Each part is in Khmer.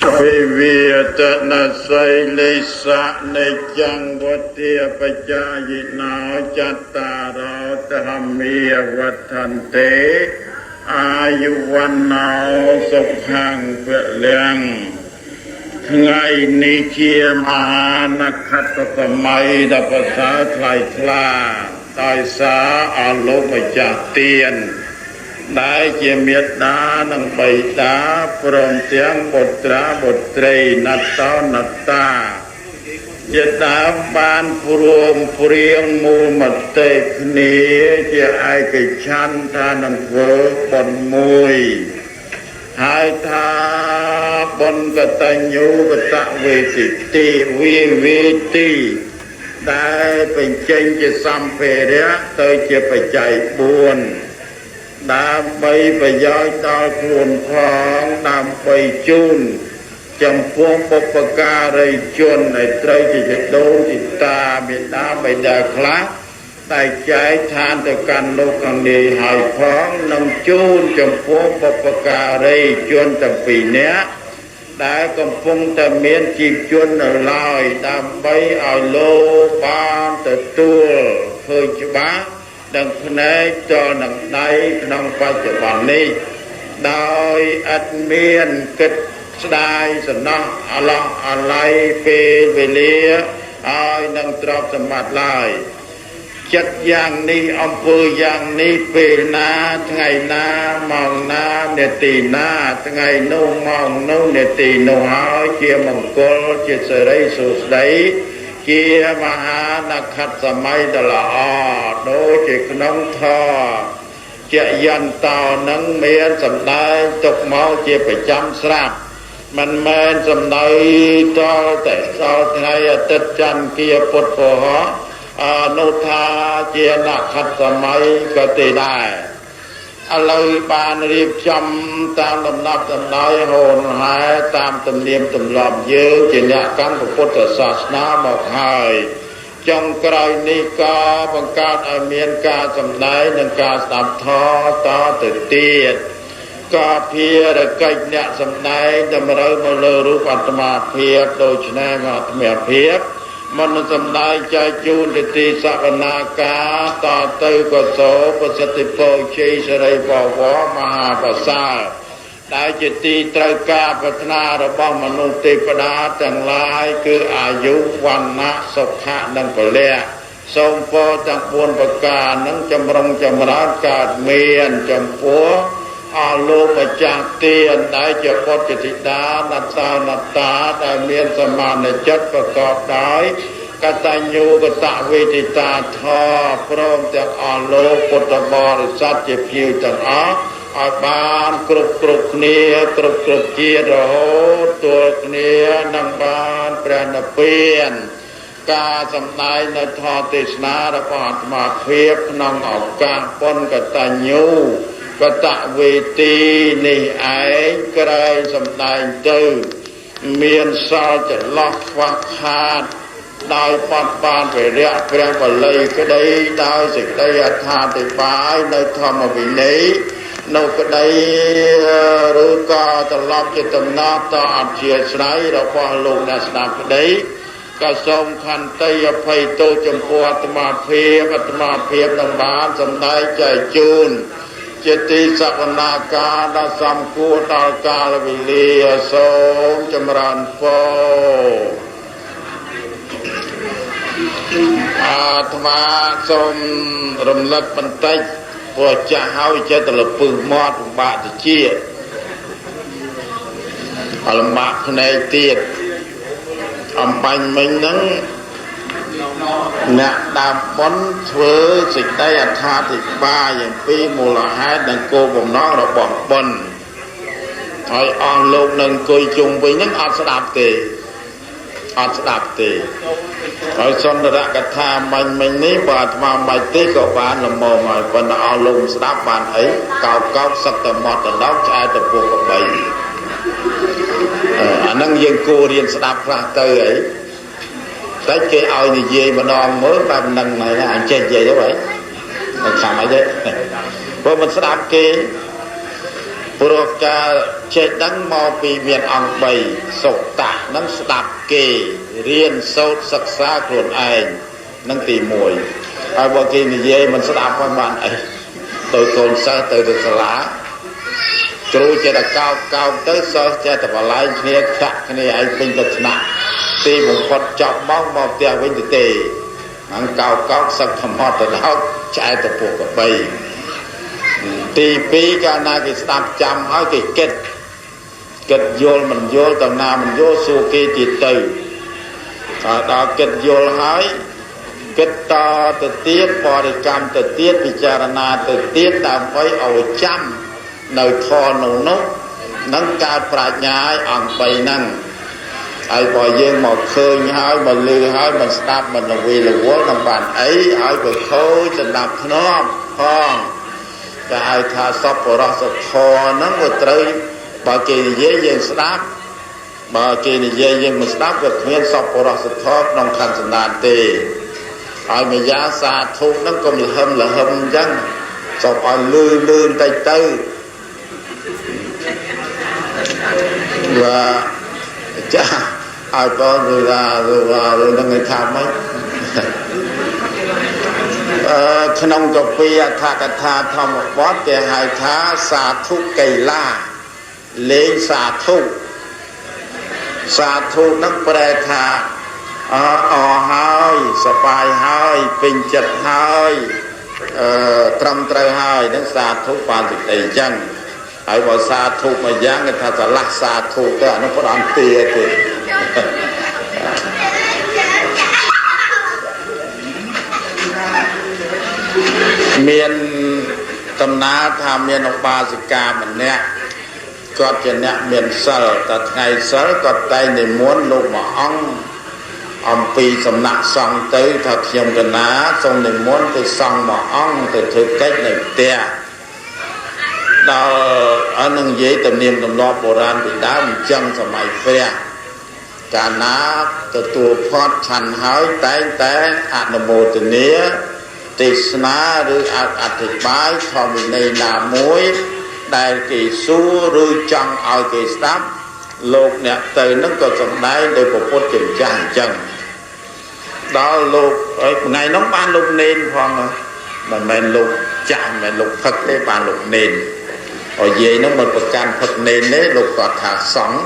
វិវាតនសីលិសៈនិចង្វទាបច្ចាយិណោចតារោធម្មាវដ្ឋន្តិអាយុវណ្ណោសុខੰពលំថ្ងៃនេះជាមហានក្ខត្តសម័យដ៏ប្រសើរថ្លៃថ្លាដោយសារអស់លោកម្ចាស់ទានដែលជាមេដានិងបិតាព្រមទាំងបុត្រាបុត្រីណតោណតាជាដើមបានព្រមព្រៀងមូលមតិគ្នាជាឯកច្ឆន្ទថានឹងធ្វើបុណ្យមួយហើយថាបុណ្យកតញ្ញូកតវេទិតិវិវេទីដែលបញ្ចេញជាសម្ភារៈទៅជាបច្ច័យ4ដើម្បីប្រយោជន៍ដល់ខ្លួនផងដើម្បីជូនចំពោះបុព្វការីជនដែលត្រូវជាដូនទីតាមេដាបិតាខ្លះតែចែកឋានទៅកាន់លោកខាងនេះហើយផងនឹងជូនចំពោះបុព្វការីជនទាំងពីរនាក់ដែលកំពុងតែមានជីវជននៅឡើយដើម្បីឲ្យលោកបានទទួលឃើញច្បាស់នឹងភ្នែកទល់នឹងដៃក្នុងបច្ចុប្បន្ននេះដោយឥតមានគិតស្ដាយសំណោះអឡោះអាល័យពេលវេលាឲ្យនឹងទ្រព្យសម្បត្តិឡើយចិត្តយ៉ាងនេះអំពើយ៉ាងនេះពេលណាថ្ងៃណាម៉ោងណានាទីណាថ្ងៃនោះម៉ោងនោះនាទីនោះហើយជាមង្គលជាសិរីសួស្តីជាមហានក្ខត្តសម័យដ៏ល្អដូចជាក្នុងធម៌ជាយន្តោនឹងមានសម្ដែងទុកមកជាប្រចាំស្រាប់មិនមែនសំដីតលតែដល់ថ្ងៃអាទិត្យច័ន្ទគាពុទ្ធពហោអនុថាជានក្ខត្តសម័យក៏ទេដែរឥឡូវបានរៀបចំតាមលំដាប់ដំណោយហូនហែតាមទំនៀមទម្លាប់យើងជាអ្នកកាន់ពុទ្ធសាសនាមកហើយចុងក្រោយនេះក៏បង្កើតឲ្យមានការសម្ដែងនិងការស្ដាប់ធម៌តទៅទៀតក៏ភារកិច្ចអ្នកសម្ដែងតម្រូវមកលើរូបអាត្មាភាពដូច្នេះអាត្មាភាពមុននឹងសម្ដែងចែកជូនទៅទីសវនាការតទៅក៏សូមប្រសិទ្ធពរជ័យសិរីបវរមហាប្រសើរដែលជាទីត្រូវការប្រាថ្នារបស់មនុស្សទេវតាទាំងឡាយគឺអាយុវណ្ណៈសុខៈនិងពលៈសូមពរទាំង4ប្រការនឹងចម្រុងចម្រើនកើតមានចំពោះអស់លោកម្ចាស់ទានដែលជាបុត្រធីតាណតាណតាដែលមានសមានចិត្តប្រកបដោយកតញ្ញូកតវេទិតាធម៌ព្រមទាំងអស់លោកពុទ្ធបរិស័ទជាភ្ញៀវទាំងអស់ឲ្យបានគ្រប់គ្រប់គ្នាគ្រប់គ្រប់ជាតិរហូតទល់គ្នានឹងបានព្រះនិព្វានការសម្ដែងនៅធម៌ទេសនារបស់អាត្មាភាពក្នុងឱកាសបុណ្យកតញ្ញូកតវេទីនេះឯងក្រែងសម្ដែងទៅមានសល់ចន្លោះខ្វះខាតដោយបត់បានវិរៈព្រះបាលីក្តីដោយសេចក្តីអត្ថាធិប្បាយនៅធម្មវិន័យនៅក្តីឬក៏ត្រឡប់ជាតំណតអធិស្ឋានរបស់លោកអ្នកស្ដាប់ក្តីក៏សូមខន្តីអភ័យទោសចំពោះអាត្មាភាពអាត្មាភាពនឹងបានសម្ដែងចែកជូនជាទីសវនាការដ៏សំគួរដល់កាលវេលាសូមចម្រើនពរអាត្មាសូមរំលឹកបន្តិចព្រោះចាស់ហើយចេះតែលពឹសមាត់ពិបាកតិចអលំបាកភ្នែកទៀតអំបញ្ញមិញហ្នឹងអ្នកដើមបុណ្យធ្វើសេចក្តីអត្ថាធិប្បាយអំពីមូលហេតុនិងគោលបំណងរបស់បុណ្យហើយអស់លោកនឹងអង្គុយជុំវិញហ្នឹងអត់ស្ដាប់ទេអត់ស្ដាប់ទេហើយសន្ទរកថាមិញមិញនេះបើអាត្មាមិនបាច់ទេក៏បានល្មមហើយប៉ុន្តែអស់លោកស្ដាប់បានអីកោកកោកសឹកតែមាត់ដណ្ដប់ឆ្អែតទៅពោះកបីអាហ្នឹងយើងគួររៀនស្ដាប់ខ្លះទៅអីតែគេឲ្យនិយាយម្ដងមើលបែបហ្នឹងហើយណាអញចេះនិយាយទៅហីមិនចាំអីទេព្រោះមិនស្ដាប់គេ ព្រោះការចេះដឹងមកពីមានអង្គ3សុតៈនឹងស្ដាប់គេរៀនសូត្រសិក្សាខ្លួនឯងនឹងទី1ហើយបើគេនិយាយមិនស្ដាប់មិនបានអីទៅកូនសិស្សទៅទៅសាលាគ្រូចេះតែកោកោកទៅសិស្សចេះតែបលែងគ្នាធាក់គ្នាឯងពេញទៅថ្នាក់ទីបំផុតចប់មកមកផ្ទះវិញទៅទេហ្នឹងកោកោកសឹកធំត់ទៅដល់ឆ្អែតទៅពោះកបីទី2កាលណាគេស្ដាប់ចាំហើយគេគិតគិតយល់មិនយល់តំណាមិនយល់សួរគេទៀតទៅដល់គិតយល់ហើយគិតតទៅទៀតបរិកម្មទៅទៀតពិចារណាទៅទៀតដើម្បីឲ្យចាំនៅធម៌នោះនឹងកើតប្រាជ្ញាឲ្យអង្គ3ហ្នឹងហើយបើយើងមកឃើញហើយមកឮហើយមិនស្ដាប់មិនលវីលវល់នឹងបានអីឲ្យបើខូចស្ដាប់ធ្នាប់ផងគេហៅថាសពរសធម៌ហ្នឹងវាត្រូវបើគេនិយាយយើងស្ដាប់បើគេនិយាយយើងមិនស្ដាប់វាគ្មានសពរសធម៌ក្នុងខណ្ឌសន្តានទេហើយម្យ៉ាងសាធុហ្នឹងកុំលហឹមលហឹមអញ្ចឹងសូមឲ្យលឺលឺបន្តិចទៅបាទចាឲ្យបងឬថាឬនឹងគេថាម៉េចក្នុងកពីអដ្ឋកថាធម្មបទគេហៅថាសាធុកីឡាលេងសាធុសាធុនឹងប្រែថាអហើយសប្បាយហើយពេញចិត្តហើយត្រឹមត្រូវហើយនឹងសាធុបានសេចក្តីអញ្ចឹងហើយបើសាធុមួយយ៉ាងគេថាឆ្លាស់សាធុទៅអានោះផ្ដំទាទេមានតំណាលថាមានឧបាសិកាម្នាក់គាត់ជាអ្នកមានសិលតែថ្ងៃសិលគាត់តែងនិមន្តលោកមួយអង្គអំពីសំណាក់សង្ឃទៅថាខ្ញុំកណាសូមនិមន្តទៅសង្ឃមួយអង្គទៅធ្វើកិច្ចនៅផ្ទះដល់អើនឹងនិយាយទំនៀមទម្លាប់បុរាណពីដើមអញ្ចឹងសម័យព្រះកាលណាទទួលផាត់ឆាន់ហើយតែងតែអនុមោទនាទេសនាឬអធិប្បាយធម្មវិន័យណាមួយដែលគេសួរឬចង់ឲ្យគេស្ដាប់លោកអ្នកទៅនឹងក៏សំដែងដោយព្រះពុទ្ធជាម្ចាស់អញ្ចឹងដល់លោកថ្ងៃនោះបានលោកនេនផងមិនមែនលោកចាស់មិនមែនលោកផឹកទេបានលោកនេនឲ្យយាយនោះមិនប្រកាន់ផឹកនេនទេលោកគាត់ថាសង្ឃ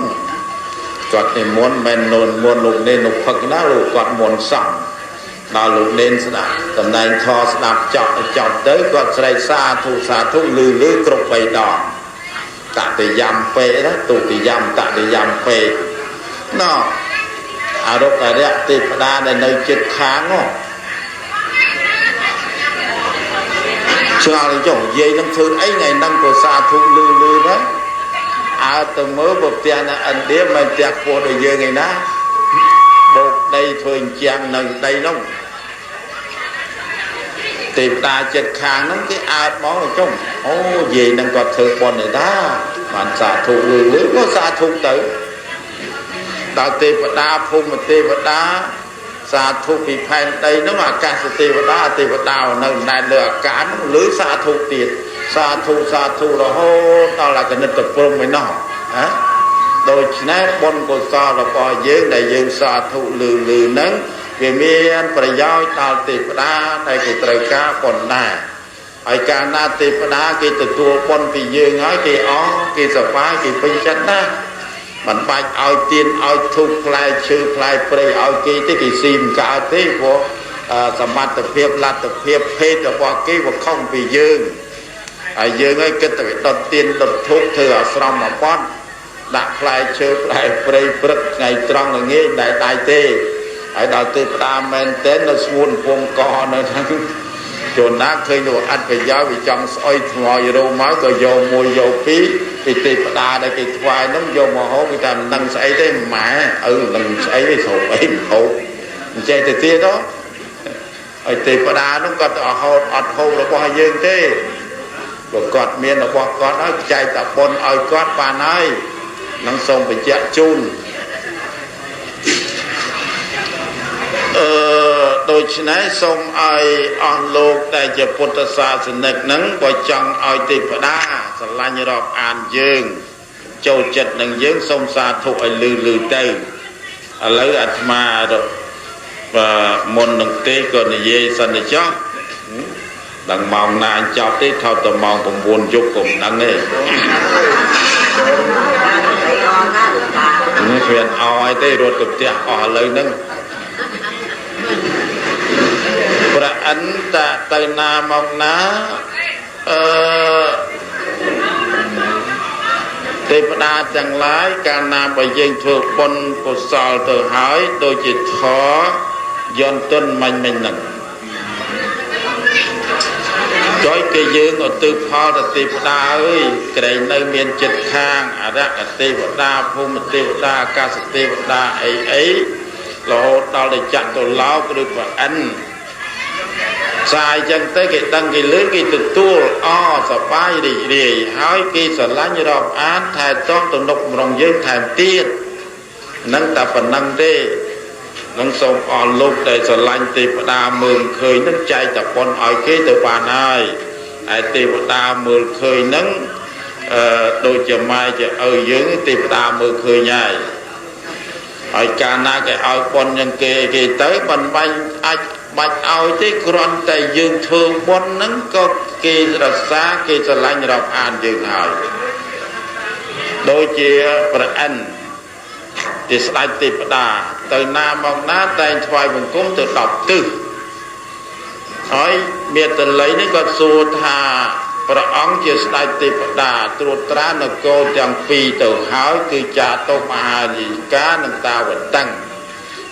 គាត់និមន្តមិនមែនមុនលោកនេនលោកផឹកណាលោកគាត់មុនសង្ឃដល់លោកនេនស្ដាប់តំណែងធរស្ដាប់ចប់ចប់ទៅគាត់ស្រែកសាធុសាធុលឺលឺគ្រប់3ដងតតិយំពេណាទុតិយំតតិយំពេណោអរុក្ខរៈទេវតាដែលនៅជិតខាងនោះឆ្ងល់ចុះយាយនឹងធ្វើអីថ្ងៃហ្នឹងក៏សាធុលឺលឺដែរអើទៅមើលបើផ្ទះនៅឥណ្ឌាមិនផ្ទះខ្ពស់ដូចយើងឯណាបោកដីធ្វើអញ្ចឹងនៅដីនោះទេវតាចិត្តខាងហ្នឹងគេអើតមកចុះអូយាយហ្នឹងគាត់ធ្វើបុណ្យឯតាបានសាធុលឺលឺក៏សាធុទៅដល់ទេវតាភូមិទេវតាសាធុពីផែនដីហ្នឹងអាកាសទេវតាទេវតានៅណែនលើអាកាសហ្នឹងលឺសាធុទៀតសាធុសាធុរហូតដល់អកណិតព្រំឯណោះណាដូច្នេះបុណ្យកុសលរបស់យើងដែលយើងសាធុលឺលឺហ្នឹងវាមានប្រយោជន៍ដល់ទេវតាដែលគេត្រូវការបុណ្យដែរហើយកាលណាទេវតាគេទទួលបុណ្យពីយើងហើយគេអស់គេសប្បាយគេពេញចិត្តណាស់មិនបាច់ឲ្យទៀនឲ្យធូបផ្លែឈើផ្លែព្រៃឲ្យគេទេគេស៊ីមិនកើតទេព្រោះសមត្ថភាពលទ្ធភាពភេទរបស់គេវាខុសពីយើងហើយយើងឲ្យគិតតែដុតទៀនដុតធូបធ្វើអាស្រមមកបត់ដាក់ផ្លែឈើផ្លែព្រៃព្រឹកថ្ងៃត្រង់ល្ងាចដែលដៃទេហើយដល់ទេវតាមែនទែននៅស្ងួនពងកនៅហ្នឹងជួនណាឃើញលោកអត់ប្រយោជន៍វាចង់ស្អុយថ្មយរោមកក៏យកមួយយកពីរពីទេវតាដែលគេថ្វាយហ្នឹងយកមកហូបគេថាមិនដឹងស្អីទេម៉ែឪមិនដឹងស្អីទេស្រូបអីហូបអញ្ចឹងទៅទៀតទៅហើយទេវតាហ្នឹងគាត់អត់ហូបអត់ហូបរបស់យើងទេបើគាត់មានរបស់គាត់ហើយចែកតែបុណ្យឲ្យគាត់បានហើយនឹងសូមបញ្ជាក់ជូន ដូច្នេះសូមឲ្យអស់លោកដែលជាពុទ្ធសាសនិកនឹងបើចង់ឲ្យទេវតាស្រឡាញ់រាប់អានយើងចូលចិត្តនឹងយើងសូមសាធុឲ្យលឺលឺទៅឥឡូវអាត្មាមុននឹងទេក៏និយាយសិនទៅចុះដឹងម៉ោងណាចប់ទេថតទៅម៉ោង9យប់ក៏មិនដឹងទេនេះគ្មានអោយទេរត់ទៅផ្ទះអស់ឥឡូវហ្នឹងព្រះអន្តទៅណាមកណាទេវតាទាំងឡាយកាលណាបើយើងធ្វើបុណ្យកុសលទៅហើយដូចជាធម៌យន្តទុនមិញមិញហ្នឹងចុយគេយើងឧទ្ទិសផលទៅទេវតាអើយក្រែងនៅមានចិត្តខាងអរកទេវតាភូមិទេវតាអាកាសទេវតាអីអីរហូតដល់ទៅចតុលោកឬព្រះឥន្ទផ្សាយចឹងទៅគេដឹងគេលឺគេទទួលអសប្បាយរីករាយហើយគេស្រឡាញ់រាប់អានថែទាំទំនុកបំរុងយើងថែមទៀតនឹងតែប៉ុណ្ណឹងទេនឹងសូមអស់លោកដែលស្រឡាញ់ទេវតាមើលឃើញនឹងចែកតែប៉ុនឲ្យគេទៅបានហើយឯទេវតាមើលឃើញនឹងដូចជាម៉ែជាឪយើងទេវតាមើលឃើញហើយហើយកាលណាគេឲ្យប៉ុនយ៉ាងគេគេទៅមិនបាញ់អាចបាច់ឲ្យទេគ្រាន់តែយើងធ្វើបុណ្យហ្នឹងក៏គេរក្សាគេស្រឡាញ់រាប់អានយើងហើយដូចជាព្រះឥន្ទជាស្ដេចទេវតាទៅណាមកណាតែងថ្វាយបង្គំទៅ10ទិសហើយមេតល័យនេះក៏សួរថាព្រះអង្គជាស្ដេចទេវតាត្រួតត្រានគរទាំងពីរទៅហើយគឺចាតុមហាយិកានិងតាវតឹង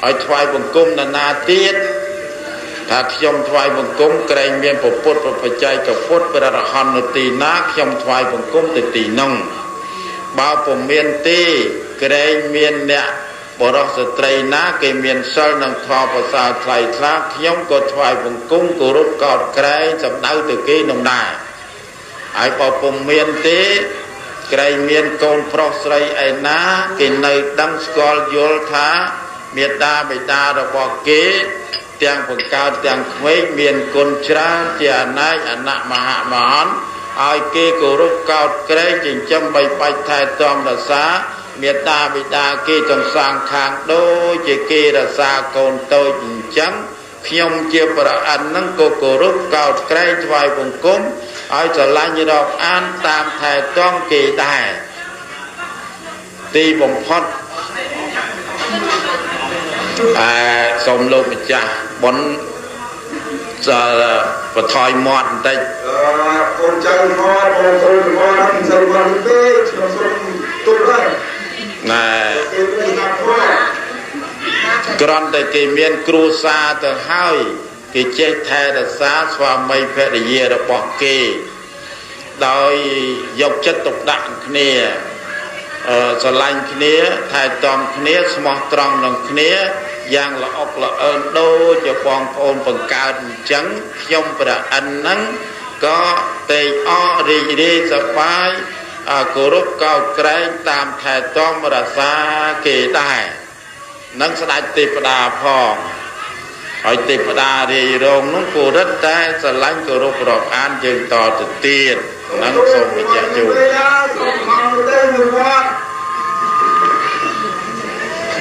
ហើយថ្វាយបង្គំនរណាទៀតថាខ្ញុំថ្វាយបង្គំក្រែងមានពុទ្ធប្របច្ច័យកពុទ្ធព្រះរហន្តនៅទីណាខ្ញុំថ្វាយបង្គំទៅទីនោះបើពុំមានទេក្រែងមានអ្នកបរិសុទ្ធស្ត្រីណាគេមានសិលនិងធម៌ប្រសើរថ្លៃថ្លាខ្ញុំក៏ថ្វាយបង្គំគោរពកោតក្រែងសម្ដៅទៅគេនោះដែរហើយបើពុំមានទេក្រែងមានកូនប្រុសស្រីឯណាគេនៅដឹងស្គាល់យល់ថាមេដាបិតារបស់គេទាំងបង្កើតទាំងក្មេងមានគុណច្រើនជាអនេកអនមហមហន្តឲ្យគេគោរពកោតក្រែងចិញ្ចឹមបីបាច់ថែទាំរក្សាមេដាបិតាគេទាំងសងខាងដូចជាគេរក្សាកូនតូចអញ្ចឹងខ្ញុំជាព្រះឥន្ទនឹងក៏គោរពកោតក្រែងថ្វាយបង្គំឲ្យស្រឡាញ់រាប់អានតាមថែទាំគេដែរទីបំផុតសូមលោកម្ចាស់បុណ្យបថយមាត់បន្តិចកូនចៅមាត់បងប្អូនមាត់មិនសូវមាត់ទេខ្ញុំសូមទូលដែរណែគ្រាន់តែគេមានគ្រួសារទៅហើយគេចេះថែរក្សាស្វាមីភរិយារបស់គេដោយយកចិត្តទុកដាក់គ្នាស្រឡាញ់គ្នាថែទាំគ្នាស្មោះត្រង់នឹងគ្នាយ៉ាងល្អុកល្អឿនដូចជាបងប្អូនបង្កើតអញ្ចឹងខ្ញុំព្រះឥន្ទហ្នឹងក៏តេកអរីករាយសប្បាយគោរពកោតក្រែងតាមថែទាំរក្សាគេដែរនឹងស្ដេចទេវតាផងហើយទេវតារាយរងនោះគោរពតែស្រឡាញ់គោរពរាប់អានយើងតទៅទៀតនឹងសូមបញ្ជាក់ជូន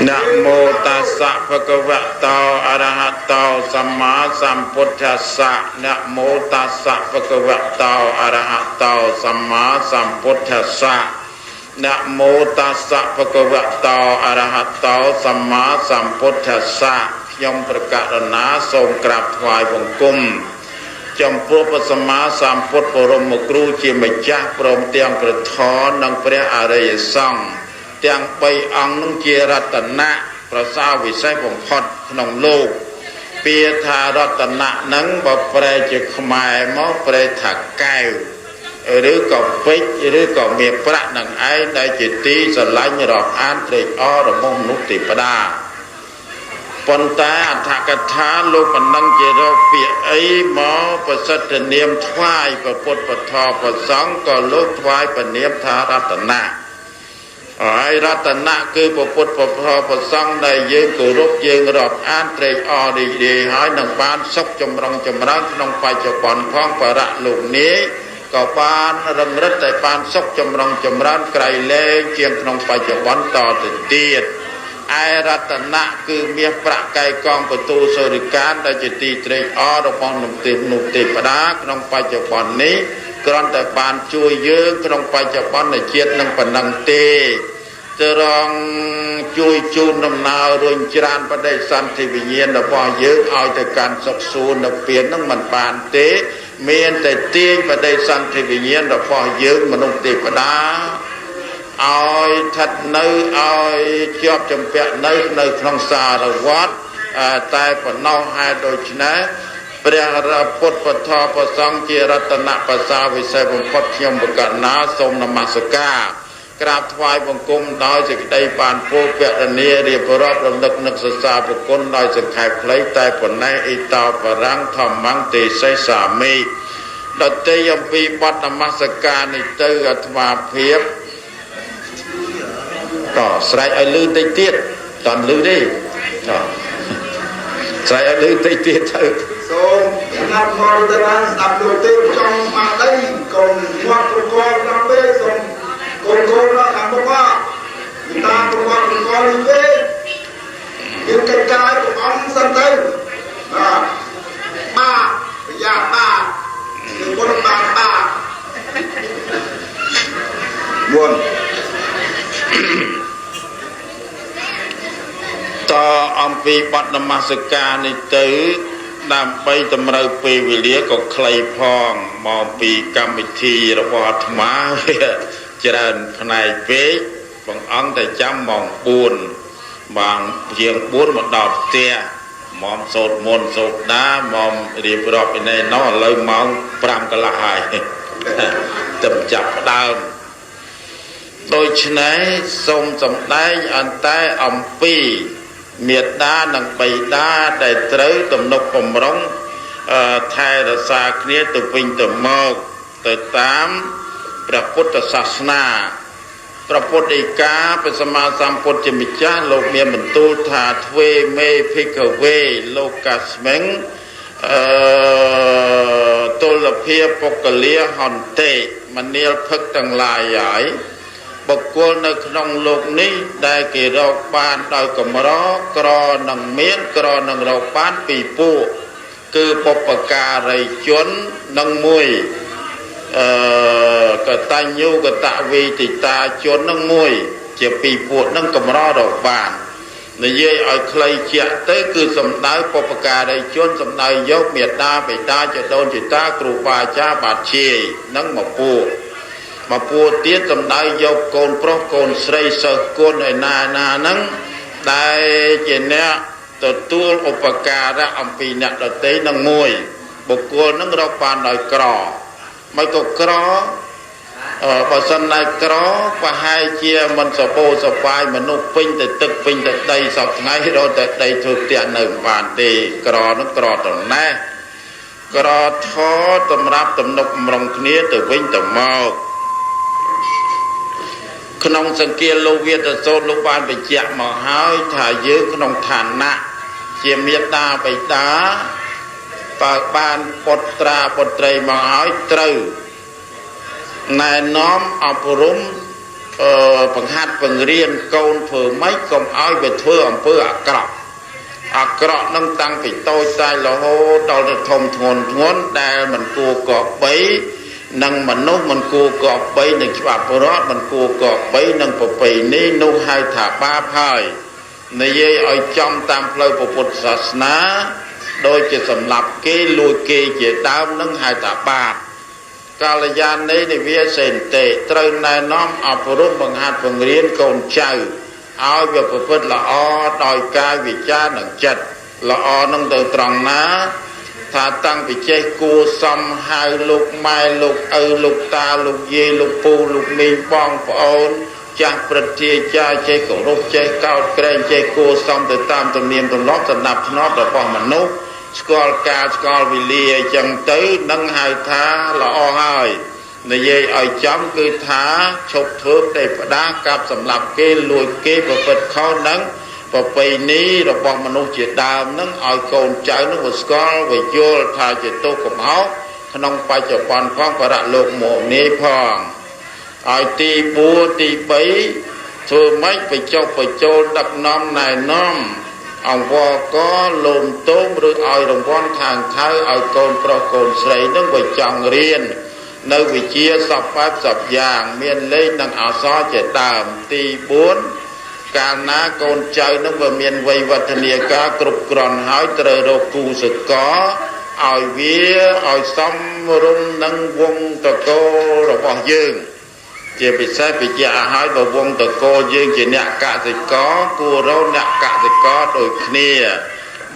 ណាមោតាសៈភគវតោអរហតោសម្មាសម្ពុទ្ធស្សៈណាមោតាសៈភគវតោអរហតោសម្មាសម្ពុទ្ធស្សៈណាមោតាសៈភគវតោអរហតោសម្មាសម្ពុទ្ធស្សៈខ្ញុំប្រកាសណាសូមក្រាបថ្វាយបង្គំចំពោះព្រះសម្មាសម្ពុទ្ធបរមគ្រូជាម្ចាស់ព្រមទាំងព្រះធម៌និងព្រះអរិយសង្ឃទាំង3អង្គនឹងជារតនៈប្រសើរវិសេសបំផុតក្នុងលោកពាក្យថារតនៈនឹងបើប្រែជាខ្មែរមកប្រែថាកែវឬក៏ពេជ្រឬក៏មាសប្រាក់នឹងឯងដែលជាទីស្រឡាញ់រាប់អានត្រេកអររបស់មនុស្សទេវតាប៉ុន្តែអដ្ឋកថាលោកមិនដឹងជារកពាក្យអីមកប្រសិទ្ធនាមថ្វាយព្រះពុទ្ធពធព្រះសង្ឃក៏លោកថ្វាយព្រះនាមថារតនៈ ហើយរតនៈគឺពុទ្ធពធប្រសង្ឃដែលយើងគោរពយើងរាប់អានត្រេកអររីករាយហើយនឹងបានសុខចម្រុងចម្រើនក្នុងបច្ចុប្បន្នផងបរៈលោកនេះក៏បានរឹងរិតតែបានសុខចម្រុងចម្រើនក្រៃលែងជាងក្នុងបច្ចុប្បន្នតទៅទៀតឯរតនៈគឺមាសប្រាក់កែកងបន្ទូសូរិកានដែលជាទីត្រេកអររបស់នុទេពនុទេពតាក្នុងបច្ចុប្បន្ននេះគ្រាន់តែបានជួយយើងក្នុងបច្ចុប្បន្នជាតិនឹងប៉ុណ្ណឹងទេត្រង់ជួយជូនដំណើររុញច្រានបដិសន្ធិវិញ្ញាណរបស់យើងឲ្យទៅកាន់សុខសួគ៌និព្វាននឹងមិនបានទេមានតែទាញបដិសន្ធិវិញ្ញាណរបស់យើងមនុស្សទេវតាឲ្យស្ថិតនៅឲ្យជាប់ចម្ពាក់នៅក្នុងសារវត្តតែប៉ុណ្ណោះហេតុដូច្នេះព្រះពុទ្ធពធប្រសង្ឃជារតនបសាវិសេសបំផុតខ្ញុំបកណាសូមនមស្ការក្រាបថ្វាយបង្គំដោយសេចក្តីបានពោលពណ៌នារៀបរាប់រំលឹកនឹកសរសើរប្រគុណដោយសង្ខេបខ្លីតែប៉ុណ្ណេះអ៊ីតោបរាំងធម្មងទេសេសាមិដតីអំពីបទនមស្ការនេះទៅអាត្មាភាពក៏ស្រែកឲ្យលឺតិចទៀតតន់លឺទេតស្រែកឲ្យលឺតិចទៀតទៅសូមស្ដាប់មកទៅបានស្ដាប់លោកទេចង់មកដីកុំមាត់កកដល់ពេកសូមកូនកូនដល់ខាងមុខតាមកកកកនេះទេយើងកិច្ចការកុំអន់សិនទៅបាទបាប្រយ៉ាបាគឺបុណ្យបាបាមុនតអំពីបទនមស្ការនេះទៅដើម្បីតម្រូវពេលវេលាក៏ខ្លីផងមកពីកម្មវិធីរបស់អាត្មាច្រើនផ្នែកពេកបងអង្គតែចាំម៉ោង4ម៉ោងជាង4មកដល់ផ្ទះម៉ោងសូត្រមន្តសូត្រដាម៉ោងរៀបរាប់ឯនេះណោះឥឡូវម៉ោង5កន្លះហើយទៅចាប់ផ្ដើមដូច្នេះសូមសម្ដែងអន្តែអំពីមេដានិងបិតាដែលត្រូវទំនុកបំរុងថែរក្សាគ្នាទៅវិញទៅមកទៅតាមព្រះពុទ្ធសាសនាព្រះពុទ្ធដីកាព្រះសម្មាសម្ពុទ្ធជាម្ចាស់លោកមានបន្ទូលថាទ្វេមេភិក្ខវេលោកស្មិងតុលភាបុគ្គលាហន្តិមនាលភឹកទាំងឡាយហើយបុគ្គលនៅក្នុងលោកនេះដែលគេរកបានដោយកម្រក្រនឹងមានក្រនឹងរកបានពីពួកគឺបុព្វការីជននឹងមួយកតញ្ញូកតវេទិតាជននឹងមួយជាពីរពួកនឹងកម្ររកបាននិយាយឲ្យខ្លីជាក់ទៅគឺសំដៅបុព្វការីជនសំដៅយកមេដាបិតាចដូនជីតាគ្រូបាអាចារ្យបាជាយនឹងមកពួកមកពួកទៀតសំដៅយកកូនប្រុសកូនស្រីសិស្សគុណឯណាណាហ្នឹងដែលជាអ្នកទទួលឧបការៈអំពីអ្នកដទៃនឹងមួយបុគ្គលនឹងរកបានដោយក្រមិនក៏ក្របើសិនណៃក្រប្រហែលជាមិនសបោសបាយមនុស្សពេញទៅទឹកពេញទៅដីសពថ្ងៃរត់តែដីធ្វើផ្ទះនៅបានទេក្រនឹងក្រត្រណេះក្រធសម្រាប់ទំនុកបំរុងគ្នាទៅវិញទៅមកក្នុងសង្គាលោកវាទសោតលោកបានបញ្ជាក់មកហើយថាយើងក្នុងឋានៈជាមេដាបិតាបើបានបុត្រាបុត្រីមកហើយត្រូវណែនាំអប់រំបង្ហាត់បង្រៀនកូនធ្វើម៉េចកុំឲ្យវាធ្វើអំពើអាក្រក់អាក្រក់នឹងតាំងពីតូចតាចរហូតដល់ទៅធំធ្ងន់ធ្ងន់ដែលមិនគួរគប្បីនិងមនុស្សមិនគួរគប្បីនឹងច្បាប់រដ្ឋមិនគួរគប្បីនឹងប្រពៃណីនោះហៅថាបាបហើយនិយាយឲ្យចំតាមផ្លូវពុទ្ធសាសនាដូចជាសម្លាប់គេលួចគេជាដើមនឹងហៅថាបាបកាលយានីនិវាសេនទេត្រូវណែនាំអប់រំបង្ហាត់បង្រៀនកូនចៅឲ្យវាប្រព្រឹត្តល្អដោយកាយវិចារនិងចិត្តល្អនឹងទៅត្រង់ណាថាតាំងពីចេះគួសំហៅលោកម៉ែលោកឪលោកតាលោកយាយលោកពូលោកមីងបងប្អូនចាស់ព្រឹទ្ធាចារ្យចេះគោរពចេះកោតក្រែងចេះគួសំទៅតាមទំនៀមទម្លាប់សណ្ដាប់ធ្នាប់របស់មនុស្សស្គាល់កាលស្គាល់វេលាអញ្ចឹងទៅនឹងហៅថាល្អហើយ និយាយឲ្យចំគឺថាឈប់ធ្វើផ្ដេសផ្ដាសកាប់សម្លាប់គេលួចគេប្រព្រឹត្តខុសនឹងប្រពៃណីរបស់មនុស្សជាដើមនឹងឲ្យកូនចៅនឹងវាស្គាល់វាយល់ថាជាទោសកំហុសក្នុងបច្ចុប្បន្នផងបរលោកមកនេះផងឲ្យទី4ទី3ធ្វើម៉េចបញ្ចុះបញ្ចូលដឹកនាំណែនាំអង្វរកលោមទោមឬឲ្យរង្វាន់ខាងខៅឲ្យកូនប្រុសកូនស្រីនឹងវាចង់រៀននៅវិជាសពបែបសពយ៉ាងមានលេខនិងអក្សរជាដើមទី4កាលណាកូនចៅនឹងវាមានវ័យវឌ្ឍនាការគ្រប់គ្រាន់ហើយត្រូវរកគូសកលឲ្យវាឲ្យសមរម្យនឹងវងតកូលរបស់យើងជាពិសេសពិជាឲ្យហើយបើវងតកូលយើងជាអ្នកកសិករគួររកអ្នកកសិករដូចគ្នា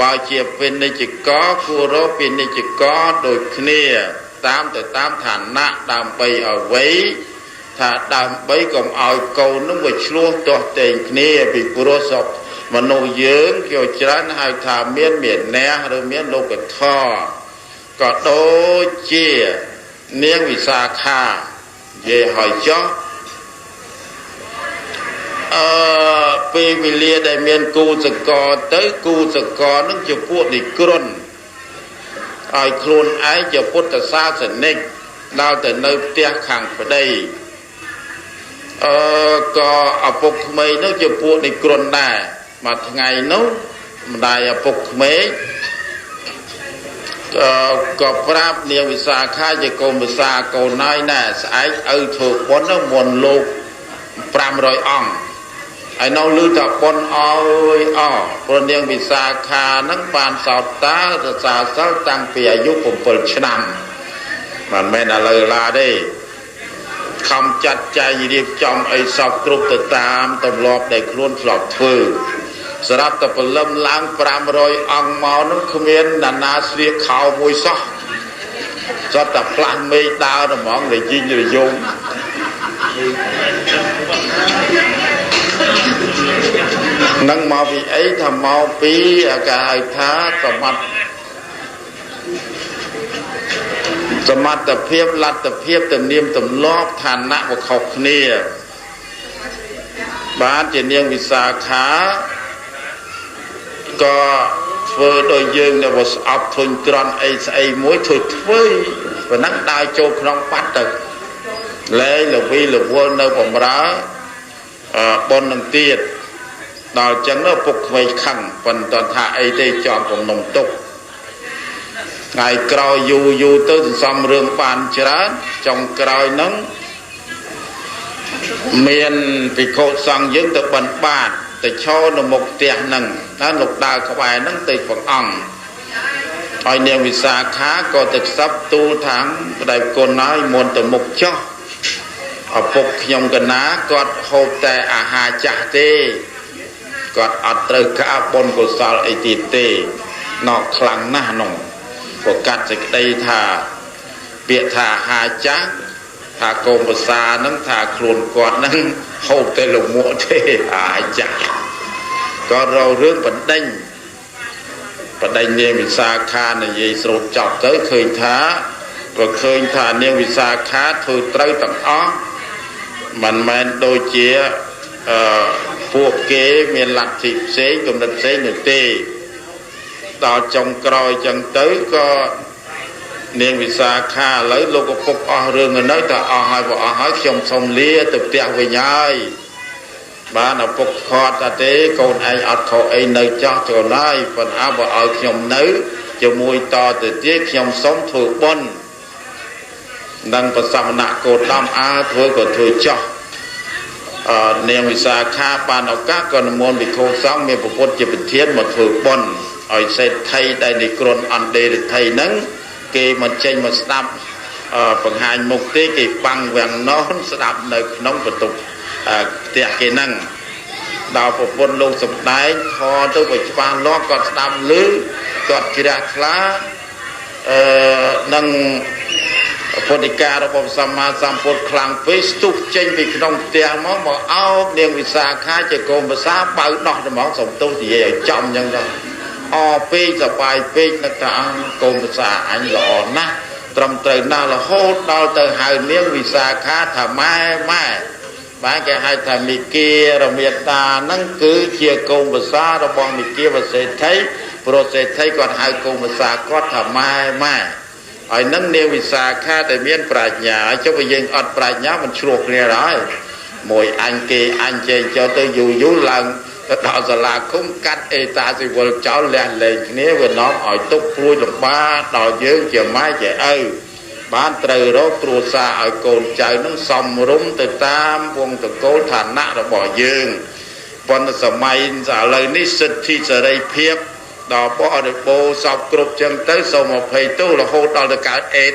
បើជាពាណិជ្ជករគួររកពាណិជ្ជករដូចគ្នាតាមទៅតាមឋានៈដើម្បីអ្វីថាដើម្បីកុំឲ្យកូននឹងវាឆ្លោះទាស់ទែងគ្នាពីព្រោះសពមនុស្សយើងគេច្រើនហៅថាមានមានះឬមានលោកធម៌ក៏ដូចជានាងវិសាខានិយាយឲ្យចោះពេលវេលាដែលមានគូសកលទៅគូសកលនឹងជាពួកនិក្រនឲ្យខ្លួនឯងជាពុទ្ធសាសនិកដល់ទៅនៅផ្ទះខាងប្តីក៏ឪពុកក្មេកនោះជាពួកនិក្រនដែរមួយថ្ងៃនោះម្ដាយឪពុកក្មេកក៏ប្រាប់នាងវិសាខាជាកូនវិសាកូនហើយណែស្អែកឪធ្វើបុណ្យមុនលោក500អង្គហើយនៅឮថាបុណ្យអើយអព្រោះនាងវិសាខានឹងបានសោតតារក្សាសិលតាំងពីអាយុ7ឆ្នាំមិនមែនឥឡូវឡាទេខំចាត់ចែងរៀបចំអីសពគ្រប់ទៅតាមទម្លាប់ដែលខ្លួនធ្លាប់ធ្វើស្រាប់តែព្រលឹមឡើង500អង្គមកនោះគ្មានណានាស្លៀកខោមួយសោះសត្វតែផ្លាស់មេឃដើរហ្មងរយីងរយំនឹងមកពីអីថាមកពីអាការហៅថាសមត្ថភាពលទ្ធភាពទំនៀមទម្លាប់ឋានៈវាខុសគ្នាបានជានាងវិសាខាក៏ធ្វើដោយយើងដែលវាស្អប់ធុញទ្រាន់អីស្អីមួយធ្វើប៉ុណ្ណឹងដើរចូលក្នុងបាត់ទៅលែងលវីលវល់នៅបំរើប៉ុននឹងទៀតដល់ចឹងពុកក្មេងខឹងប៉ុន្តែថាអីទេចំកំណុំទុកថ្ងៃក្រោយយូរយូរទៅសន្សំរឿងបានច្រើនចុងក្រោយហ្នឹងមានភិក្ខុសង្ឃយើងទៅបិណ្ឌបាតទៅឈរនៅមុខផ្ទះហ្នឹងណាលោកដើរក្បែរហ្នឹងទៅព្រះអង្គហើយនាងវិសាខាក៏ទៅខ្សឹបទូលថាងប្តីគុណហើយមុនទៅមុខចោះឪពុកខ្ញុំកណាគាត់ហូបតែអាហារចាស់ទេគាត់អត់ត្រូវការបុណ្យកុសលអីទៀតទេណោកខ្លាំងណាស់នោះប្រកាសសេចក្តីថាពាក្យថាអាហារចាស់ថាកូនប្រសានឹងថាខ្លួនគាត់នឹងហូបតែលមួកទេអាហារចាស់ក៏រករឿងបណ្ដេញនាងវិសាខានិយាយស្រូតចប់ទៅឃើញថាក៏ឃើញថានាងវិសាខាធ្វើត្រូវទាំងអស់មិនមែនដូចជាពួកគេមានលទ្ធិផ្សេងគំនិតផ្សេងនោះទេដល់ចុងក្រោយចឹងទៅក៏នាងវិសាខាឥឡូវលោកឪពុកអស់រឿងនៅតែអស់ហើយបើអស់ហើយខ្ញុំសុំលាទៅផ្ទះវិញហើយបានឪពុកខត់ថាទេកូនឯងអត់ខុសអីនៅចោះចូលហើយប៉ុន្តែបើឲ្យខ្ញុំនៅជាមួយតទៅទៀតខ្ញុំសុំធ្វើបុណ្យនឹងប្រសមណៈគោតមអើធ្វើក៏ធ្វើចោះនាងវិសាខាបានឱកាសក៏និមន្តភិក្ខុសង្ឃមានពុទ្ធជាប្រធានមកធ្វើបុណ្យឲ្យសេដ្ឋីដែលនិក្រនអន្តេរិទ្ធិហ្នឹងគេមកចេញមកស្ដាប់បង្ហាញមុខទេគេបាំងវាំងននស្ដាប់នៅក្នុងបន្ទប់ផ្ទះគេហ្នឹងដល់ប្រពន្ធលោកសម្ដែងធរទៅបើច្បាស់លាស់គាត់ស្ដាប់ឮគាត់ជ្រះថ្លានឹងពុទ្ធិការបស់សម្មាសម្ពុទ្ធខ្លាំងពេកស្ទុះចេញពីក្នុងផ្ទះមកអោបនាងវិសាខាជាកូនប្រសាបៅដោះត្មងសំទោសនិយាយឲ្យចំអញ្ចឹងទៅអពេកសបាយពេកនឹកថាកូនប្រសាអញល្អណាស់ ត្រឹមត្រូវណាស់រហូតដល់ទៅហៅនាងវិសាខាថាម៉ែម៉ែបានគេហៅថាមិគារមេតាហ្នឹងគឺជាកូនភាសារបស់មិគាវសេដ្ឋីព្រោះសេដ្ឋីគាត់ហៅកូនភាសាគាត់ថាម៉ែម៉ែហើយនឹងនាងវិសាខាតែមានប្រាជ្ញាចុះបើយើងអត់ប្រាជ្ញាមិនឆ្លោះគ្នាហើយមួយអញគេអញចេញចុះទៅយូរយូរឡើងទៅដល់សាលាឃុំកាត់អេតាស៊ីវិលចោលលះលែងគ្នាវានាំឲ្យទុកព្រួយលំបាកដល់យើងជាម៉ែជាឪបានត្រូវរកគ្រួសារឲ្យកូនចៅនឹងសមរម្យទៅតាមវងតកូលឋានៈរបស់យើងប៉ុន្តែសម័យឥឡូវនេះសិទ្ធិសេរីភាពដល់បរិបូរសពគ្រប់ចឹងទៅសូមអភ័យទោសរហូតដល់ទៅកើតអេត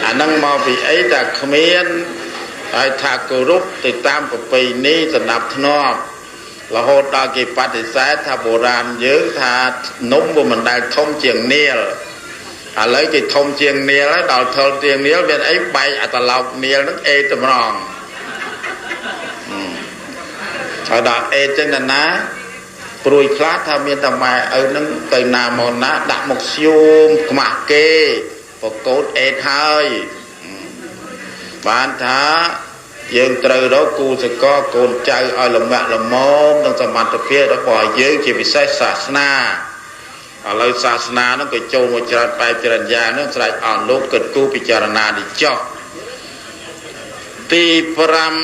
អានឹងមកពីអីតែគ្មានហើយថាគោរពទៅតាមប្រពៃណីសណ្ដាប់ធ្នាប់រហូតដល់គេបដិសេធថាបុរាណយើងថានំវាមិនដែលធំជាងនាលឥឡូវគេធំជាងនាលហើយដល់ថលជាងនាលមានអីបែកអតឡោកនាលហ្នឹងអេតម្រងហើយដល់អេចឹងណាព្រួយខ្លះថាមានតែម៉ែឪហ្នឹងទៅណាមកណាដាក់មកស្យូមខ្មាស់គេប្រកូតអេតហើយបានថាយើងត្រូវរកគូសកលកូនចៅឲ្យលំបាក់លមមនឹងសមត្ថភាពរបស់យើងជាពិសេសសាសនាឥឡូវសាសនាហ្នឹងក៏ចូលមកច្រើនបែបច្រើនយ៉ាងហ្នឹងស្រេចអស់លោកគិតគូរពិចារណានេះចុះទី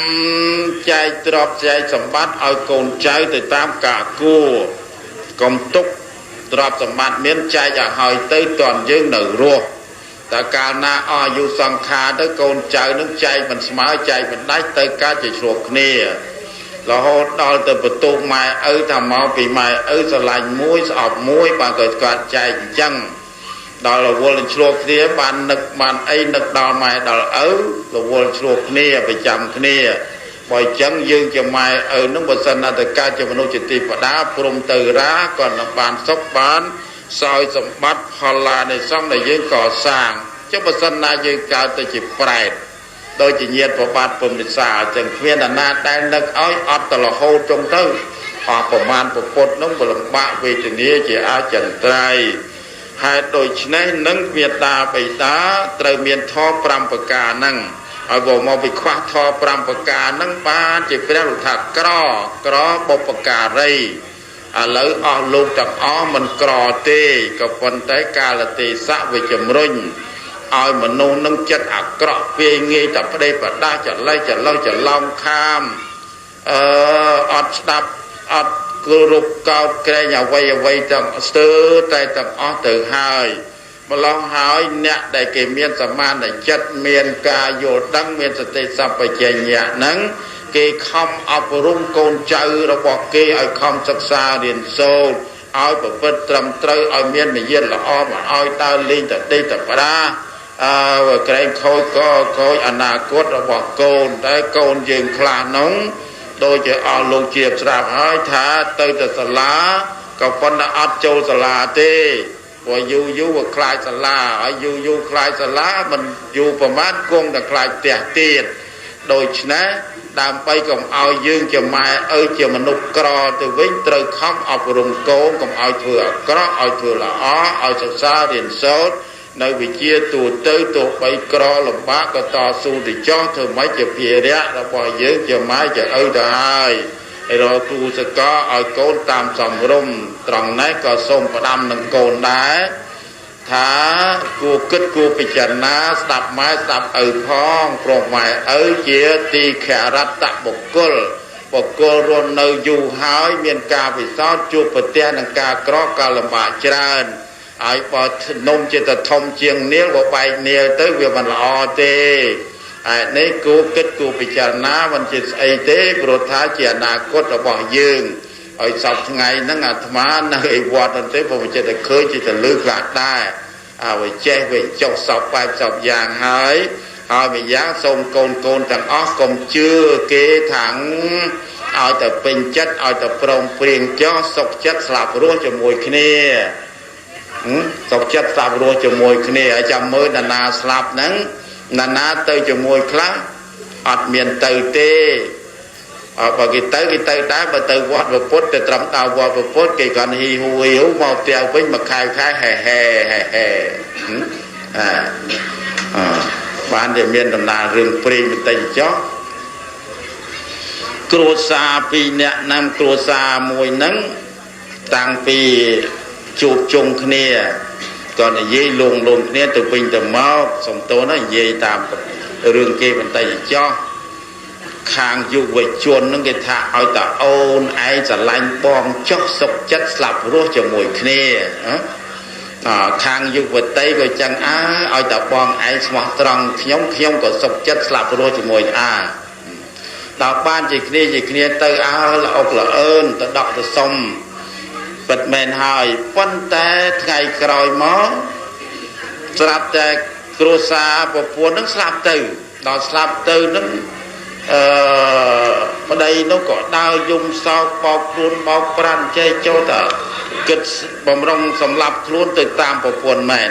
5ចែកទ្រព្យចែកសម្បត្តិឲ្យកូនចៅទៅតាមការគួរកុំទុកទ្រព្យសម្បត្តិមានចែកឲ្យហើយទៅតន់យើងនៅរស់តែកាលណាអស់អាយុសង្ខារទៅកូនចៅនឹងចែកមិនស្មើចែកមិនដាច់ទៅកើតជាឆ្លោះគ្នារហូតដល់ទៅបន្ទុកម៉ែឪថាមកពីម៉ែឪស្រឡាញ់មួយស្អប់មួយបានក៏គាត់ចែកអញ្ចឹងដល់រវល់នឹងឆ្លោះគ្នាបាននឹកបានអីនឹកដល់ម៉ែដល់ឪរវល់ឆ្លោះគ្នាប្រចាំគ្នាបើអញ្ចឹងយើងជាម៉ែឪនឹងបើសិនណាទៅកើតជាមនុស្សជាទីបដាព្រមទៅរាក៏នឹងបានសុខបានសោយសម្បត្តិផលឡានៃសង្ឃដែលយើងកសាងចុះបើសិនណាយើងកើតទៅជាប្រែតដោយជាញាតិប្របាទពុំវិសាលចឹងគ្មានអាណាដែលនឹកឲ្យអត់ទៅរហូតចុងទៅអស់ប្រមាណពពុទ្ធនោះលំបាកវេទនាជាអចិន្ត្រៃយ៍ហេតុដូច្នេះនឹងមេត្តាបិតាត្រូវមានធម៌5ប្រការហ្នឹងហើយបើមកពីខ្វះធម៌5ប្រការហ្នឹងបានជាព្រះលោកថាក្រក្របុព្វការីឥឡូវអស់លោកទាំងអស់មិនក្រទេក៏ប៉ុន្តែកាលទេសៈវាជំរុញឲ្យមនុស្សនឹងចិត្តអាក្រក់ពាយងាយតែប្តេប្រដាស់ចលេះចលោះចឡំខាមអត់ស្ដាប់អត់គោរពកោតក្រែងអ្វីអ្វីទាំងស្ទើរតែទាំងអស់ទៅហើយម្ល៉េះហើយអ្នកដែលគេមានសមានចិត្តមានការយល់ដឹងមានសតិសម្បជញ្ញៈហ្នឹងគេខំអប់រំកូនចៅរបស់គេឲ្យខំសិក្សារៀនសូត្រឲ្យប្រព្រឹត្តត្រឹមត្រូវឲ្យមានមយាទល្អមកឲ្យដើរលេងតដេតប្រាអើក្រែងខូចក៏ខូចអនាគតរបស់កូនតែកូនយើងខ្លះនោះដូចជាអស់លោកជាស្រាប់ហើយថាទៅទៅសាលាក៏ប៉ុន្តែអត់ចូលសាលាទេព្រោះយូរយូរវាខ្លាចសាលាហើយយូរយូរខ្លាចសាលាមិនយូរប្រហែលគង់តែខ្លាចផ្ទះទៀតដូច្នេះដើម្បីកុំឲ្យយើងជាម៉ែឪជាមនុស្សក្រទៅវិញត្រូវខំអប់រំកូនកុំឲ្យធ្វើអាក្រក់ឲ្យធ្វើល្អឲ្យសិក្សារៀនសូត្រនៅវិជាទូទៅទោះបីក្រលំបាកក៏តស៊ូទៅចោះធ្វើម៉េចជាភារៈរបស់យើងជាម៉ែជាឪទៅហើយរកគ្រូសកលឲ្យកូនតាមសមរម្យត្រង់នេះក៏សូមផ្ដាំនឹងកូនដែរថាគួរគិតគួរពិចារណាស្ដាប់ម៉ែស្ដាប់ឪផងព្រោះម៉ែឪជាទីខរតបុគ្គលបុគ្គលរស់នៅយូរហើយមានការពិសោធន៍ជួបប្រទះនឹងការក្រការលំបាកច្រើនហើយបើនំជាតធំជាងនាលបើបែកនាលទៅវាមិនល្អទេហើយនេះគួរគិតគួរពិចារណាមិនជាស្អីទេព្រោះថាជាអនាគតរបស់យើងហើយសប្តាហ៍ថ្ងៃហ្នឹងអាត្មានៅឯវត្តហ្នឹងទេព្រោះវាចិត្តតែឃើញជាទៅលឺខ្លះដែរអើវាចេះវាចុះសពបែបសពយ៉ាងហើយហើយម្យ៉ាងសូមកូនកូនទាំងអស់កុំជឿគេថាឲ្យតែពេញចិត្តឲ្យតែព្រមព្រៀងចុះសុខចិត្តស្លាប់រស់ជាមួយគ្នាសុខចិត្តស្លាប់រស់ជាមួយគ្នាហើយចាំមើលណាស្លាប់ហ្នឹងណាទៅជាមួយខ្លះអត់មានទៅទេ បើគេទៅគេទៅដែរបើទៅវត្តពុទ្ធទៅត្រឹមដល់វត្តពុទ្ធគេគាត់ហ៊ីហ៊ូហ៊ីហ៊ូមកផ្ទះវិញមួយខែខែហែហែហែហែអាបានតែមានដំណើររឿងព្រេងបន្តិចចុះគ្រួសារពីរអ្នកណាំគ្រួសារមួយហ្នឹងតាំងពីជួបជុំគ្នាក៏និយាយលងលងគ្នាទៅវិញទៅមកសំទោសណានិយាយតាមរឿងគេបន្តិចចុះខាងយុវជនហ្នឹងគេថាឲ្យតាអូនឯងស្រឡាញ់បងចុះសុខចិត្តស្លាប់រស់ជាមួយគ្នាខាងយុវតីក៏ចឹងអើឲ្យតាបងឯងស្មោះត្រង់ខ្ញុំខ្ញុំក៏សុខចិត្តស្លាប់រស់ជាមួយអាដល់បានជាគ្នាជាគ្នាទៅអើល្អុកល្អឿនទៅដកទៅសុំពិតមែនហើយប៉ុន្តែថ្ងៃក្រោយមកស្រាប់តែគ្រួសារប្រពន្ធនឹងស្លាប់ទៅដល់ស្លាប់ទៅនឹងប្តីនោះក៏ដើរយំសោកបោកខ្លួនបោកប្រាន់ចេះចូលតគិតបំរុងសម្លាប់ខ្លួនទៅតាមប្រពន្ធមែន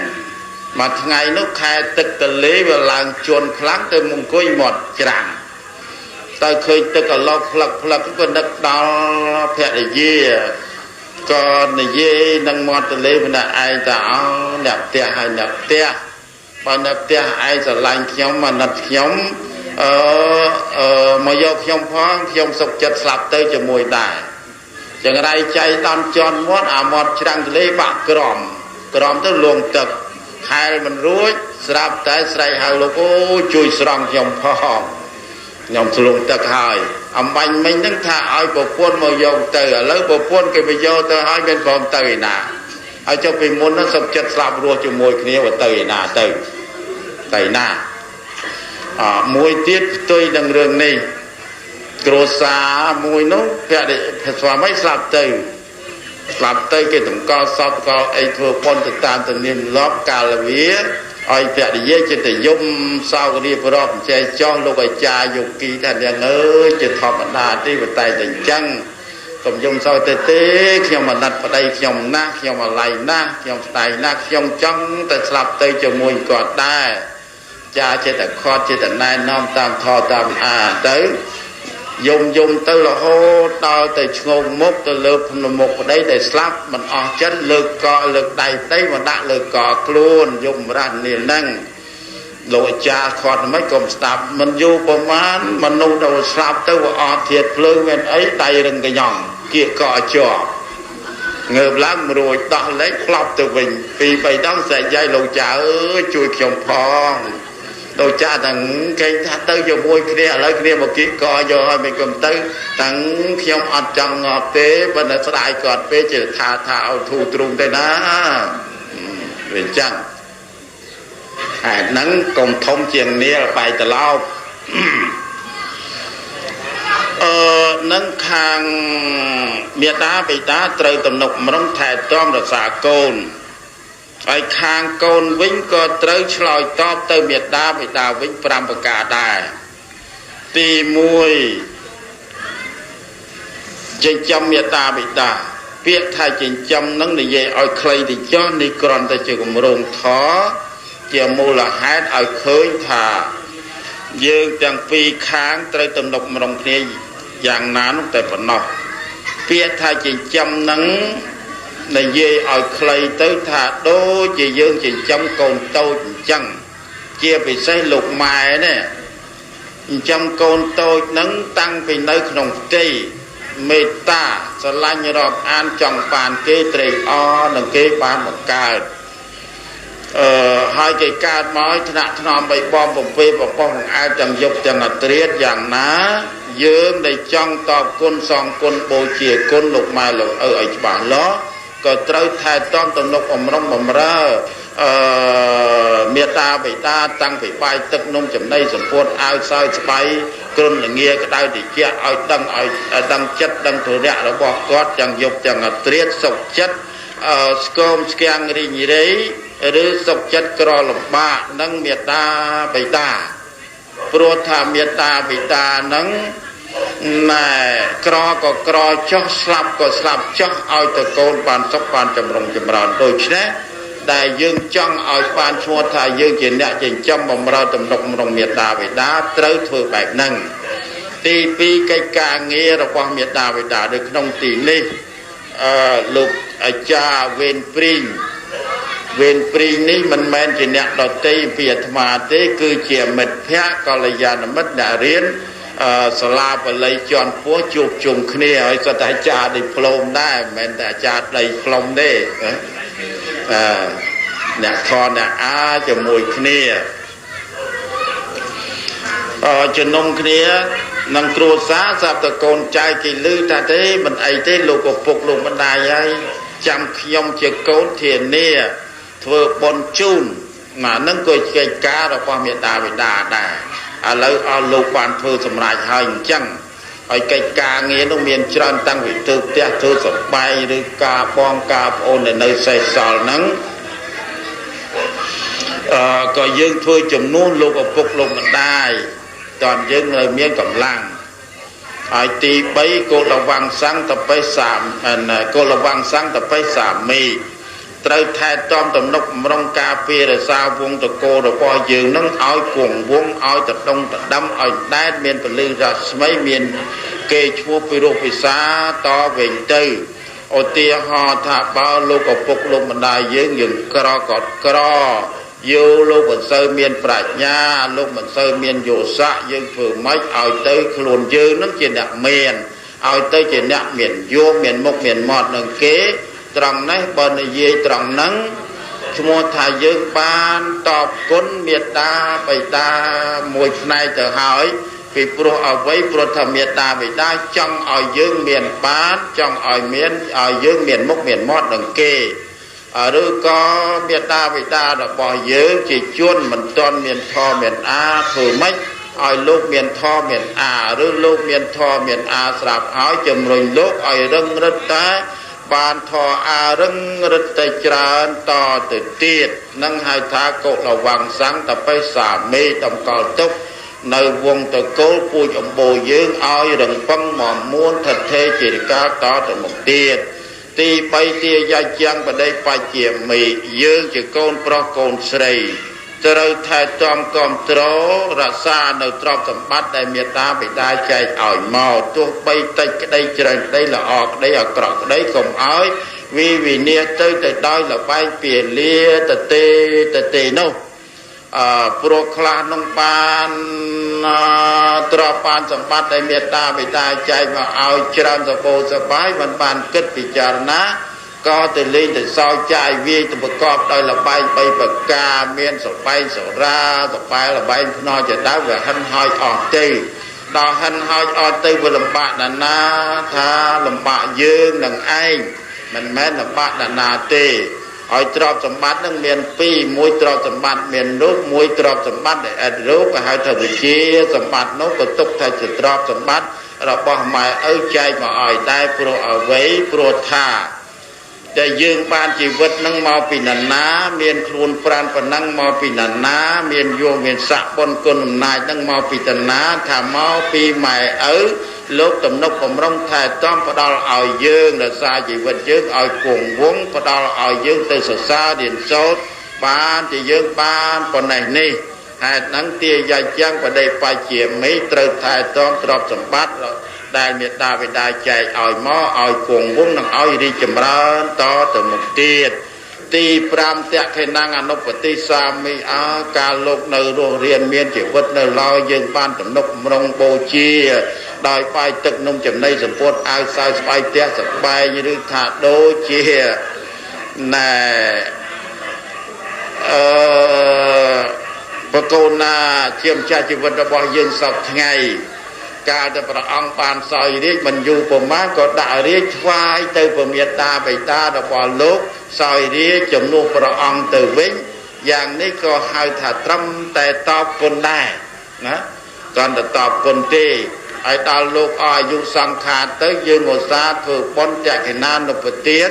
មួយថ្ងៃនោះខែទឹកទលេវាឡើងជន់ខ្លាំងទៅអង្គុយមាត់ច្រាំងទៅឃើញទឹកអឡុកផ្លឹកផ្លឹកក៏នឹកដល់ភរិយាក៏និយាយនឹងមាត់ទលេម្នាក់ឯងថាអោអ្នកផ្ទះហើយអ្នកផ្ទះបើអ្នកផ្ទះឯងស្រឡាញ់ខ្ញុំអាណិតខ្ញុំមកយកខ្ញុំផងខ្ញុំសុខចិត្តស្លាប់ទៅជាមួយដែរចង្រៃចៃដន់ជន់មាត់អាមាត់ច្រាំងទលេបាក់ក្រមក្រមទៅលងទឹកខែលមិនរួចស្រាប់តែស្រែកហៅលោកអូជួយស្រង់ខ្ញុំផងខ្ញុំស្លងទឹកហើយអំបញ្ញមិញហ្នឹងថាឲ្យប្រពន្ធមកយកទៅឥឡូវប្រពន្ធគេមកយកទៅហើយមានព្រមទៅឯណាហើយចុះពីមុនហ្នឹងសុខចិត្តស្លាប់រស់ជាមួយគ្នាបើទៅឯណាទៅទៅឯណាមួយទៀតផ្ទុយនឹងរឿងនេះគ្រួសារមួយនោះភរិយាស្វាមីស្លាប់ទៅស្លាប់ទៅគេតម្កល់សពក៏អីធ្វើបុណ្យទៅតាមទំនៀមទម្លាប់កាលវាឲ្យភរិយាចិត្តយំសោករៀបរាប់ចេះចោះលោកអាចារ្យយោគីថានាងអើយជាធម្មតាទេបើតែតែអញ្ចឹងកុំយំសោកទេទេខ្ញុំអាណិតប្តីខ្ញុំណាស់ខ្ញុំអាល័យណាស់ខ្ញុំស្ដាយណាស់ខ្ញុំចង់តែស្លាប់ទៅជាមួយគាត់ដែរចាចេះតែខត់ចេះតែណែនាំតាមធម៌តាមអាទៅយំយំទៅរហូតដល់ទៅឆ្ងងមុខទៅលើភ្នំមុខប្តីដែលស្លាប់មិនអស់ចិត្តលើកកលើកដៃប្តីមកដាក់លើកខ្លួនយំរះនាលហ្នឹងលោកអាចារ្យខត់មិនកុំស្ដាប់មិនយូរប្រមាណមនុស្សដល់ស្លាប់ទៅវាអស់ធាតភ្លើងមានអីដៃរឹងកញ្ញង់គៀកកជាប់ងើបឡើងរួចដោះលែងផ្លប់ទៅវិញពីរបីដងស្រែកយាយលោកចាអើយជួយខ្ញុំផងលោកចាទាំងគេថាទៅជាមួយគ្នាឥឡូវគ្នាមកគៀកកយកឲ្យមិនកុំទៅទាំងខ្ញុំអត់ចង់ងាប់ទេប៉ុន្តែស្ដាយគាត់ពេកជាថាថាឲ្យធូរទ្រូងទៅណាវាអញ្ចឹងហេតុហ្នឹងកុំធំជាងនាលបែកត្រឡោកនឹងខាងមេដាបិតាត្រូវទំនុកម្រុងថែទាំរក្សាកូនហើយខាងកូនវិញក៏ត្រូវឆ្លើយតបទៅមេដាបិតាវិញ5ប្រការដែរទី1ចិញ្ចឹមមេដាបិតាពាក្យថាចិញ្ចឹមនឹងនិយាយឲ្យខ្លីទៅចុះនេះគ្រាន់តែជាគម្រោងធម៌ជាមូលហេតុឲ្យឃើញថាយើងទាំងពីរខាងត្រូវទំនុកម្រុងគ្នាយ៉ាងណានោះតែប៉ុណ្ណោះពាក្យថាចិញ្ចឹមនឹងនិយាយឲ្យខ្លីទៅថាដូចជាយើងចិញ្ចឹមកូនតូចអញ្ចឹងជាពិសេសលោកម៉ែនេះចិញ្ចឹមកូនតូចនឹងតាំងពីនៅក្នុងផ្ទៃមេត្តាស្រឡាញ់រាប់អានចង់បានគេត្រេកអរនឹងគេបានបង្កើតហើយគេកើតមកថ្នាក់ថ្នមបីបំពំពេបបោះបង្អែកទាំងយប់ទាំងអត្រៀតយ៉ាងណាយើងដែលចង់តបគុណសងគុណបូជាគុណលោកម៉ែលោកឪឲ្យច្បាស់លាស់ក៏ត្រូវថែទាំទំនុកបំរុងបំរើមេត្តាបិតាតាំងពីបាយទឹកនំចំណីសម្ពោធអាវសោយស្បៃគ្រុនលងាក្តៅត្រជាក់ឲ្យដឹងឲ្យដឹងចិត្តដឹងធុរៈរបស់គាត់ទាំងយប់ទាំងអត្រៀតសុខចិត្តស្គមស្គាំងរីងរៃឬសុខចិត្តក្រលំបាកនឹងមេត្តាបិតាព្រោះថាមេត្តាបិតានឹងណែក្រក៏ក្រចុះស្លាប់ក៏ស្លាប់ចុះឲ្យទៅកូនបានសុខបានចម្រុងចម្រើនដូច្នេះដែលយើងចង់ឲ្យបានឈ្មោះថាយើងជាអ្នកចិញ្ចឹមបំរើទំនុកបំរុងមេត្តាបិតាត្រូវធ្វើបែបហ្នឹង ទី2កិច្ចការងាររបស់មេដាបិតានៅក្នុងទីនេះលោកអាចារ្យវេនព្រីងវេនព្រីងនេះមិនមែនជាអ្នកដតីពីអាត្មាទេគឺជាមិត្តភក្តិកល្យាណមិត្តអ្នករៀនសាលាបាលីជាន់ពោះជួបជុំគ្នាហើយសុទ្ធតែអាចារ្យឌីប្លូមដែរមិនមែនតែអាចារ្យដីផ្លុំទេអ្នកខអ្នកអាជាមួយគ្នាជំនុំគ្នានឹងគ្រួសារស្រាប់តែកូនចៅគេលឺថាទេមិនអីទេលោកឪពុកលោកម្ដាយហើយចាំខ្ញុំជាកូនធានាធ្វើបុណ្យជូនណានឹងក៏កិច្ចការរបស់មេដាបិតាដែរឥឡូវអស់លោកបានធ្វើសម្រេចហើយអញ្ចឹងហើយកិច្ចការងារនោះមានច្រើនតាំងពីធ្វើផ្ទះធ្វើសបែងឬការបងការប្អូននៅសេសសល់ហ្នឹងក៏យើងធ្វើជំនួសលោកឪពុកលោកម្ដាយតន់យើងនៅមានកម្លាំងហើយទី3កុលវង្សង្តបេសាមកុលវង្សង្តបេសាមីត្រូវថែទាំទំនុកបំរុងការពាររក្សាវងតកោរបស់យើងនឹងឲ្យគង់វងឲ្យតដងតដាំឲ្យដែតមានពលឺរស្មីមានគេឈ្មោះពីរោះពិសាតវិញទៅឧទាហរណ៍ថាបើលោកឪពុកលោកម្ដាយយើងយើងក្រក៏ក្រយោលោកមិនសូវមានប្រាជ្ញាលោកមិនសូវមានយោស័កយើងធ្វើម៉េចឲ្យទៅខ្លួនយើងនឹងជាអ្នកមានឲ្យទៅជាអ្នកមានយោមានមុខមានមាត់នឹងគេត្រង់នេះបើនិយាយត្រង់ហ្នឹងឈ្មោះថាយើងបានតបគុណមេត្តាបិតាមួយផ្នែកទៅហើយពីព្រោះអ្វីព្រោះថាមេត្តាបិតាចង់ឲ្យយើងមានបានចង់ឲ្យមានឲ្យយើងមានមុខមានមាត់នឹងគេឬក៏មេត្តាបិតារបស់យើងជាជនមិនទាន់មានធម៌មានអាធ្វើម៉េចឲ្យលោកមានធម៌មានអាឬលោកមានធម៌មានអាស្រាប់ហើយជំរុញលោកឲ្យរឹងរិតតែបានធរអារឹងរិតតែច្រើនតទៅទៀតនឹងហៅថាកុលវង្សង្តបេសាមេតម្កល់ទុកនៅវងតកូលពូជអម្បូរយើងឲ្យរឹងពឹងមមួនថថេជាកាលតទៅមុខទៀតទី3ទាយាជាងបដិបច្ចមីយើងជាកូនប្រុសកូនស្រីត្រូវថែទាំគាំទ្ររក្សានៅទ្រព្យសម្បត្តិដែលមេត្តាបិតាចែកឲ្យមកទោះបីតិចក្តីច្រើនក្តីល្អក្តីអាក្រក់ក្តីកុំឲ្យវិវិនាសទៅទៅដោយលបែងពាលាតទេតទេនោះព្រោះខ្លះនឹងបានទ្រព្យបានសម្បត្តិដែលមេត្តាបិតាចែកមកឲ្យច្រើនសបោសបាយមិនបានគិតពិចារណាក៏ទៅលេងទៅសោយចាយវាយទៅប្រកបដោយលបែងបីប្រការមានសបែងសរាសបែលបែងភ្នល់ជាដើមវាហិនហើយអស់ទៅដល់ហិនហើយអស់ទៅវាលំបាកណាស់ណាថាលំបាកយើងនឹងឯងមិនមែនលំបាកណាស់ណាទេឲ្យទ្រព្យសម្បត្តិនឹងមានពីរមួយទ្រព្យសម្បត្តិមានរូបមួយទ្រព្យសម្បត្តិដែលឥតរូបគេហៅថាវិជាសម្បត្តិនោះក៏ទុកថាជាទ្រព្យសម្បត្តិរបស់ម៉ែឪចែកមកឲ្យដែរព្រោះអ្វីព្រោះថាតែយើងបានជីវិតនឹងមកពីណាណាមានខ្លួនប្រាណប៉ុណ្ណឹងមកពីណាណាមានយោមានស័ក្តិបុណ្យគុណអំណាចនឹងមកពីតាណាថាមកពីម៉ែឪលោកទំនុកបំរុងថែទាំផ្ដល់ឲ្យយើងរក្សាជីវិតយើងឲ្យគង់វង្សផ្ដល់ឲ្យយើងទៅសរសើររៀនសូត្របានជាយើងបានប៉ុណ្ណេះនេះហេតុហ្នឹងទាយាជាងបដិបច្ចមីត្រូវថែទាំទ្រព្យសម្បត្តិដែលមេត្តាបិតាចែកឲ្យមកឲ្យគង់វង្សនិងឲ្យរីកចម្រើនតទៅមុខទៀតទី5តក្ខិណងអនុបតិសាមីអើកាលលោកនៅរស់រៀនមានជីវិតនៅឡើយយើងបានទំនុកបំរុងបូជាដោយបាយទឹកនំចំណីសម្ពុតអាវសើស្បែកផ្ទះសបែងឬថាដូចជាណែបកូនណាជាម្ចាស់ជីវិតរបស់យើងសពថ្ងៃកាលតែព្រះអង្គបានសោយរាជមិនយូរប្រមាណក៏ដាក់រាជថ្វាយទៅព្រះមេត្តាបិតារបស់លោកសោយរាជជំនួសព្រះអង្គទៅវិញយ៉ាងនេះក៏ហៅថាត្រឹមតែតបគុណដែរណាគ្រាន់តែតបគុណទេហើយដល់លោកអស់អាយុសង្ខារទៅយើងឧស្សាហ៍ធ្វើបុណ្យតក្ខិណានុបទាន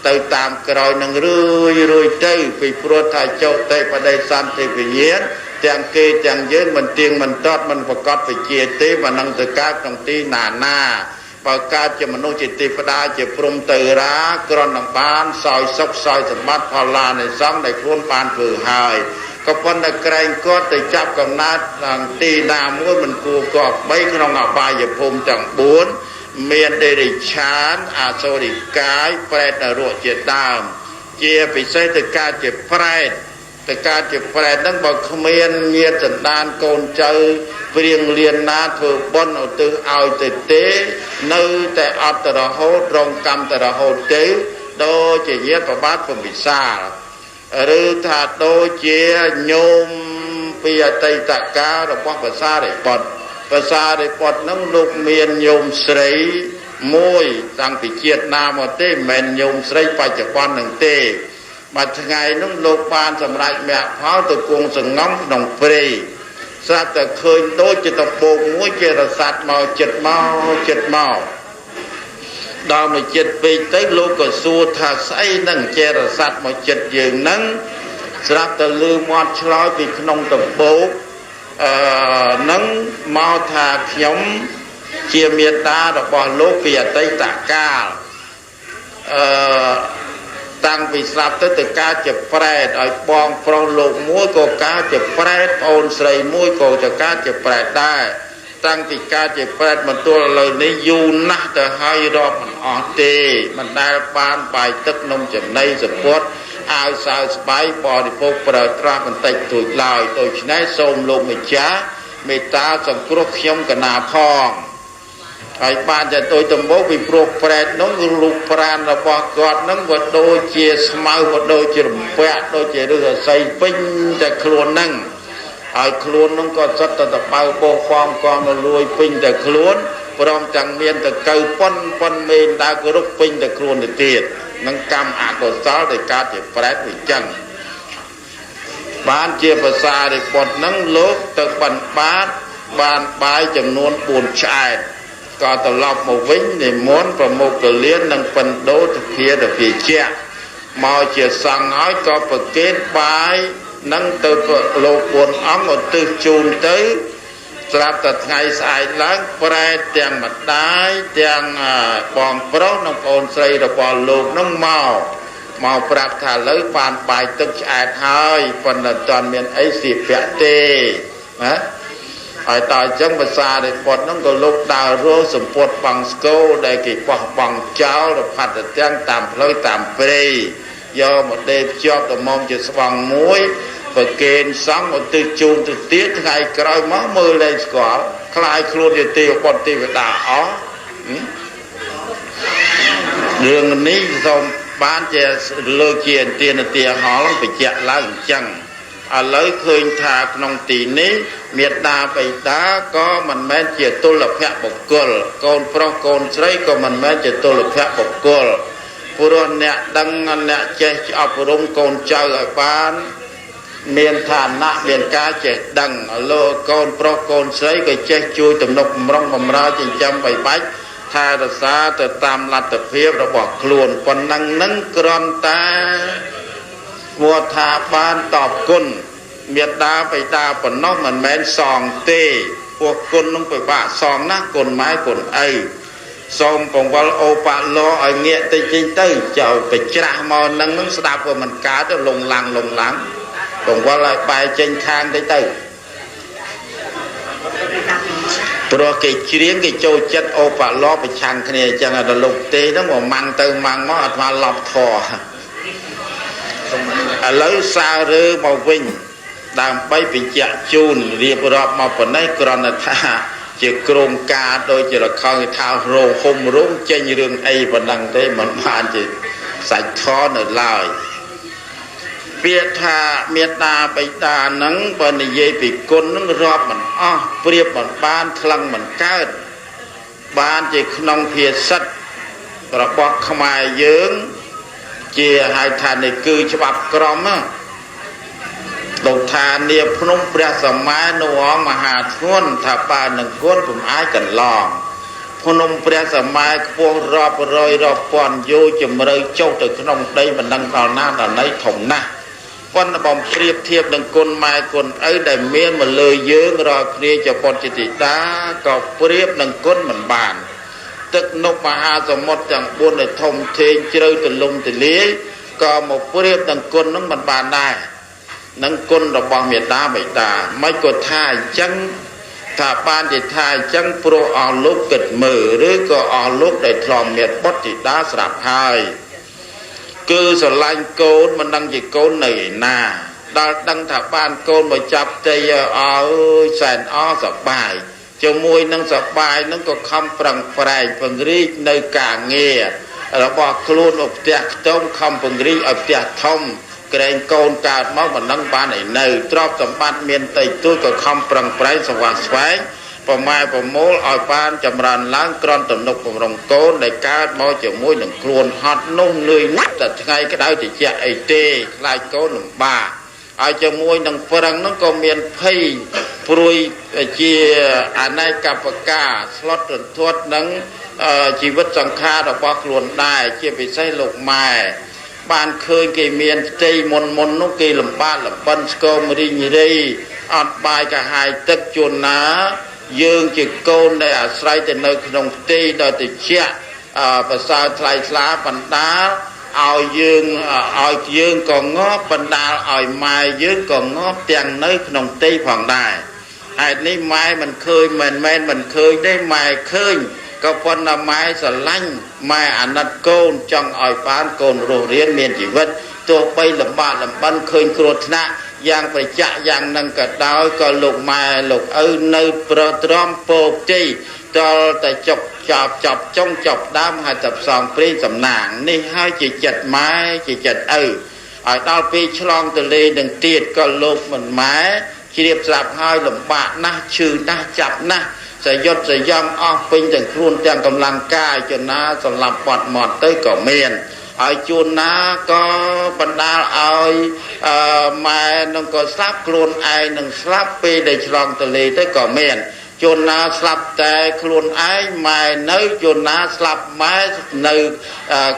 ទៅតាមក្រោយនឹងរឿយរឿយទៅពីព្រោះថាចុតិបដិសន្ធិវិញ្ញាណទាំងគេទាំងយើងមិនទៀងមិនទាត់មិនប្រកបវិជាទេមិននឹងទៅកើតក្នុងទីណាណាបើកើតជាមនុស្សជាទេវតាជាព្រំទៅរាគ្រាន់នឹងបានសោយសុខសោយសម្បត្តិផលឡានិសង្ឃដែលខ្លួនបានធ្វើហើយ ក៏ប៉ុន្តែក្រែងគាត់ទៅចាប់កំណើតដល់ទីណាមួយមិនគួរគប្បីក្នុងអបាយភូមិទាំង4មានដេរិឆានអសុរិកាយប្រេតនរកជាដើមជាពិសេសទៅកើតជាប្រេតទៅកើតជាប្រេតហ្នឹងបើគ្មានញាតិសន្តានកូនចៅព្រៀងលៀនណាធ្វើបុណ្យឧទ្ទិសឲ្យទៅទេនៅតែអត់ទៅរហូតរងកម្មទៅរហូតទៅដូចជាញាតិប្របាទព្រហ្មវិសាលឬថាដូចជាញោមពីអតីតកាលរបស់ព្រះសារីបុត្រព្រះសារីបុត្រហ្នឹងលោកមានញោមស្រីមួយតាំងពីជាតិណាមកទេមិនមែនញោមស្រីបច្ចុប្បន្នហ្នឹងទេមួយថ្ងៃនោះលោកបានសម្រេចមគ្គផលទៅគង់សង្ងំក្នុងព្រៃស្រាប់តែឃើញដូចជាដំបូងមួយជារស័ព្ទមកចិត្តមកចិត្តមកដល់មកចិត្តពេកទៅលោកក៏សួរថាស្អីនឹងជារស័ព្ទមកចិត្តយើងនឹងស្រាប់តែលឺមាត់ឆ្លើយពីក្នុងដំបូកនឹងមកថាខ្ញុំជាមេតារបស់លោកពីអតីតកាលតាំងពីស្លាប់ទៅទៅកើតជាប្រែតឲ្យបងប្រុសលោកមួយក៏កើតជាប្រែតប្អូនស្រីមួយក៏จะកើតជាប្រែតដែរតាំងពីកើតជាប្រែតមកទល់ឥឡូវនេះយូរណាស់ទៅហើយរាប់មិនអស់ទេមិនដែលបានបាយទឹកនំចំណីសពតអាវសៅស្បៃបរិភោគប្រើត្រាស់បន្តិចតួចឡើយដូច្នេះសូមលោកម្ចាស់មេត្តាសង្គ្រោះខ្ញុំកណាផងហើយបានតែដូចដំបូងពីព្រោះប្រែតនោះរូបប្រាណរបស់គាត់នឹងវាដូចជាស្មៅវាដូចជារំពាក់ដូចជាឫស្សីពេញតែខ្លួននឹងហើយខ្លួននឹងក៏សិតតែតបៅបោះផងកងលួយពេញតែខ្លួនព្រមទាំងមានតកៅប៉ុនប៉ុនមេនដើគរុបពេញតែខ្លួនទៅទៀតនឹងកម្មអកុសលដែលកើតជាប្រែតវាចឹងបានជាភាសារិបុត្រនឹងលោកទៅបណ្បាតបានបាយចំនួន4ឆ្អែតក៏ត្រឡប់មកវិញនិមន្តប្រមុខកលៀននិងបណ្ដោទភាទភាជៈមកជាសង្ឃហើយក៏ប្រគេនបាយនឹងទៅលោក4អង្គឧទ្ទិសជូនទៅស្រាប់តែថ្ងៃស្អែកឡើងប្រែតទាំងម្ដាយទាំងបងប្រុសនិងប្អូនស្រីរបស់លោកនឹងមកប្រាប់ថាលើបានបាយទឹកឆ្អែតហើយប៉ុន្តែមិនទាន់មានអីសៀកពាក់ទេណាហើយតើអញ្ចឹងភាសារិបុត្រហ្នឹងក៏លោកដើររស់សម្ពុតបងស្គោដែលគេបោះបង់ចោលរផាត់ទៅទាំងតាមផ្លូវតាមព្រៃយកមកដេកភ្ជាប់តំមជាស្បង់មួយប្រគេនសង្ឃឧទ្ទិសជូនទៅទៀតថ្ងៃក្រោយមកមើលលែងស្គាល់คล้ายខ្លួនជាទេវបុត្រទេវតាអស់រឿងនេះសូមបានជាលើកជាអន្ទានទាហលបញ្ជាក់ឡើងអញ្ចឹងឥឡូវឃើញថាក្នុងទីនេះមេដាបិតាក៏មិនមែនជាទុលភៈបុគ្គលកូនប្រុសកូនស្រីក៏មិនមែនជាទុលភៈបុគ្គលព្រោះអ្នកដឹងអ្នកចេះអប់រំកូនចៅឲ្យបានមានឋានៈមានការចេះដឹងលោកកូនប្រុសកូនស្រីក៏ចេះជួយទំនុកបំរុងបំរើចិញ្ចឹមបីបាច់ថែរក្សាទៅតាមលទ្ធភាពរបស់ខ្លួនប៉ុណ្ណឹងនឹងគ្រាន់តែមកថាបានតបគុណមេដាបិតាប៉ុណ្ណោះមិនមែនសងទេពួកគុណនឹងពិបាកសងណាស់គុណម៉ែគុណឪសូមបង្វិលអូបឡឲ្យងាកតិចចេញទៅចៅបច្រាស់មកនឹងនឹងស្ដាប់ក៏មិនកើតទៅលងឡាំងលងឡាំងបង្វិលឲ្យបែរចេញខាងតិចទៅព្រោះគេច្រៀងគេចូលចិត្តអូបឡប្រឆាំងគ្នាអញ្ចឹងដល់លោកទេហ្នឹងមកម៉ាំងទៅម៉ាំងមកអាត្មាឡប់ធរឥឡូវសាររើមកវិញដើម្បីបញ្ជាក់ជូនរៀបរាប់មកប៉ុណ្ណេះគ្រាន់តែថាជាគ្រោងការដូចជារខងគេថារោងហុំរោងចេញរឿងអីប៉ុណ្ណឹងទេមិនបានជាសាច់ធរនៅឡើយពាក្យថាមេដាបិតានឹងបើនិយាយពីគុណនឹងរាប់មិនអស់ប្រៀបមិនបានថ្លឹងមិនកើតបានជាក្នុងភាសិតរបស់ខ្មែរយើងជាហៅថានេះគឺច្បាប់ក្រមលោកថានាភ្នំព្រះសម័យនៅអង្គមហាធ្ងន់ថាបើនឹងគុណពុំអាចកន្លងភ្នំព្រះសម័យខ្ពស់រាប់រយរាប់ពាន់យោជំរៅចុះទៅក្នុងដីមិនដឹងដល់ណាដល់ណីធំណាស់ប៉ុន្តែបំប្រៀបធៀបនឹងគុណម៉ែគុណឪដែលមានមកលើយើងរាល់គ្នាជាបុត្រជាធីតាក៏ប្រៀបនឹងគុណមិនបានទឹកនប់មហាសមុទ្រទាំង4ដែលធំធេងជ្រៅទលំទលាយក៏មកប្រៀបនឹងគុណនឹងមិនបានដែរ និងគុណរបស់មេដាបិតាមិនក៏ថាអញ្ចឹងថាបានជាថាអញ្ចឹងព្រោះអស់លោកគិតមើលឬក៏អស់លោកដែលធ្លាប់មានបុត្រធីតាស្រាប់ហើយគឺស្រឡាញ់កូនមិនដឹងជាកូននៅឯណាដល់ដឹងថាបានកូនមកចាប់ផ្ទៃអើយសែនអសប្បាយជាមួយនឹងសប្បាយនឹងក៏ខំប្រឹងប្រែងពង្រីកនៅការងាររបស់ខ្លួនមកផ្ទះខ្ទមខំពង្រីកឲ្យផ្ទះធំក្រែងកូនកើតមកមិនដឹងបានឯនៅទ្រព្យសម្បត្តិមានតិចតួចក៏ខំប្រឹងប្រែងស្វះស្វែងប្រម៉ែប្រមូលឲ្យបានចម្រើនឡើងក្រន់ទំនុកបំរុងកូនដែលកើតមកជាមួយនឹងខ្លួនហត់នោះនឿយណាស់តែថ្ងៃក្តៅត្រជាក់អីទេខ្លាចកូនលំបាកហើយជាមួយនឹងប្រឹងនោះក៏មានភ័យព្រួយជាអនេកបកាស្លុតរន្ធត់នឹងជីវិតសង្ខាររបស់ខ្លួនដែរជាពិសេសលោកម៉ែបានឃើញគេមានផ្ទៃមុនមុននោះគេលំបាកលំបិនស្គមរីងរីអត់បាយកាហាយទឹកជួនណាយើងជាកូនដែលអាស្រ័យទៅនៅក្នុងផ្ទៃដល់តិចប្រសើរថ្លៃថ្លាបណ្ដាលឲ្យយើងក៏ងាប់បណ្ដាលឲ្យម៉ែយើងក៏ងាប់ទាំងនៅក្នុងផ្ទៃផងដែរហេតុនេះម៉ែមិនឃើញមិនមែនមិនឃើញទេម៉ែឃើញក៏ប៉ុន្តែម៉ែស្រឡាញ់ម៉ែអាណិតកូនចង់ឲ្យបានកូនរស់រានមានជីវិតទោះបីលំបាកលំបិនឃើញគ្រោះថ្នាក់យ៉ាងប្រចាក់យ៉ាងនឹងក៏ដោយក៏លោកម៉ែលោកឪនៅប្រទ្រាំពោជ័យតលតែចុកចាប់ចាប់ចុងចាប់ដើមហើយតែផ្សងព្រេងសំណាងនេះហើយជាចិត្តម៉ែជាចិត្តឪឲ្យដល់ពេលឆ្លងទលេនឹងទៀតក៏លោកមិនម៉ែជ្រាបស្រាប់ហើយលំបាកណាស់ឈឺណាស់ចាប់ណាស់សយុទ្ធសយំអស់ពេញទាំងខ្លួនទាំងកម្លាំងកាយចំណាសម្លាប់បាត់មាត់ទៅក៏មានហើយជួនណាក៏បណ្ដាលឲ្យម៉ែនឹងក៏ស្លាប់ខ្លួនឯងនឹងស្លាប់ពេលដែលឆ្លងទលេទៅក៏មានជួនណាស្លាប់តែខ្លួនឯងម៉ែនៅជួនណាស្លាប់ម៉ែនៅ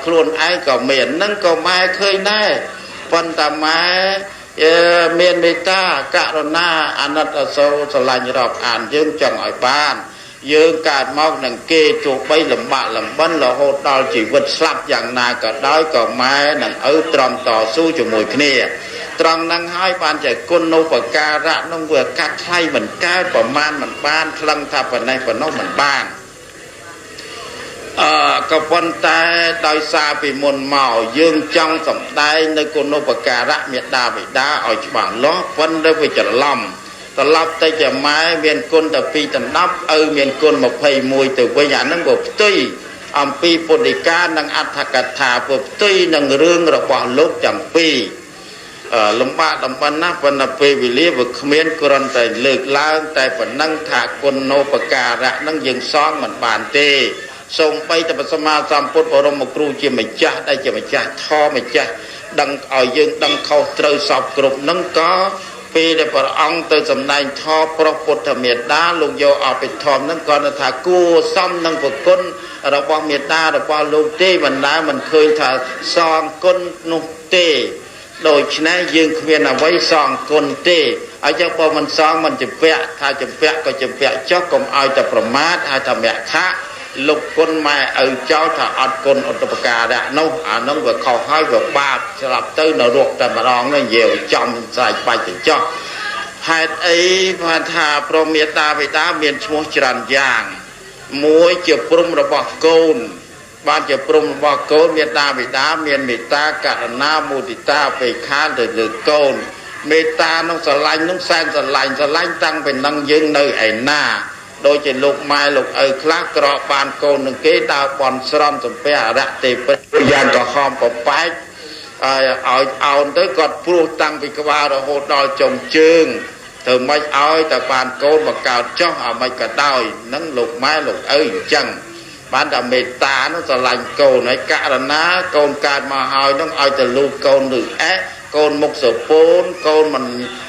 ខ្លួនឯងក៏មាននឹងក៏ម៉ែឃើញដែរប៉ុន្តែម៉ែមានមេត្តាករុណាអាណិតអាសូរស្រឡាញ់រាប់អានយើងចង់ឲ្យបានយើងកើតមកនឹងគេទោះបីលំបាកលំបិនរហូតដល់ជីវិតស្លាប់យ៉ាងណាក៏ដោយក៏ម៉ែនិងឪទ្រាំតស៊ូជាមួយគ្នាត្រង់នឹងហើយបានជាគុណូបការៈនោះវាកាត់ថ្លៃមិនកើតប្រមាណមិនបានថ្លឹងថាប៉ុណ្ណេះប៉ុណ្ណោះមិនបានក៏ប៉ុន្តែដោយសារពីមុនមកយើងចង់សម្ដែងនៅគុណូបការៈមេដាបិតាឲ្យច្បាស់លាស់ប៉ុន្តែវាច្រឡំត្រឡប់ទៅជាម៉ែមានគុណតែ2ដណ្ដប់ឪមានគុណ21ទៅវិញអានឹងក៏ផ្ទុយអំពីពុទ្ធិកានិងអដ្ឋកថាព្រោះផ្ទុយនឹងរឿងរបស់លោកទាំងពីរលំបាកលំបិនណាស់ប៉ុន្តែពេលវេលាវាគ្មានគ្រាន់តែលើកឡើងតែប៉ុណ្ណឹងថាគុណូបការៈនឹងយើងសងមិនបានទេសូម្បីតែព្រះសម្មាសម្ពុទ្ធបរមគ្រូជាម្ចាស់ដែលជាម្ចាស់ធម៌ម្ចាស់ដឹងឲ្យយើងដឹងខុសត្រូវសពគ្រប់នឹងក៏ពេលដែលព្រះអង្គទៅសម្ដែងធម៌ប្រុសពុទ្ធមេដាលោកយកអភិធម្មនឹងគាត់ថាគួសមនឹងប្រគុណរបស់មេដារបស់លោកទេបណ្ដាមិនឃើញថាសងគុណនោះទេដូច្នេះយើងគ្មានអ្វីសងគុណទេហើយចុះបើមិនសងមិនជំពាក់ថាជំពាក់ក៏ជំពាក់ចុះកុំឲ្យតែប្រមាទហើយថាមគ្គៈលោកគុណម៉ែឪចោលថាអត់គុណឧបការៈនោះអានោះវាខុសហើយវាបាបស្លាប់ទៅនៅរកតែម្ដងនោះនិយាយចំស្រែកបាច់ទៅចោះហេតុអីបានថាព្រមមេតាបិតាមានឈ្មោះច្រើនយ៉ាងមួយជាព្រំរបស់កូនបានជាព្រំរបស់កូនមេតាបិតាមានមេត្តាករុណាមុទិតាបេខាទៅលើកូនមេត្តានោះស្រឡាញ់នោះសែនស្រឡាញ់ស្រឡាញ់តាំងពីនឹងយើងនៅឯណាដូចជាលោកម៉ែលោកឪខ្លះក្របានកូននឹងគេដើរបន់ស្រន់សំពះអរៈទេពយ៉ាងក្រហមប្របែកឲ្យអោនទៅគាត់ព្រោះតាំងពីក្បាលរហូតដល់ចុងជើងធ្វើម៉េចឲ្យតែបានកូនមកកើតចុះឲ្យមិនក៏ដោយនឹងលោកម៉ែលោកឪអញ្ចឹងបានតែមេត្តានោះស្រឡាញ់កូនហើយករុណាកូនកើតមកហើយនឹងឲ្យទៅលូកកូនឬអេកូនមុខសពូនកូនមិន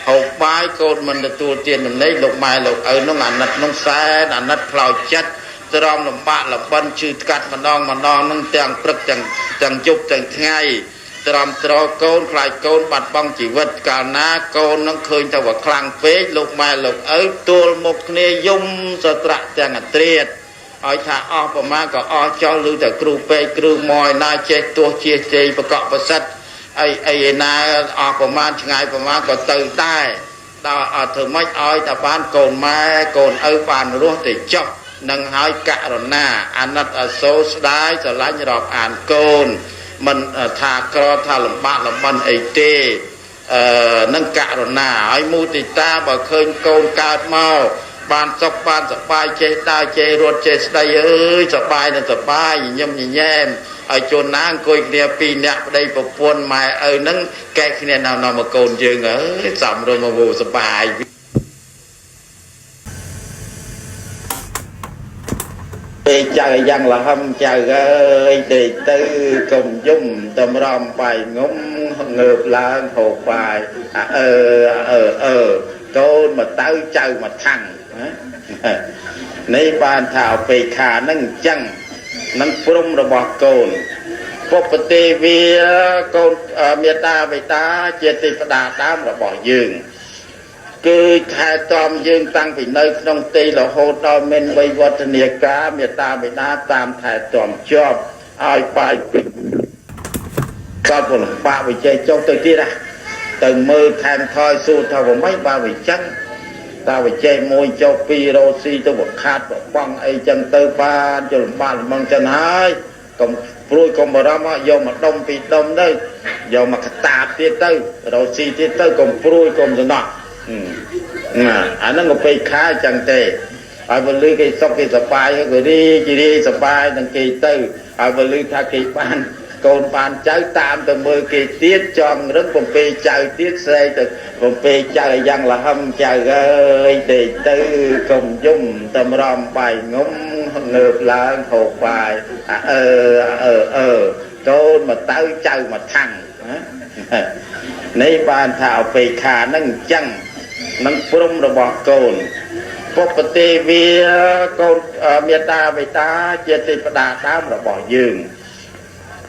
ហូបបាយកូនមិនទទួលទានចំណីលោកម៉ែលោកឪនោះអាណិតនោះសែនអាណិតខ្លោចចិត្តទ្រាំលំបាកលំបិនឈឺកាត់ម្ដងម្ដងនឹងទាំងព្រឹកទាំងយប់ទាំងថ្ងៃទ្រាំទ្រកូនខ្លាចកូនបាត់បង់ជីវិតកាលណាកូននឹងឃើញថាវាខ្លាំងពេកលោកម៉ែលោកឪទួលមុខគ្នាយំសត្រាក់ទាំងអត្រាតឲ្យថាអស់ប្រមាណក៏អស់ចោលឬតែគ្រូពេទ្យគ្រូម៉យណាចេះទោះជាជ័យប្រកបប្រសិទ្ធ អីអីឯណាអស់ប្រមាណឆ្ងាយប្រមាណក៏ទៅដែរដល់អត់ធ្វើម៉េចឲ្យតែបានកូនម៉ែកូនឪបានរស់ទៅចុះនឹងហើយករុណាអាណិតអាសូរស្ដាយស្រឡាញ់រាប់អានកូនមិនថាក្រថាលំបាកលំបិនអីទេនឹងករុណាហើយមុទិតាបើឃើញកូនកើតមកបានសុខបានសប្បាយចេះដើរចេះរត់ចេះស្ដីអើយសប្បាយនឹងសប្បាយញឹមញែមហើយជួនណាអង្គុយគ្នាពីរនាក់ប្តីប្រពន្ធម៉ែឪនឹងកែគ្នានៅនាំមកកូនយើងអើយសំរុំមកសប្បាយពេលចៅយ៉ាងលហឹមចៅអើយដេកទៅកុំយំតម្រាំបាយងុំងើបឡើងហូបបាយអើអើអើកូនមកទៅចៅមកថាំងនេះបានថាអបេខានឹងអញ្ចឹងនឹងព្រំរបស់កូនពុពទេវាកូនមេតាបេតាជាទេវតាដើមរបស់យើងគឺថែទាំយើងតាំងពីនៅក្នុងទីរហូតដល់មានវិវឌ្ឍនាការមេតាបេតាតាមថែទាំជាប់ឲ្យបាយពេញក៏ពលបាក់វិជ័យចុះទៅទៀតណាទៅមើលថែមថយសួរថាប្រម៉េចបើវិចឹងតាវិជ័យមួយចុះពីររោស៊ីទៅវខាតបបងអីចឹងទៅបានជលំបាកលំចឹងហើយកុំព្រួយកុំបារម្ភយកមកដុំពីដុំទៅយកមកកតាបទៀតទៅរោស៊ីទៀតទៅកុំព្រួយកុំសំណក់ណាអាហ្នឹងក៏ពេកខាចឹងទេហើយបើលឺគេសុខគេសប្បាយក៏រីករាយសប្បាយនឹងគេទៅហើយបើលឺថាគេបានកូនបានចៅតាមទៅមើលគេទៀតចង់រឹងបំពេចៅទៀតស្រែកទៅបំពេចៅយ៉ាងលហឹមចៅអើយដេកទៅកុំយំតម្រាំបាយងុំងើបឡើងហូបបាយអើអើអើកូនមកទៅចៅមកថាំងនេះបានថាអបេខានឹងអញ្ចឹងនឹងព្រំរបស់កូនពុពទេវាកូនមេតាបេតាជាទេវតាដើមរបស់យើង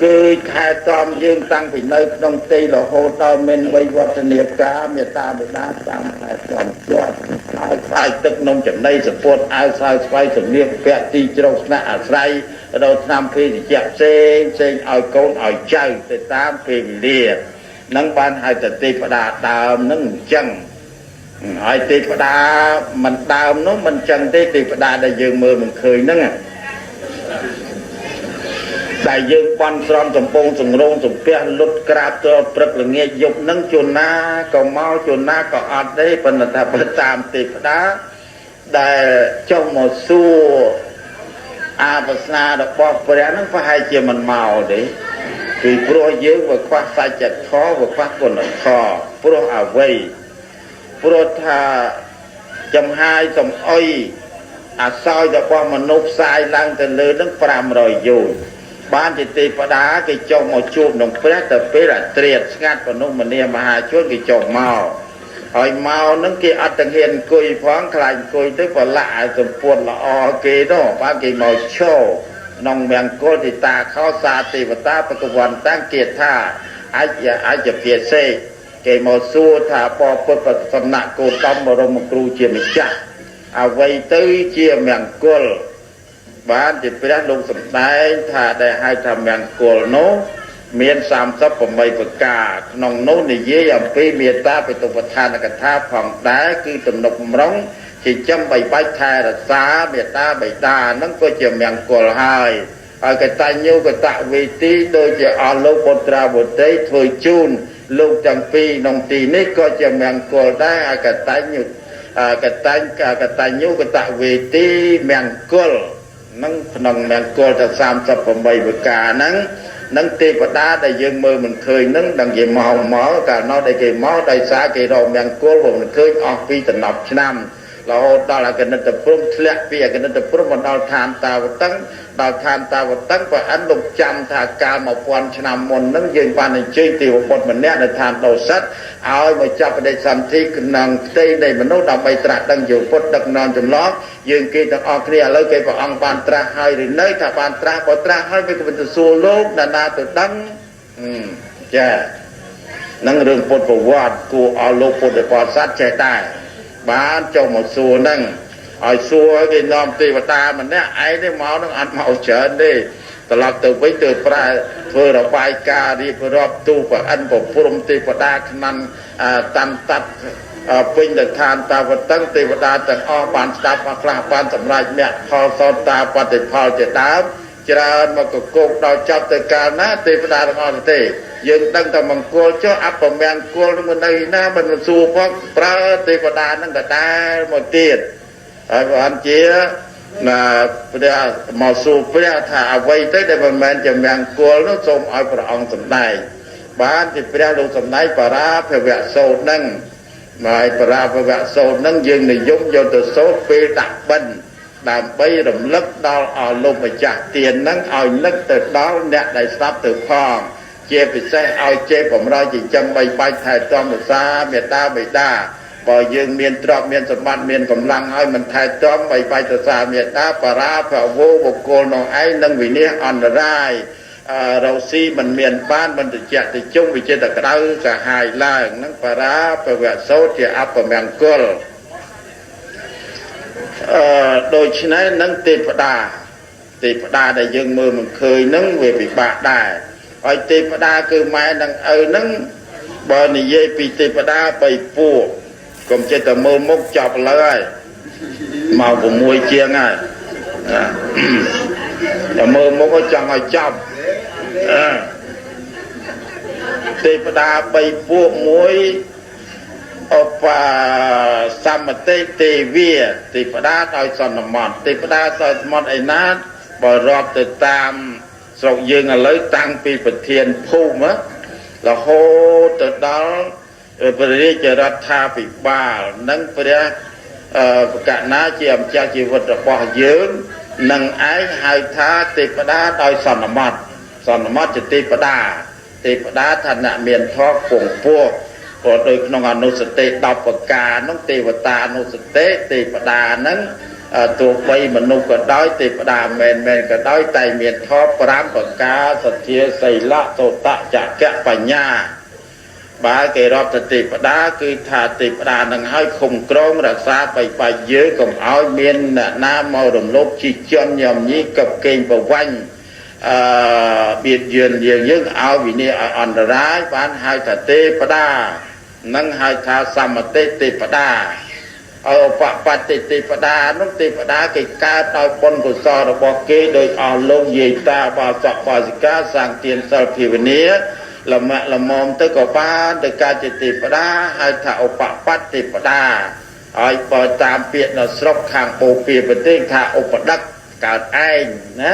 គឺថែទាំយើងតាំងពីនៅក្នុងទីរហូតដល់មានវិវឌ្ឍនាការមេតាបេតាតាមថែទាំជាប់ហើយផ្អែកទឹកនំចំណីសពុតអាវសើស្វ័យសម្លៀកពាក់ទីជ្រកស្នាក់អាស្រ័យដល់ឆ្នាំភេសជ្ជៈផ្សេងផ្សេងឲ្យកូនឲ្យចៅទៅតាមពេលវេលានឹងបានឲ្យទៅទេវតាដើមនឹងអញ្ចឹងហើយទេវតាមិនដើមនោះមិនចឹងទេទេវតាដែលយើងមើលមិនឃើញហ្នឹងតែយើងបន់ស្រន់កំពងសង្រងសំពះលុតក្រាបទៅព្រឹកល្ងាចយប់ហ្នឹងជួនណាក៏មកជួនណាក៏អត់ទេប៉ុន្តែថាបើតាមទេវតាដែលចុះមកសួរអាវាសនារបស់ព្រះហ្នឹងប្រហែលជាមិនមកទេពីព្រោះយើងវាខ្វះសច្ចធម៌វាខ្វះគុណធម៌ព្រោះអ្វីព្រោះថាចំហាយសំអុយអាសោយរបស់មនុស្សផ្សាយឡើងទៅលើនឹង500យោជន៍បានជាទេវតាគេចុះមកជួបនឹងព្រះទៅពេលអាត្រៀតស្ងាត់មនុស្សម្នាមហាជនគេចុះមកហើយមកនឹងគេអត់ទាំងហ៊ានអង្គុយផងខ្លាចអង្គុយទៅប្រឡាក់ឲ្យសម្ពុតល្អគេនោះបានគេមកឈរក្នុងមង្គលទីតាខោសាទេវតាបកវន្តតាំងគេថាអាចជាពិសេសគេមកសួរថាពពុទ្ធសំណាក់គោតមបរមគ្រូជាម្ចាស់អ្វីទៅជាមង្គលបានជាព្រះលោកសម្ដែងថាដែលហៅថាមង្គលនោះមាន38ប្រការក្នុងនោះនិយាយអំពីមេត្តាបិតុបដ្ឋានកថាផងដែរគឺទំនុកបំរុងចិញ្ចឹមបីបាច់ថែរក្សាមេត្តាបិតាហ្នឹងក៏ជាមង្គលហើយហើយកតញ្ញូកតវេទីដូចជាអស់លោកបុត្រាបុត្រីធ្វើជូនលោកទាំងពីរក្នុងទីនេះក៏ជាមង្គលដែរហើយកតញ្ញូកតញ្ញូកតវេទីមង្គលនឹងក្នុងមង្គលទាំង38ប្រការហ្នឹងនឹងទេវតាដែលយើងមើលមិនឃើញហ្នឹងដឹងគេមកកាលនោះដែលគេមកដោយសារគេរកមង្គលមិនឃើញអស់ពីតំណប់ឆ្នាំរហូតដល់អគណិតព្រំធ្លាក់ពីអគណិតព្រំមកដល់ឋានតាវតឹងដល់ឋានតាវតឹងព្រះអិនលោកចាំថាកាល1000ឆ្នាំមុនហ្នឹងយើងបានអញ្ជើញទេវបុត្រម្នាក់នៅឋានដូសិតឲ្យមកចាប់បដិសន្ធិក្នុងផ្ទៃនៃមនុស្សដើម្បីត្រាស់ដឹងជាពុទ្ធដឹកនាំចម្លងយើងគេទាំងអស់គ្នាឥឡូវគេព្រះអង្គបានត្រាស់ហើយឬនៅថាបានត្រាស់បើត្រាស់ហើយវាក៏មិនទៅសួរលោកណានាទៅដឹងចានឹងរឿងពុទ្ធប្រវត្តិគួរឲ្យលោកពុទ្ធបរិស័ទចេះដែរបានចុះមកសួរហ្នឹងឲ្យសួរគេនាំទេវតាម្នាក់ឯងនេះមកនឹងអត់មកច្រើនទេ ត្រឡប់ទៅវិញទៅប្រើធ្វើរបាយការណ៍រៀបរាប់ទូប្រអិនប្រព្រំទេវតាខ្នាន់តាន់តាត់ពេញទៅឋានតាវតឹងទេវតាទាំងអស់បានស្ដាប់ខ្លះបានសម្រេចមគ្គផលសោតាបតិផលជាដើមច្រើនមកកកដល់ចប់ទៅកាលណាទេវតាទាំងអស់ទេយើងដឹងតែមង្គលចុះអពមង្គលនឹងនៅណាមិនសួរផងប្រើទេវតានឹងដដែលមកទៀតហើយបានជាណាព្រះមកសួរព្រះថាអ្វីទៅដែលមិនមែនជាមង្គលនោះសូមឲ្យព្រះអង្គសម្ដែងបានជាព្រះលោកសម្ដែងបរាភវៈសោតនឹងហើយបរាភវៈសោតនឹងយើងនិយមយកទៅសូត្រពេលដាក់បិណ្ឌដើម្បីរំលឹកដល់អស់លោកម្ចាស់ទាននឹងឲ្យនឹកទៅដល់អ្នកដែលស្លាប់ទៅផងជាពិសេសឲ្យចេះបំរើចិញ្ចឹមបីបាច់ថែទាំរក្សាមេត្តាបិតាបើយើងមានទ្រព្យមានសម្បត្តិមានកម្លាំងហើយមិនថែទាំបីបាច់រក្សាមេត្តាបរាភវោបុគ្គលនោះឯងនឹងវិនាសអន្តរាយរកស៊ីមិនមានបានមិនត្រជាក់ត្រជុំវិចិត្រក្តៅសាហាយឡើងនឹងបរាភវៈសោតជាអពមង្គលដូច្នេះនឹងទេវតាទេវតាដែលយើងមើលមិនឃើញនឹងវាពិបាកដែរហើយទេវតាគឺម៉ែនិងឪនឹងបើនិយាយពីទេវតាបីពួកកុំចេះតែមើលមុខចប់លើហើយមក6ជាងហើយតែមើលមុខចង់ឲ្យចប់ទេវតាបីពួកមួយឧបសមតិទេវាទេវតាដោយសន្មតទេវតាសន្មតឯណាបើរាប់ទៅតាមស្រុកយើងឥឡូវតាំងពីប្រធានភូមិរហូតទៅដល់ព្រះរាជរដ្ឋាភិបាលនិងព្រះកណាជាម្ចាស់ជីវិតរបស់យើងនឹងឯងហៅថាទេវតាដោយសន្មតសន្មតជាទេវតាទេវតាថាអ្នកមានធម៌ពងពោះព្រោះដោយក្នុងអនុសតិ10ប្រការនោះទេវតាអនុសតិទេវតាហ្នឹងទោះបីមនុស្សក៏ដោយទេវតាមែនមែនក៏ដោយតែមានធម៌5ប្រការសទ្ធាសីលៈសោតៈចក្កបញ្ញាបើគេរាប់ទៅទេវតាគឺថាទេវតានឹងឲ្យឃុំក្រងរក្សាបីបាច់យើងកុំឲ្យមានអ្នកណាមករំលោភជីជន់ញំញីកັບកេងប្រវាញ់បៀតយឿនយើងយើងឲ្យវិនាសឲ្យអន្តរាយបានហៅថាទេវតានឹងហៅថាសមតិទេវតាឲ្យឧបបត្តិទេវតានោះទេវតាគេកើតដោយបុណ្យកុសលរបស់គេដោយអស់លោកយាយតាបាសកបាសិកាសាងទានសិលភាវនាលមៈលមមទៅក៏បានទៅកើតជាទេវតាហៅថាឧបបត្តិទេវតាហើយបើតាមពាក្យនៅស្រុកខាងបូព៌ាប្រទេសថាឧបដឹកកើតឯងណា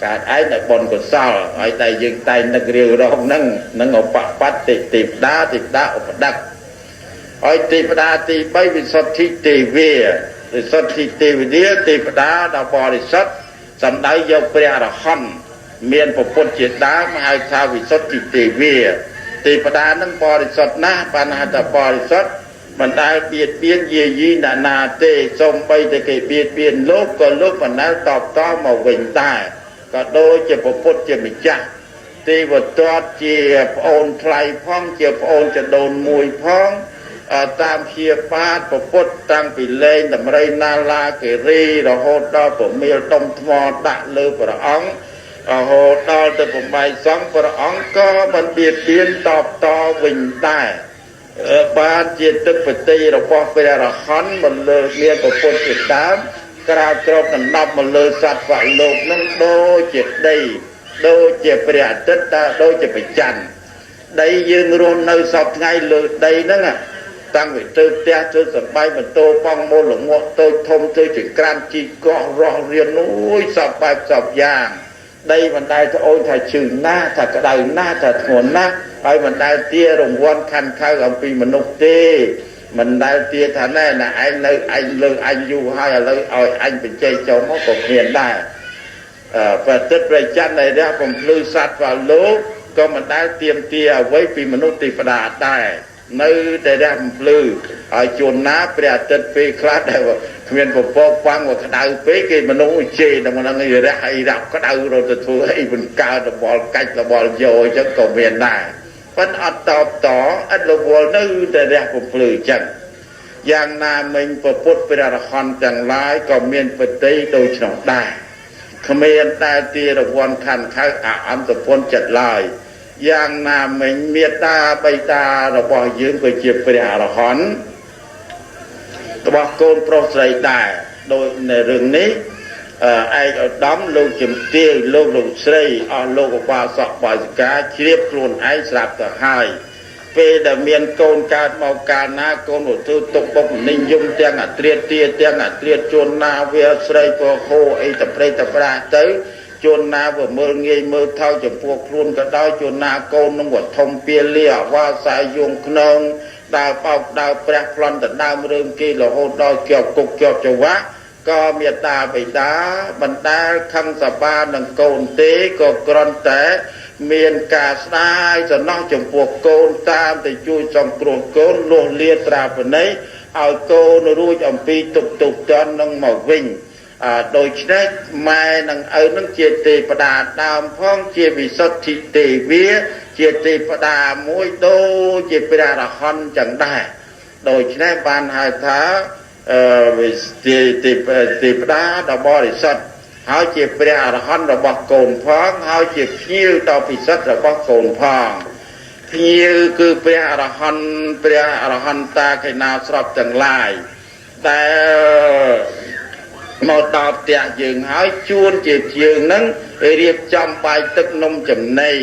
កើតឯងដោយបុណ្យកុសលហើយតែយើងតែនឹករៀវរងហ្នឹងនឹងឧបបត្តិទេវតាទេវតាឧបដឹកហើយទេវតាទី3វិសុទ្ធិទេវាវិសុទ្ធិទេវតាទេវតាដ៏បរិសុទ្ធសំដៅយកព្រះអរហន្តមានពុទ្ធជាដើមហៅថាវិសុទ្ធិទេវាទេវតានឹងបរិសុទ្ធណាស់បានហៅថាបរិសុទ្ធមិនដែលបៀតបៀនយាយីអ្នកណាទេសូម្បីតែគេបៀតបៀនលោកក៏លោកមិនដែលតបតមកវិញដែរក៏ដូចជាពុទ្ធជាម្ចាស់ទេវទត្តជាប្អូនថ្លៃផងជាប្អូនចដូនមួយផងតាមព្យាបាទពុទ្ធតាំងពីលែងតម្រៃណាឡាគិរីរហូតដល់ពមៀលដុំថ្មដាក់លើព្រះអង្គរហូតដល់ទៅបំបីសង្ឃព្រះអង្គក៏មិនបៀតបៀនតបតវិញដែរបានជាទឹកបតិរបស់ព្រះអរហន្តមកលើមានពុទ្ធជាដើមក្រាបគ្របដណ្ដប់មកលើសត្វលោកនឹងដូចជាដីដូចជាព្រះអាទិត្យតើដូចជាព្រះច័ន្ទដីយើងរស់នៅសពថ្ងៃលើដីហ្នឹងតាំងពីទៅផ្ទះធ្វើសបាយបន្ទោបងមូលល្ងក់តូចធំទៅជាក្រានជីកោះរស់រៀនអូយសពបែបសពយ៉ាងដីមិនដែលត្អូញថាឈឺណាស់ថាក្តៅណាស់ថាធ្ងន់ណាស់ហើយមិនដែលទារង្វាន់ខាន់ខៅអំពីមនុស្សទេមិនដែលទាថាណែណាឯងនៅឯងលើអញយូរហើយឥឡូវឲ្យអញបញ្ចេញចូលមកក៏គ្មានដែរប្រតិទព្រះច័ន្ទដែលរះបំភ្លឺសត្វវលោកក៏មិនដែលទាមទារអ្វីពីមនុស្សទេវតាដែរនៅតែរះបំភ្លឺហើយជួនណាព្រះអាទិត្យពេលខ្លះដែលគ្មានពពកបាំងមកក្តៅពេកគេមនុស្សជេរតែមិនដឹងរះអីរះក្តៅរត់ទៅធ្វើអីមិនកើតរបល់កាច់របល់យកអញ្ចឹងក៏មានដែរប៉ុន្តែអត់តបតឥតរវល់នៅតែរះបំភ្លឺអញ្ចឹងយ៉ាងណាមិញពុទ្ធព្រះអរហន្តទាំងឡាយក៏មានបតិដូច្នោះដែរ គ្មានដែលទីរង្វាន់ខាន់ខៅអអន្តពន្ធចិត្តឡើយយ៉ាងណាមិញមេត្តាបិតារបស់យើងក៏ជាព្រះអរហន្តរបស់កូនប្រុសស្រីដែរដោយនៅរឿងនេះឯកឧត្តមលោកជំទាវលោកលោកស្រីអស់លោកឧបាសកបាសិកាជ្រាបខ្លួនឯងស្រាប់ទៅហើយពេលដែលមានកូនកើតមកកាលណាកូនឧទ្ទិសទុកបុកម្នេញយំទាំងអត្រាទាទាំងអត្រាជួនណាវាស្រីក៏ហូអីតប្រេតប្រាស់ទៅជួនណាវាមើលងាយមើលថោកចំពោះខ្លួនក៏ដោយជួនណាកូននឹងវាធំពាលាអវាសាយយងខ្នងដើរបោកដើរព្រះប្លន់ដណ្ដើមរឿងគេរហូតដល់ជាប់គុកជាប់ច្រវាក់ក៏មេត្តាបិតាមិនដែលខឹងសបានឹងកូនទេក៏គ្រាន់តែមានការស្ដាយសំណោះចំពោះកូនតាមទៅជួយសង្គ្រោះកូនលុះលាត្រាបណីឲ្យកូនរួចអំពីទុកទុកតន់នឹងមកវិញដូច្នេះម៉ែនិងឪនឹងជាទេវតាដើមផងជាវិសុទ្ធិទេវាជាទេវតាមួយដូចជាព្រះអរហន្តចឹងដែរដូច្នេះបានហៅថាទេវតាដ៏បរិសុទ្ធហើយជាព្រះអរហន្តរបស់កូនផងហើយជាភ្ញៀវដ៏ពិសិដ្ឋរបស់កូនផងភ្ញៀវគឺព្រះអរហន្តព្រះអរហន្តាកេណាស្របទាំងឡាយដែលមកដល់ផ្ទះយើងហើយជួនជាភ្ញៀវនឹងរៀបចំបាយទឹកនំចំណី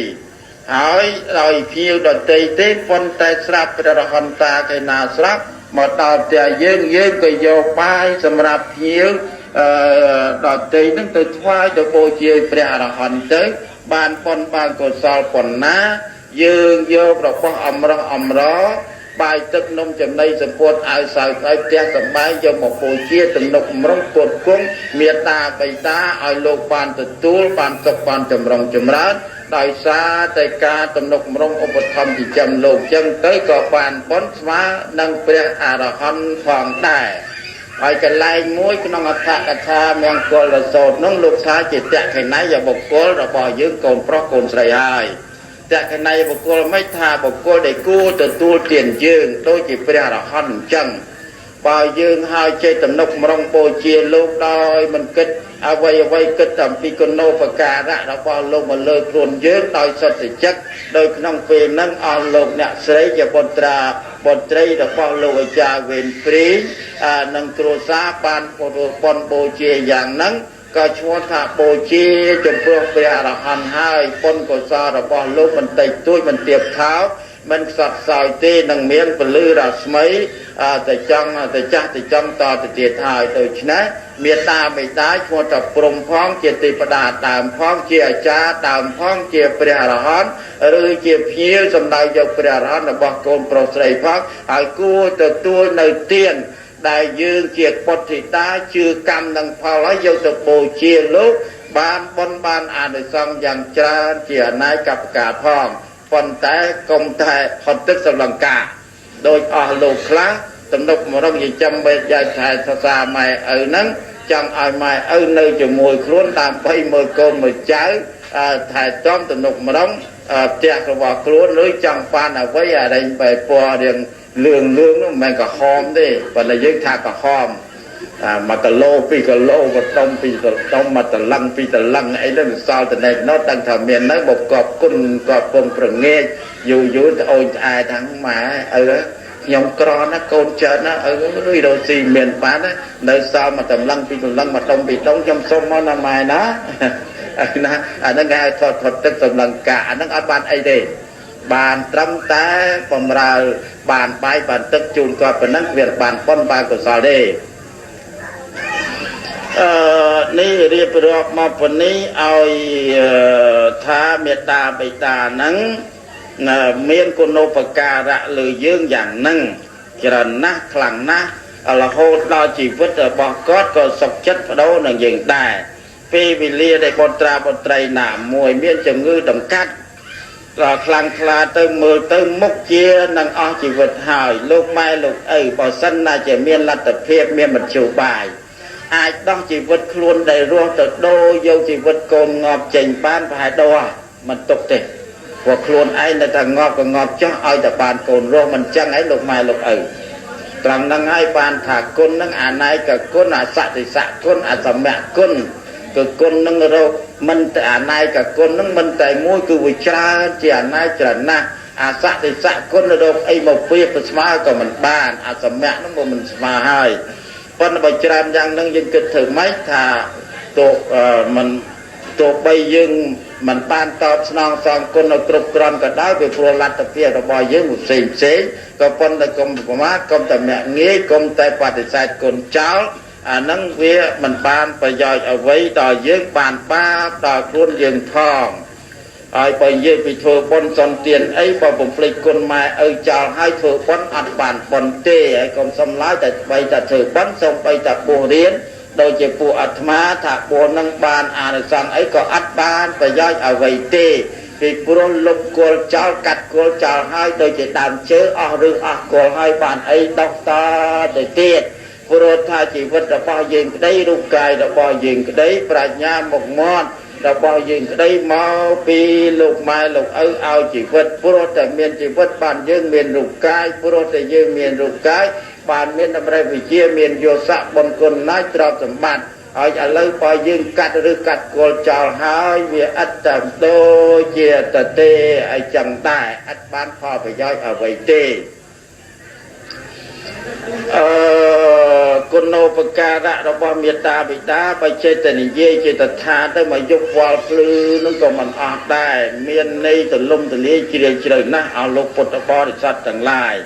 ហើយដោយភ្ញៀវដតីទេប៉ុន្តែស្រាប់ព្រះអរហន្តាកេណាស្រាប់មកដល់ផ្ទះយើងយើងក៏យកបាយសម្រាប់ភ្ញៀវដតីនឹងទៅថ្វាយទៅបូជាព្រះអរហន្តទៅបានប៉ុនបានកុសលប៉ុណ្ណាយើងយករបស់អំរោះអំរបាយទឹកនំចំណីសម្ពុតឲ្យសៅស្អីផ្ទះសម្បែងយកមកបូជាទំនុកម្រុងពុតគង់មេត្តាបិតាឲ្យលោកបានទទួលបានសុខបានចម្រុងចម្រើនដោយសារតែការទំនុកម្រុងឧបត្ថម្ភចិញ្ចឹមលោកចឹងទៅក៏បានបុណ្យស្មើនឹងព្រះអរហន្តផងដែរហើយកន្លែងមួយក្នុងអត្ថកថាមង្គលសោតនោះលោកថាជាតក្ខិណយបុគ្គលរបស់យើងកូនប្រុសកូនស្រីហើយតក្ខិណយបុគ្គលមិនថាបុគ្គលដែលគួរទទួលទានយើងដូចជាព្រះអរហន្តអញ្ចឹងបើយើងហើយចេះទំនុកម្រុងបូជាលោកដោយមិនគិតអ្វីអ្វីគិតតែពីគុណូបការៈរបស់លោកមកលើខ្លួនយើងដោយសុទ្ធចិត្តដោយក្នុងពេលហ្នឹងអស់លោកអ្នកស្រីជាបុត្រាបុត្រីរបស់លោកអាចារ្យវេនព្រីងនិងគ្រួសារបានប៉ុនបូជាយ៉ាងហ្នឹងក៏ឈ្មោះថាបូជាចំពោះព្រះអរហន្តហើយបុណ្យកុសលរបស់លោកមិនតិចតួចមិនទាបថោកមិនខ្សត់ខ្សោយទេនឹងមានពលឺរស្មីទៅចង់ទៅចាស់ទៅចង់តទៅទៀតហើយដូច្នេះមេត្តាបិតាឈ្មោះថាព្រំផងជាទេវតាដើមផងជាអាចារ្យដើមផងជាព្រះអរហន្តឬជាភ្ញៀវសំដៅយកព្រះអរហន្តរបស់កូនប្រុសស្រីផងហើយគួរទទួលនៅទានដែលយើងជាពុទ្ធិតាជឿកម្មនិងផលហើយយកទៅបូជាលោកបានបុណ្យបានអានិសង្សយ៉ាងច្រើនជាអនាយកបការផងប៉ុន្តែកុំតែហត់ទឹកសម្លង្កាដោយអស់លោកខ្លះទំនុកម្រុងចិញ្ចឹមបេយាយថែសរសើរម៉ែឪហ្នឹងចង់ឲ្យម៉ែឪនៅជាមួយខ្លួនដើម្បីមើលកូនមើលចៅថែទាំទំនុកម្រុងផ្ទះរបស់ខ្លួនឬចង់បានអ្វីអរិញបែពណ៌រៀងលឿងលឿងនោះមិនមែនក្រហមទេប៉ុន្តែយើងថាក្រហម1គីឡូ2គីឡូបដុំ2ដុំ1តលឹង2តលឹងអីនោះសល់តណេកណូតដឹងថាមាននៅបកបគុណកបពងប្រងែកយូរយូរត្អូញត្អែថាម៉ែឪខ្ញុំក្រណាស់កូនច្រើនណាស់ឪលុយរកស៊ីមានបាននៅសល់1តលឹង2តលឹង1ដុំ2ដុំខ្ញុំសុំមកណាម៉ែណាណាអាហ្នឹងគេហៅថត់ថត់ទឹកសម្លឹងកាអាហ្នឹងអត់បានអីទេបានត្រឹមតែបំរើបានបាយបានទឹកជូនគាត់ប៉ុណ្ណឹងវាបានប៉ុនបានកុសលទេនេះរៀបរាប់មកប៉ុណ្នេះឲ្យថាមេត្តាបិតាហ្នឹងមានគុណូបការៈលើយើងយ៉ាងហ្នឹងច្រើនណាស់ខ្លាំងណាស់រហូតដល់ជីវិតរបស់គាត់ក៏សុខចិត្តបដូរនឹងយើងដែរពេលវេលាដែលបុត្រាបុត្រីណាមួយមានជំងឺតម្កាត់ដល់ខ្លាំងខ្លាទៅមើលទៅមុខជានឹងអស់ជីវិតហើយលោកម៉ែលោកឪបើសិនណាជាមានលទ្ធភាពមានមធ្យោបាយអាចដោះជីវិតខ្លួនដែលរស់ទៅដូរយកជីវិតកូនងាប់ចេញបានប្រហែលដូរមិនទុកទេព្រោះខ្លួនឯងនៅតែងាប់ក៏ងាប់ចោះឲ្យតែបានកូនរស់មិនចឹងឯងលោកម៉ែលោកឪត្រង់ហ្នឹងហើយបានថាគុណហ្នឹងអណៃកគុណអសតិសៈគុណអសមៈគុណ គឺគុណនឹងរកមិនតែអណែកគុណនឹងមិនតែមួយគឺវាច្រើនជាអណែកច្រើនណាស់អសតិសៈគុណរកអីមកប្រៀបស្មើក៏មិនបានអសមៈនឹងមិនស្មើហើយប៉ុន្តែបើច្រើនយ៉ាងនឹងយើងគិតធ្វើម៉េចថាទោះមិនទោះបីយើងមិនបានតបស្នងសងគុណឲ្យគ្រប់គ្រាន់ក៏ដោយពីព្រោះលទ្ធភាពរបស់យើងផ្សេងផ្សេងក៏ប៉ុន្តែកុំប្រមាថកុំតែមាក់ងាយកុំតែបដិសេធគុណចោលអានឹងវាមិនបានប្រយោជន៍អ្វីដល់យើងបានបាបដល់ខ្លួនយើងផងហើយបើនិយាយពីធ្វើបុណ្យសន្ទានអីបើបំភ្លេចគុណម៉ែឪចោលហើយធ្វើបុណ្យអត់បានបុណ្យទេហើយកុំសំឡាយតែបីតែធ្វើបុណ្យសូម្បីតែបួសរៀនដូចជាពួកអាត្មាថាបួសនឹងបានអានិសង្សអីក៏អត់បានប្រយោជន៍អ្វីទេពីព្រោះលុបគល់ចោលកាត់គល់ចោលហើយដូចជាដើមឈើអស់ឬអស់គល់ហើយបានអីដោះតទៅទៀតព្រោះថាជីវិតរបស់យើងក្តីរូបកាយរបស់យើងក្តីប្រាជ្ញាមុខមាត់របស់យើងក្តីមកពីលោកម៉ែលោកឪឲ្យជីវិតព្រោះតែមានជីវិតបានយើងមានរូបកាយព្រោះតែយើងមានរូបកាយបានមានតម្រូវវិជាមានយោស័កបុណ្យគុណណាច់ទ្រព្យសម្បត្តិហើយឥឡូវបើយើងកាត់ឬកាត់គល់ចោលហើយវាឥតតែដូចជាតទេអីចឹងដែរឥតបានផលប្រយោជន៍អ្វីទេគុណូបការៈរបស់មេត្តាបិតាបើចេះតែនិយាយចេះតែថាទៅមកយកវល់ភ្លឺនឹងក៏មិនអស់ដែរមានន័យទលំទលាយជ្រាលជ្រៅណាស់អស់លោកពុទ្ធបរិស័ទទាំងឡាយ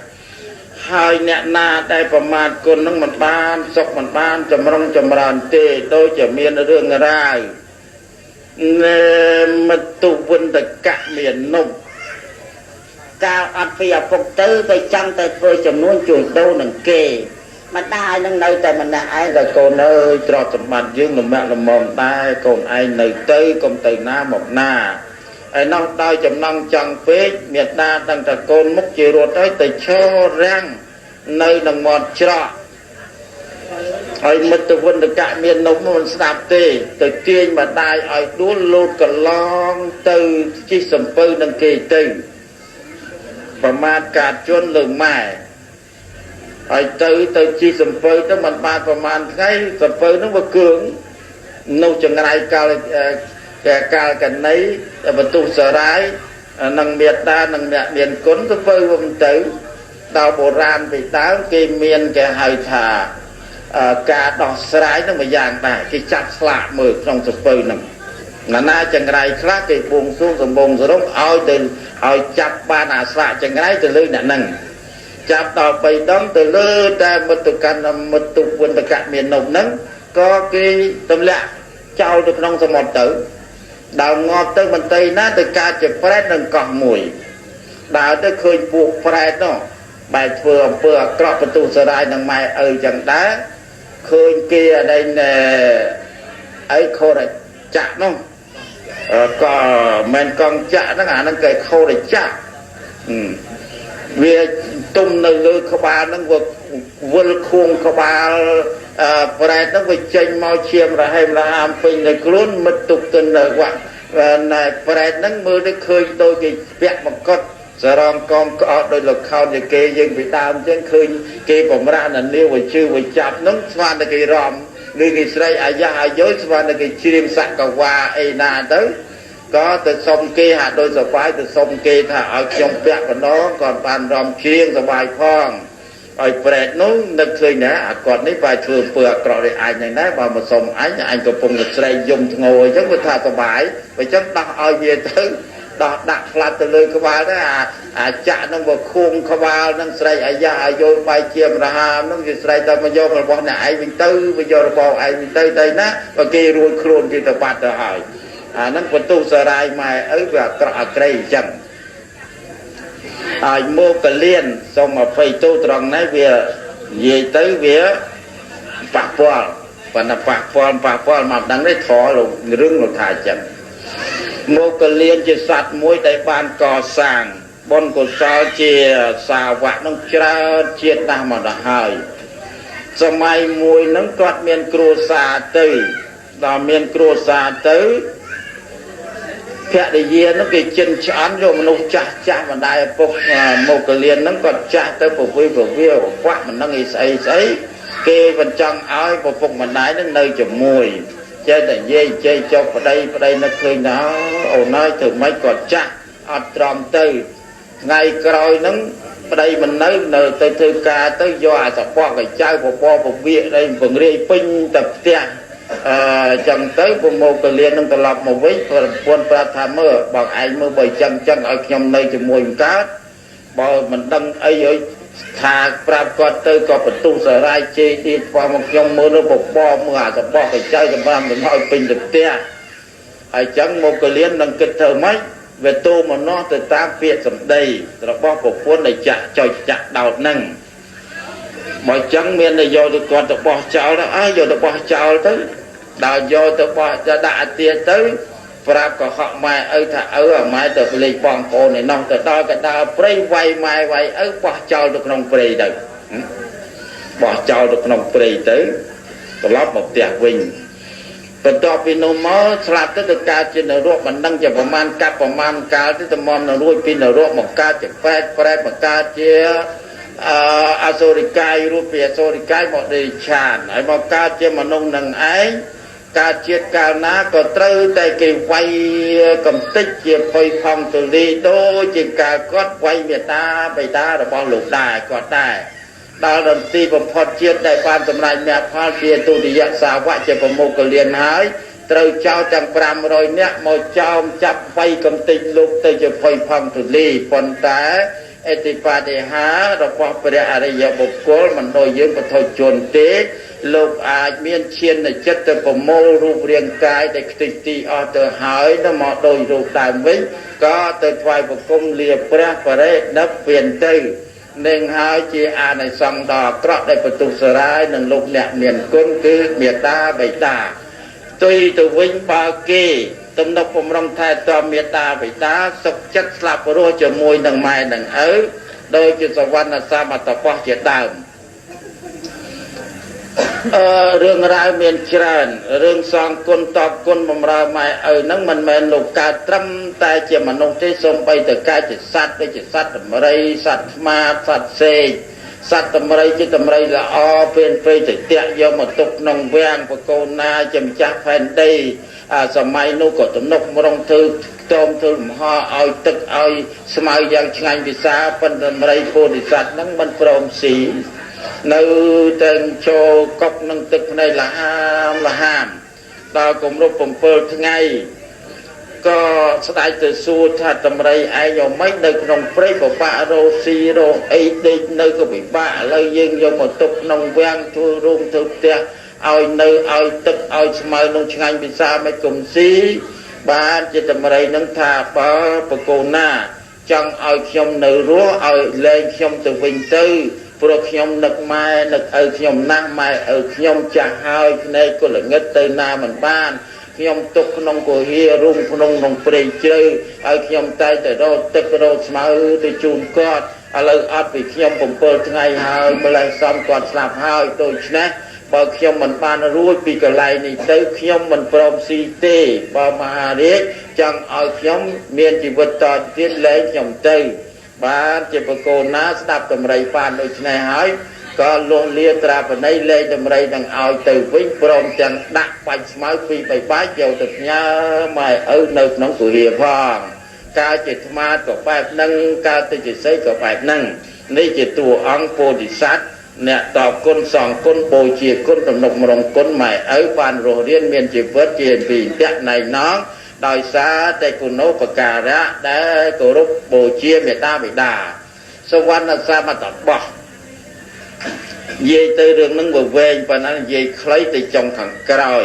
ហើយអ្នកណាដែលប្រមាថគុណនឹងមិនបានសុខមិនបានចម្រុងចម្រើនទេដូចជាមានរឿងរ៉ាវមិតុវិន្តកៈមាននុកាលអត់ពីឪពុកទៅទៅចង់តែធ្វើចំនួនជួញដូរនឹងគេម្ដាយនឹងនៅតែម្នាក់ឯងតែកូនអើយទ្រព្យសម្បត្តិយើងលំបាកលំមដែរកូនឯងនៅទៅកុំទៅណាមកណាឯនោះដោយចំណងចង់ពេកមេដាដឹងតែកូនមុខជារត់ហើយទៅឈររាំងនៅនឹងមាត់ច្រកហើយមិត្តវិន្តកៈមាននំមិនស្ដាប់ទេទៅទាញម្ដាយឲ្យដួលលោតកន្លងទៅជិះសំពៅនឹងគេទៅប្រមាថកាតជនលើម៉ែហើយទៅជិះសំពៅទៅមិនបានប្រមាណថ្ងៃសំពៅនឹងវាគឿងនោះចង្រៃកាលកណីបន្ទុះសរាយនិងមេត្តានិងអ្នកមានគុណសំពៅវាមិនទៅដល់បុរាណពីដើមគេមានគេហៅថាការដោះស្រាយនឹងមួយយ៉ាងដែរគេចាប់ស្លាកមើលក្នុងសំពៅនឹងណានាចង្រៃខ្លះគេបួងសួងសម្បងសរុំឲ្យទៅឲ្យចាប់បានអាស្លាកចង្រៃទៅលើអ្នកនឹងចាប់ដល់3ដងទៅលើតែមិត្តកណ្ណមិត្តវិន្តកៈមាននំហ្នឹងក៏គេទម្លាក់ចោលទៅក្នុងសមុទ្រទៅដើមងាប់ទៅបន្តីណាទៅកើតជាប្រែតនឹងកោះមួយដើរទៅឃើញពួកប្រែតនោះបែរធ្វើអំពើអាក្រក់បន្ទុះសរាយនឹងម៉ែឪចឹងដែរឃើញគេអីណែអីខោរចៈនោះក៏មិនកងចៈហ្នឹងអាហ្នឹងគេខោរចៈវាទុំនៅលើក្បាលហ្នឹងវាវិលខួងក្បាលប្រែតហ្នឹងវាចេញមកឈាមរហេមរហាមពេញនៅខ្លួនមិត្តទុកទៅនៅវត្តណែប្រែតហ្នឹងមើលទៅឃើញដូចគេពាក់មកុដសរងកងក្អកដោយលខោនជាគេយើងពីដើមអញ្ចឹងឃើញគេបំរាស់នានាវាជឿវាចាប់ហ្នឹងស្មានតែគេរំឬគេស្រីអាយ៉ាអាយុស្មានតែគេច្រៀងសកវ៉ាអីណាទៅក៏ទៅសុំគេហាក់ដូចសបាយទៅសុំគេថាឲ្យខ្ញុំពាក់បណ្ដងក៏បានរំច្រៀងសបាយផងឲ្យប្រែតនោះនឹកឃើញណាអាគាត់នេះបើធ្វើអំពើអាក្រក់នេះអញហ្នឹងដែរបើមកសុំអញអញកំពុងតែស្រែកយំធ្ងោអញ្ចឹងវាថាសបាយបើអញ្ចឹងដោះឲ្យវាទៅដោះដាក់ផ្លាត់ទៅលើក្បាលទៅអាចាក់នឹងវាខួងក្បាលនឹងស្រែកអាយ៉ាអាយល់បាយជាមរហាមនឹងគេស្រែកតែមកយករបស់អ្នកឯងវិញទៅមកយករបស់ឯងវិញទៅទៅណាបើគេរួចខ្លួនគេទៅបាត់ទៅហើយអាហ្នឹងបន្ទុះសរាយម៉ែឪវាអាក្រក់អាក្រីអញ្ចឹងហើយមកកលៀនសូមអភ័យទោសត្រង់នេះវានិយាយទៅវាប៉ះពាល់ប៉ុន្តែប៉ះពាល់មកដឹងទេថលោករឿងលោកថាអញ្ចឹងមកកលៀនជាសត្វមួយដែលបានកសាងបុណ្យកុសលជាសាវកនឹងច្រើនជាតិណាស់មកដល់ហើយសម័យមួយនឹងគាត់មានគ្រួសារទៅដល់មានគ្រួសារទៅភរិយានោះគេចិនឆ្អន់យកមនុស្សចាស់ចាស់បណ្ដាយឪពុកមកកលៀនហ្នឹងគាត់ចាស់ទៅពវិពវាខ្វាក់មិនដឹងអីស្អីស្អីគេមិនចង់ឲ្យឪពុកម្ដាយហ្នឹងនៅជាមួយ ចេះតែនិយាយចេះចុះប្តីប្តីនឹកឃើញថាអូនអើយធ្វើម៉េចគាត់ចាស់អត់ទ្រាំទៅថ្ងៃក្រោយហ្នឹងប្តីមិននៅនៅទៅធ្វើការទៅយកអាសបកកចៅពពពវៀកអីពង្រាយពេញតែផ្ទះអឺចឹងទៅប្រមោកលៀននឹងត្រឡប់មកវិញប្រពន្ធប្រាប់ថាមើលបងឯងមើលបើចឹងចឹងឲ្យខ្ញុំនៅជាមួយមិនកើតបើមិនដឹងអីឲ្យថាប្រាប់គាត់ទៅក៏បន្ទុះសារាយជេរទៀតខ្វះមកខ្ញុំមើលនោះបបមើលអាសបកកចៅសម្រាប់មិនឲ្យពេញទៅផ្ទះហើយចឹងមកកលៀននឹងគិតធ្វើម៉េចវាទោមនោះទៅតាមពាក្យសម្ដីរបស់ប្រពន្ធដែលចាក់ចុចចាក់ដោតហ្នឹងបើចឹងមានតែយកទៅគាត់ទៅបោះចោលទៅអើយកទៅបោះចោលទៅដល់យកទៅបោះដាក់អាទៀតទៅប្រាប់ក៏ហក់ម៉ែឪថាឪអាម៉ែទៅលេងបងប្អូនឯនោះទៅដល់កដាលព្រៃវាយម៉ែវាយឪបោះចោលទៅក្នុងព្រៃទៅបោះចោលទៅក្នុងព្រៃទៅត្រឡប់មកផ្ទះវិញបន្ទាប់ពីនោះមកស្លាប់ទៅទៅកើតជានរកមិនដឹងជាប្រមាណកាប់ប្រមាណកាលទៅទៅមនរួចពីនរកមកកើតជាប្រែតប្រែតមកកើតជាអសុរិកាយរូបពីអសុរិកាយមកដេឆានហើយមកកើតជាមនុស្សនឹងឯងកើតជាតិកាលណាក៏ត្រូវតែគេវាយកំតិចជាភុយផង់ទលីដូចជាកាលគាត់វាយមេតាបិតារបស់លោកដែរគាត់ដែរដល់ដល់ទីបំផុតជាតិដែលបានសម្រេចមគ្គផលជាទុតិយសាវកជាប្រមុខកលៀនហើយត្រូវចោលទាំង500នាក់មកចោមចាប់វាយកំតិចលោកទៅជាភុយផង់ទលីប៉ុន្តែអតិបដិហារបស់ព្រះអរិយបុគ្គលមិនដូចយើងពុទ្ធជនទេលោកអាចមានឈានចិត្តទៅប្រមូលរូបរាងកាយដែលខ្ទេចទីអស់ទៅហើយទៅមកដូចរូបដើមវិញក៏ទៅថ្វាយបង្គំលាព្រះបរិនិព្វានទៅនឹងហើយជាអានិសង្សដ៏អាក្រក់ដែលបន្ទុះសរាយនឹងលោកអ្នកមានគុណគឺមេត្តាបិតាផ្ទុយទៅវិញបើគេទំនុកបំរុងថែទាំមេត្តាបិតាសុខចិត្តស្លាប់រស់ជាមួយនឹងម៉ែនឹងឪដោយជាសវណ្ណសមត្ថបោះជាដើមរឿងរ៉ាវមានច្រើនរឿងសងគុណតបគុណបំរើម៉ែឪហ្នឹងមិនមែនលោកកើតត្រឹមតែជាមនុស្សទេសូម្បីតែកើតជាសត្វដូចជាសត្វដំរីសត្វឆ្មាសត្វសេកសត្វដំរីជាដំរីល្អពេលពេលទៅតាក់យកមកទុកក្នុងវាំងបកូនណាជាម្ចាស់ផែនដីសម័យនោះក៏ទំនុកម្រងធ្វើខ្ទមធ្វើលំហឲ្យទឹកឲ្យស្មៅយ៉ាងឆ្ងាញ់ពិសាប៉ុន្តែដំរីពោធិសត្វហ្នឹងមិនព្រមស៊ីនៅតែចូលកុកនឹងទឹកភ្នែកលហាមលហាមដល់គម្រប់7ថ្ងៃក៏ស្ដេចទៅសួរថាដំរីឯងយ៉ាងម៉េចនៅក្នុងព្រៃពិបាករកស៊ីរកអីដេកនៅក៏ពិបាកឥឡូវយើងយកមកទុកក្នុងវាំងធ្វើរោងធ្វើផ្ទះឲ្យនៅឲ្យទឹកឲ្យស្មៅនឹងឆ្ងាញ់ពិសាមិនគុំស៊ីបានជាដំរីនឹងថាបើបកូនណាចង់ឲ្យខ្ញុំនៅរស់ឲ្យលែងខ្ញុំទៅវិញទៅព្រោះខ្ញុំនឹកម៉ែនឹកឪខ្ញុំណាស់ម៉ែឪខ្ញុំចាស់ហើយភ្នែកក៏ល្ងឹតទៅណាមិនបានខ្ញុំទុកក្នុងគុហារុំក្នុងក្នុងព្រៃជ្រៅឲ្យខ្ញុំតែទៅរកទឹករកស្មៅទៅជូនគាត់ឥឡូវអត់ពីខ្ញុំ7ថ្ងៃហើយម្លេះសំគាត់ស្លាប់ហើយដូច្នេះបើខ្ញុំមិនបានរួចពីកន្លែងនេះទៅខ្ញុំមិនព្រមស៊ីទេបើមហារាជចង់ឲ្យខ្ញុំមានជីវិតតទៀតលែងខ្ញុំទៅបានជាបកូនណាស្ដាប់តម្រៃបានដូច្នេះហើយក៏លុះលាត្រាបណីលែងតម្រៃនឹងឲ្យទៅវិញព្រមទាំងដាក់បាច់ស្មៅពីរបីបាច់យកទៅផ្ញើម៉ែឪនៅក្នុងគុហាផងកើតជាថ្មាក៏បែបហ្នឹងកើតទៅជាសីក៏បែបហ្នឹងនេះជាតួអង្គពោធិសត្វអ្នកតបគុណសងគុណបូជាគុណទំនុកម្រងគុណម៉ែឪបានរស់រានមានជីវិតជាពីតៈណៃណងដោយសារតែគុណូបការៈដែលគោរពបូជាមេត្តាបិតាសវណ្ណសមត្ថបោះនិយាយទៅរឿងហ្នឹងវាវែងប៉ុណ្ណានិយាយខ្លីទៅចុងខាងក្រោយ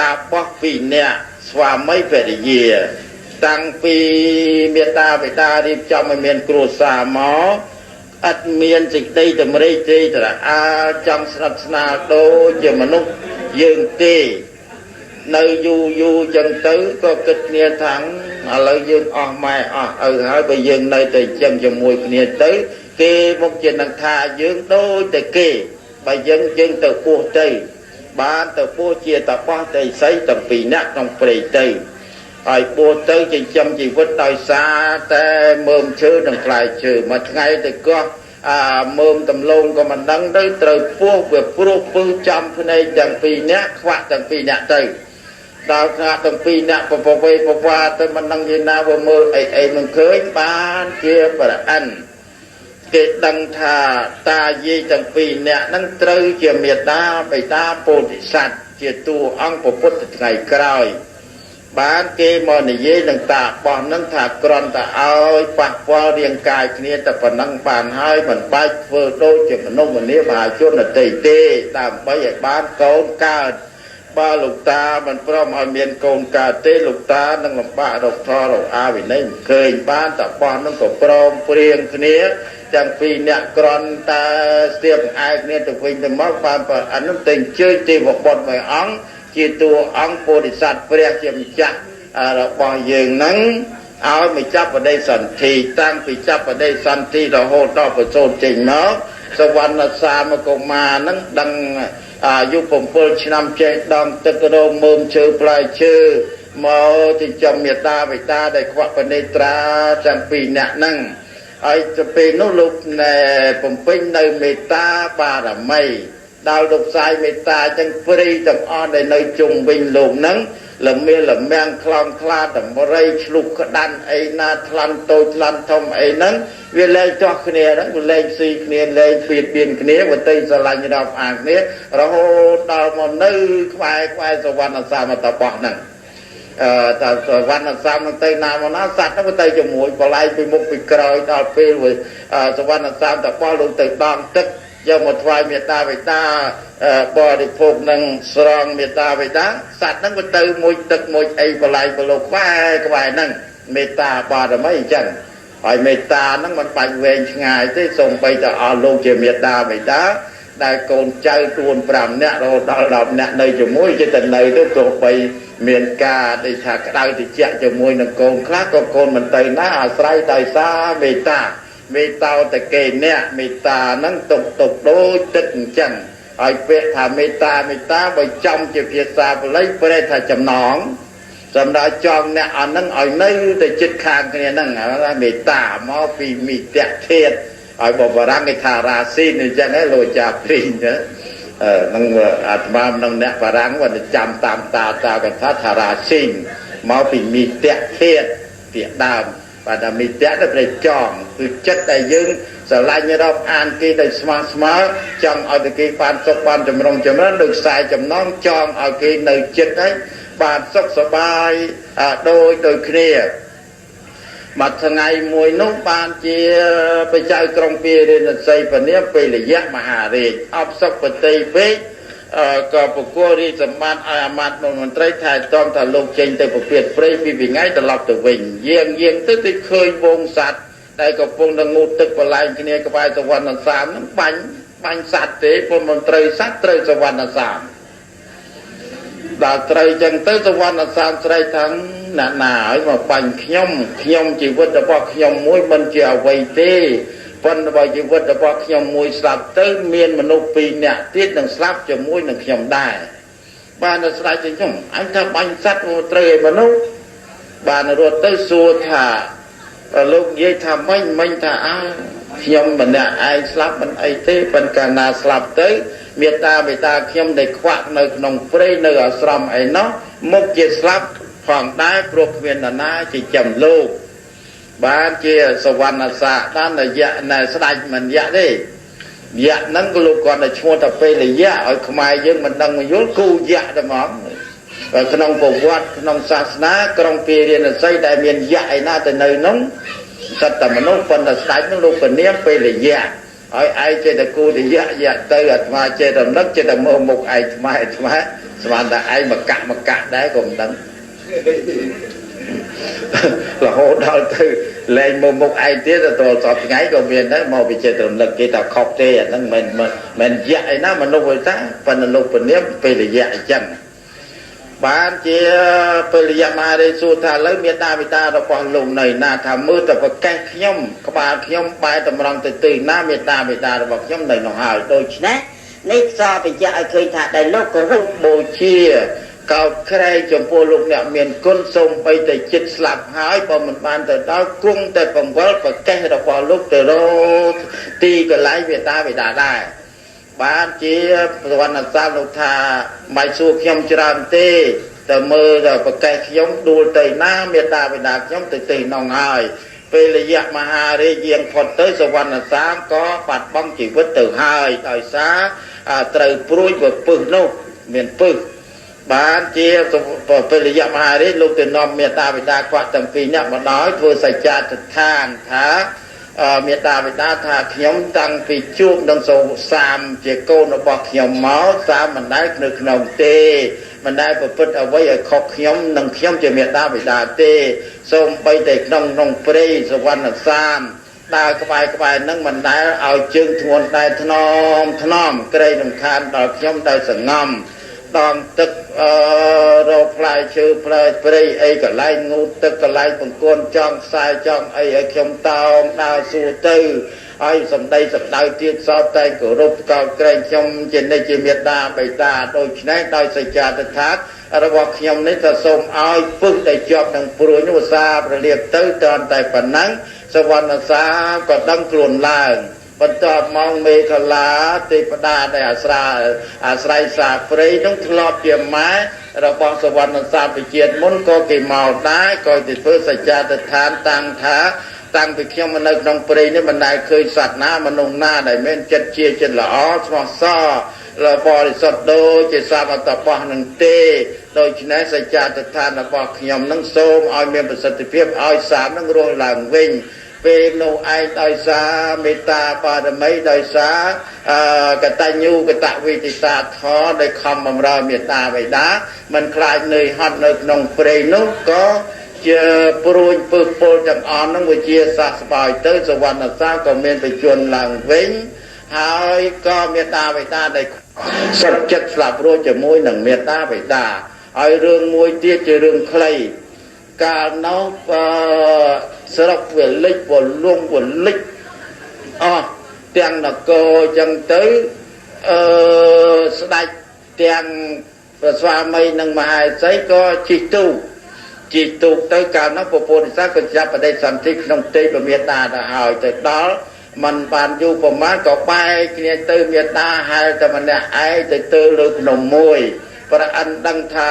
តាបោះពីរនាក់ស្វាមីភរិយាតាំងពីមេត្តាបិតារៀបចំឲ្យមានគ្រួសារមកអត់មានសេចក្តីតម្រេចទេត្រអាលចង់ស្និទ្ធស្នាលដូចជាមនុស្សយើងទេនៅយូរយូរចឹងទៅក៏គិតគ្នាថាឥឡូវយើងអស់ម៉ែអស់ឪហើយបើយើងនៅតែចឹងជាមួយគ្នាទៅគេមកជានឹងថាយើងដូចតែគេបើយើងទៅពោះទៅបានទៅពោះជាតបោះទៅសីទាំងពីរនាក់ក្នុងព្រៃទៅហើយពោះទៅចិញ្ចឹមជីវិតដោយសារតែមើមឈើនិងផ្លែឈើមួយថ្ងៃទៅកោះមើមដំឡូងក៏មិនដឹងទៅត្រូវពោះវាព្រោះពឹសចំភ្នែកទាំងពីរនាក់ខ្វាក់ទាំងពីរនាក់ទៅ ដល់ថ្នាក់ទាំងពីរអ្នកពពវេពវ៉ាទៅមិនដឹងយីណាវាមើលអីអីមិនឃើញបានជាប្រអិនគេដឹងថាតាយាយទាំងពីរអ្នកនឹងត្រូវជាមេដាបិតាពោធិសត្វជាតួអង្គពុទ្ធថ្ងៃក្រោយបានគេមកនិយាយនឹងតាបោះនឹងថាគ្រាន់តែឲ្យប៉ះពាល់រាងកាយគ្នាតែប៉ុណ្ណឹងបានហើយមិនបាច់ធ្វើដូចជាមនុស្សម្នាមហាជនដទៃទេដើម្បីឲ្យបានកូនកើតបើលោកតាមិនព្រមឲ្យមានកូនកើតទេលោកតានឹងលំបាករកធររកអាវិន័យមិនឃើញបានតាបោះនឹងក៏ព្រមព្រៀងគ្នាទាំងពីរអ្នកក្រន់តែស្ទាបឯកគ្នាទៅវិញទៅមកបានប្រអិននឹងទៅអញ្ជើញទេវបុត្រមួយអង្គជាតួអង្គពោធិសត្វព្រះជាម្ចាស់របស់យើងនឹងឲ្យមកចាប់បដិសន្ធិតាំងពីចាប់បដិសន្ធិរហូតដល់ប្រសូតចេញមកសវណ្ណសាមកុមារនឹងដឹងអាយុ7ឆ្នាំចេះដងទឹករោមមើមឈើផ្លែឈើមកចិញ្ចឹមមេតាបិតាដែលខ្វាក់បនេត្រាទាំងពីរអ្នកហ្នឹងហើយទៅពេលនោះលោកណែបំពេញនៅមេត្តាបារមីដល់លោកផ្សាយមេត្តាចឹងព្រៃទាំងអស់ដែលនៅជុំវិញលោកហ្នឹងលមៀលមាំងខ្លោងខ្លាតម្រៃឆ្លុះក្តាន់អីណាថ្លាន់តូចថ្លាន់ធំអីហ្នឹងវាលែងទាស់គ្នាហ្នឹងវាលែងស៊ីគ្នាលែងបៀតបៀនគ្នាវតីស្រឡាញ់រាប់អានគ្នារហូតដល់មកនៅក្បែរក្បែរសវណ្ណសាមតបោះហ្នឹងតើសវណ្ណសាមនឹងទៅណាមកណាសត្វហ្នឹងវាទៅជាមួយបល័យពីមុខពីក្រោយដល់ពេលសវណ្ណសាមតបោះលោកទៅដងទឹកយកមកថ្វាយមេត្តាបិតាបរិភោគនឹងស្រង់មេត្តាបិតាសត្វហ្នឹងវាទៅមួយទឹកមួយអីបល័យបលោកក្បែរក្បែរហ្នឹងមេត្តាបារមីអញ្ចឹងហើយមេត្តាហ្នឹងមិនបាច់វែងឆ្ងាយទេសូម្បីតែអស់លោកជាមេត្តាបិតាដែលកូនចៅ4 5នាក់រហូតដល់10នាក់នៅជាមួយចេះតែនៅទៅទោះបីមានការដូចថាក្តៅត្រជាក់ជាមួយនឹងកូនខ្លះក៏កូនមិនទៅណាអាស្រ័យដោយសារមេត្តាមេតោតកេអ្នកមេត្តាហ្នឹងទុកទុកដូចទឹកអញ្ចឹងហើយពាក្យថាមេត្តាមេត្តាបើចំជាភាសាបាលីប្រែថាចំណងសម្រាប់ចងអ្នកអស់ហ្នឹងឲ្យនៅតែចិត្តខាងគ្នាហ្នឹងថាមេត្តាមកពីមិត្តធាតុឲ្យបបារាំងគេថារាស៊ីនអញ្ចឹងឯងលោកចាព្រីងនឹងអាត្មានឹងអ្នកបារាំងគាត់ចាំតាមតាតាគាត់ថារាស៊ីនមកពីមិត្តធាតុពាក្យដើមបាទតែមិត្តៈទៅប្រចងគឺចិត្តដែលយើងស្រឡាញ់រាប់អានគេដោយស្មោះស្មើចង់ឲ្យតែគេបានសុខបានចម្រុងចម្រើនដូចខ្សែចំណងចងឲ្យគេនៅចិត្តហើយបានសុខសប្បាយដូចគ្នាមួយថ្ងៃមួយនោះបានជាបច្ច័យក្រុងពារាណសីពនាពលយៈមហារាជអបសុខបតីពេកក៏ប្រគល់រាជសម្បត្តិឲ្យអាមាត្យមន្ត្រីថែទាំថាលោកចេញទៅប្រពៀតព្រៃពីថ្ងៃត្រឡប់ទៅវិញយាងយាងទៅទៅឃើញវងសត្វដែលកំពុងតែងូតទឹកបលែងគ្នាក្បែរសវណ្ណសាមហ្នឹងបាញ់សត្វទេព្រោះមន្ត្រីសត្វត្រូវសវណ្ណសាមដល់ត្រូវចឹងទៅសវណ្ណសាមស្រែកថាអ្នកណាឲ្យមកបាញ់ខ្ញុំខ្ញុំជីវិតរបស់ខ្ញុំមួយមិនជាអ្វីទេប៉ុន្តែបើជីវិតរបស់ខ្ញុំមួយស្លាប់ទៅមានមនុស្សពីរនាក់ទៀតនឹងស្លាប់ជាមួយនឹងខ្ញុំដែរបានទៅស្រែកទៅខ្ញុំអញថាបាញ់សត្វមកត្រូវឲ្យមនុស្សបានរត់ទៅសួរថាលោកនិយាយថាមិញមិញថាអើខ្ញុំម្នាក់ឯងស្លាប់មិនអីទេប៉ុន្តែកាលណាស្លាប់ទៅមេត្តាបិតាខ្ញុំដែលខ្វាក់នៅក្នុងព្រៃនៅអាស្រមអីណោះមុខជាស្លាប់ផងដែរព្រោះគ្មាននរណាចិញ្ចឹមលោកបានជាសវណ្ណសាបានរយៈណែស្ដេចមិនយៈទេយៈហ្នឹងក៏លោកគាត់តែឈ្មោះតែពេលយៈឲ្យខ្មែរយើងមិនដឹងមកយល់គូយៈតែហ្មងបើក្នុងប្រវត្តិក្នុងសាសនាក្រុងពារាណសីដែលមានយៈឯណាទៅនៅនោះសត្វតែមនុស្សប៉ុន្តែស្ដេចហ្នឹងលោកពនាមពេលយៈឲ្យឯងចេះតែគូតយៈយៈទៅអាត្មាចេះតែរំលឹកចេះតែមើលមុខឯងថ្មឯថ្មស្មានតែឯងមកកាក់មកកាក់ដែរក៏មិនដឹងរហូតដល់ទៅលែងមកមុខឯងទៀតទៅសពថ្ងៃក៏មានដែរមកពីចេះរំលឹកគេថាខុសទេអាហ្នឹងមិនមិនយៈឯណាមនុស្សឯតាប៉ុន្តែលោកពនាមពេលយៈអញ្ចឹងបានជាពលយមហារាជសួរថាឥឡូវមេដាបិតារបស់លោកនៅណាថាមើលតែប្រកេះខ្ញុំក្បាលខ្ញុំបែរតម្រង់ទៅទិសណាមេដាបិតារបស់ខ្ញុំនៅនោះហើយដូច្នេះ នេះសបញ្ជាក់ឲ្យឃើញថាដែលលោកគោរពបូជាកោតក្រែងចំពោះលោកអ្នកមានគុណសូម្បីតែចិត្តស្លាប់ហើយបើមិនបានទៅដល់គង់តែបង្វិលប្រកេះរបស់លោកទៅរកទីកន្លែងមេដាបិតាដែរបានជាវណ្ណសាលោកថាមិនសួរខ្ញុំច្រើនទេ តែមើលដល់ប្រកេះខ្ញុំដួលទៅណាមេតាបិតាខ្ញុំទៅទីនងហើយពេលរយៈមហារាជយាងផុតទៅសវណ្ណសាមក៏បាត់បង់ជីវិតទៅហើយដោយសារត្រូវព្រួយពពឹសនោះមានពឹសបានជាពេលរយៈមហារាជលោកទៅនាំមេតាបិតាខ្វាក់ទាំងពីរនាក់មកដល់ធ្វើសច្ចាដ្ឋានថាមេតាបិតាថាខ្ញុំតាំងពីជួបនឹងសូសាមជាកូនរបស់ខ្ញុំមកសាមមិនដែលនៅក្នុងទេមិនដែលប្រព្រឹត្តអ្វីឲ្យខុសខ្ញុំនិងខ្ញុំជាមេតាបិតាទេសូម្បីតែក្នុងក្នុងព្រៃសវណ្ណសាមដើរក្បែរក្បែរនឹងមិនដែលឲ្យជើងធ្ងន់ដែរថ្នមថ្នមក្រែងរំខានដល់ខ្ញុំដោយសងំដងទឹករកផ្លែឈើផ្លែព្រៃអីកន្លែងងូតទឹកកន្លែងបង្គន់ចង់ខ្សែចង់អីឲ្យខ្ញុំតោងដើរសួរទៅហើយសម្ដីសម្ដៅទៀតសោតតែគោរពកោតក្រែងខ្ញុំជានិច្ចជាមេត្តាបិតាដូច្នេះដោយសច្ចាទដ្ឋានរបស់ខ្ញុំនេះថាសូមឲ្យពឹសដែលជាប់នឹងព្រួយនោះសាប្រលៀបទៅត្រឹមតែប៉ុណ្ណឹងសវណ្ណសាក៏ដឹងខ្លួនឡើងបន្ទាប់មកមេខលាទេពតាដែលអាស្រ័យសាព្រៃនោះធ្លាប់ជាម៉ែរបស់សវណ្ណសាពជាតិមុនក៏គេមកដែរក៏ទៅធ្វើសច្ចាទដ្ឋានតាំងថាតាំងពីខ្ញុំមកនៅក្នុងព្រៃនេះមិនដែលឃើញសត្វណាមនុស្សណាដែលមានចិត្តជាចិត្តល្អស្មោះសរបរិសុទ្ធដូចជាសត្វអត្តបោះនឹងទេដូច្នេះសច្ចាទដ្ឋានរបស់ខ្ញុំនឹងសូមឲ្យមានប្រសិទ្ធភាពឲ្យសាមនឹងរស់ឡើងវិញពេលនោះឯងដោយសារមេត្តាបារមីដោយសារកតញ្ញូកតវិទិតាធម៌ដែលខំបំរើមេត្តាបិតាមិនខ្លាចនឿយហត់នៅក្នុងព្រៃនោះក៏ជាព្រួយពឹសពលទាំងអស់នឹងវិជាសះស្បើយទៅសវណ្ណសាក៏មានបជនឡើងវិញហើយក៏មេត្តាបិតាដែលសុខចិត្តស្លាប់រស់ជាមួយនឹងមេត្តាបិតាហើយរឿងមួយទៀតជារឿងខ្លីកាលនោះស្រុកវាលិចវលងវលិចអស់ទាំងនគរចឹងទៅស្ដេចទាំងព្រះស្វាមីនិងមហេសីក៏ជិះទូកទៅកាលនោះពពុទ្ធសាសក៏ចាប់បដិសន្ធិក្នុងទេពមេតាទៅហើយទៅដល់มันបានយូរប្រមាណក៏បែកគ្នាទៅមេតាហែលតែម្នាក់ឯងទៅទើលើភ្នំមួយព្រះអិនដឹងថា